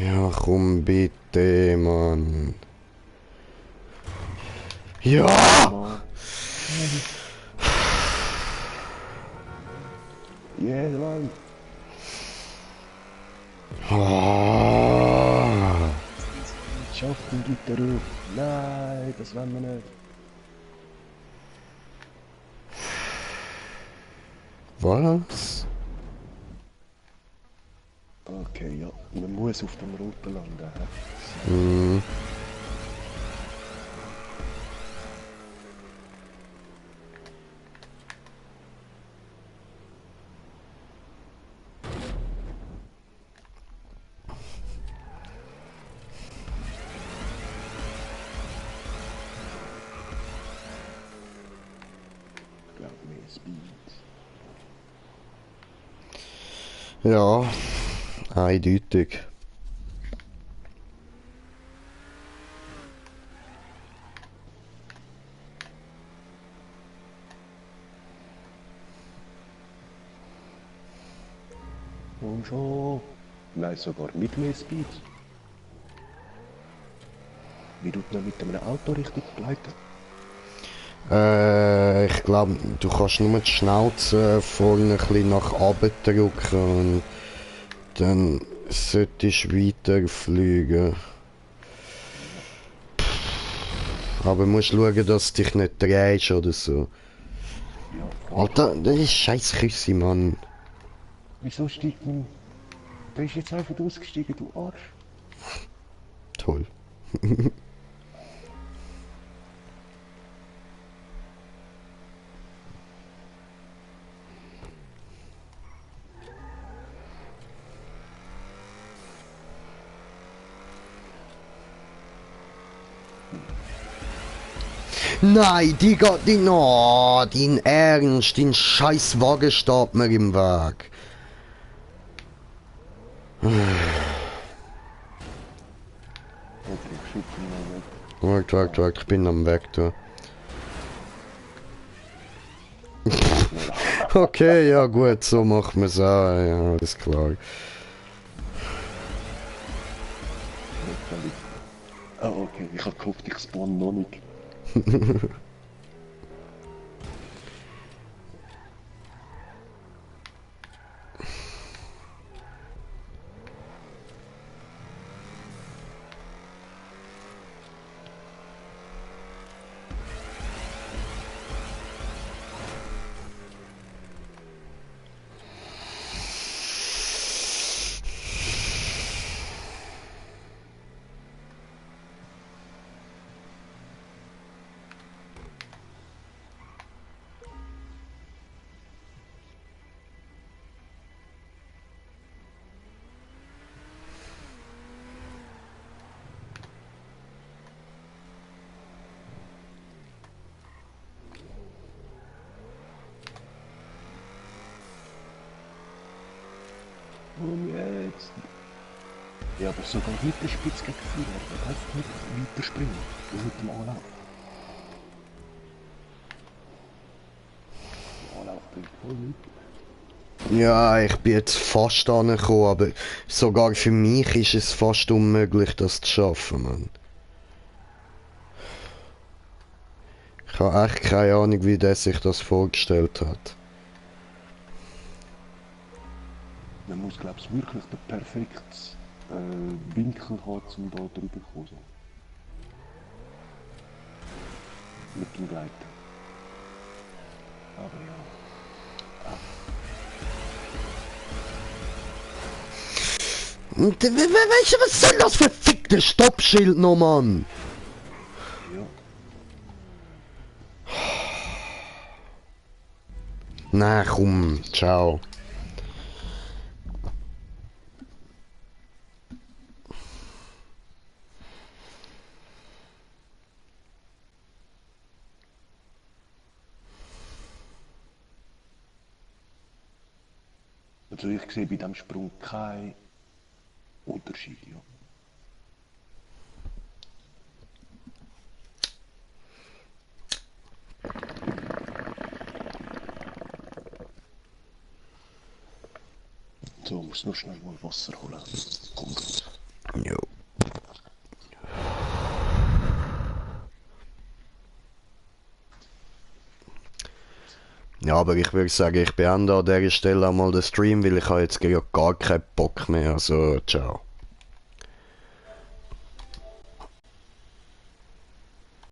Ja, komm bitte, Mann. Ja! Yeah, Mann. Ah. Schafft den Gitter auf. Nein, das wollen wir nicht. Was? Okay, ja. Man muss auf dem Roten landen. Hä? Hm. Ich glaube, mehr Speed. Ja, eindeutig. Und schon. Nein, sogar mit mehr Speed. Wie tut man mit einem Auto richtig gleiten? Ich glaube, du kannst nur die Schnauze vorne ein bisschen nach oben drücken und dann solltest du weiter fliegen. Aber musst schauen, dass du dich nicht drehst oder so. Ja. Alter, das ist scheiß Küssi, Mann. Wieso steigt man... Der ist jetzt einfach ausgestiegen, du Arsch. Toll. Nein, die geht nicht. Oh, dein Ernst, dein scheiß Wagen steht mir im Weg. Okay, ich schütte ihn mal weg. Warte, ich bin am Weg da. Okay, ja gut, so machen wir es auch. Ja, alles klar. Ah, okay, ich hab gehofft, ich spawn noch nicht. Und jetzt? Ja, aber sogar mit der Spitze gegen Führer, da kannst du nicht weiterspringen. Du mit dem Anlauf. Der Anlauf bringt voll nichts. Ja, ich bin jetzt fast angekommen, aber sogar für mich ist es fast unmöglich, das zu schaffen, Mann. Ich habe echt keine Ahnung, wie der sich das vorgestellt hat. Man muss, glaube ich, wirklich den perfekten Winkel haben, um da drüber zu kommen. So. Mit dem Gleiten. Aber ja. Weißt du, was soll das für fickte Stoppschild noch, Mann? Ja. Na komm, ciao. Also ich sehe bei diesem Sprung keinen Unterschied, ja. So, muss nur schnell mal Wasser holen. Komm gut. Jo. Ja, aber ich würde sagen, ich beende an dieser Stelle einmal den Stream, weil ich habe jetzt gar keinen Bock mehr. Also, ciao.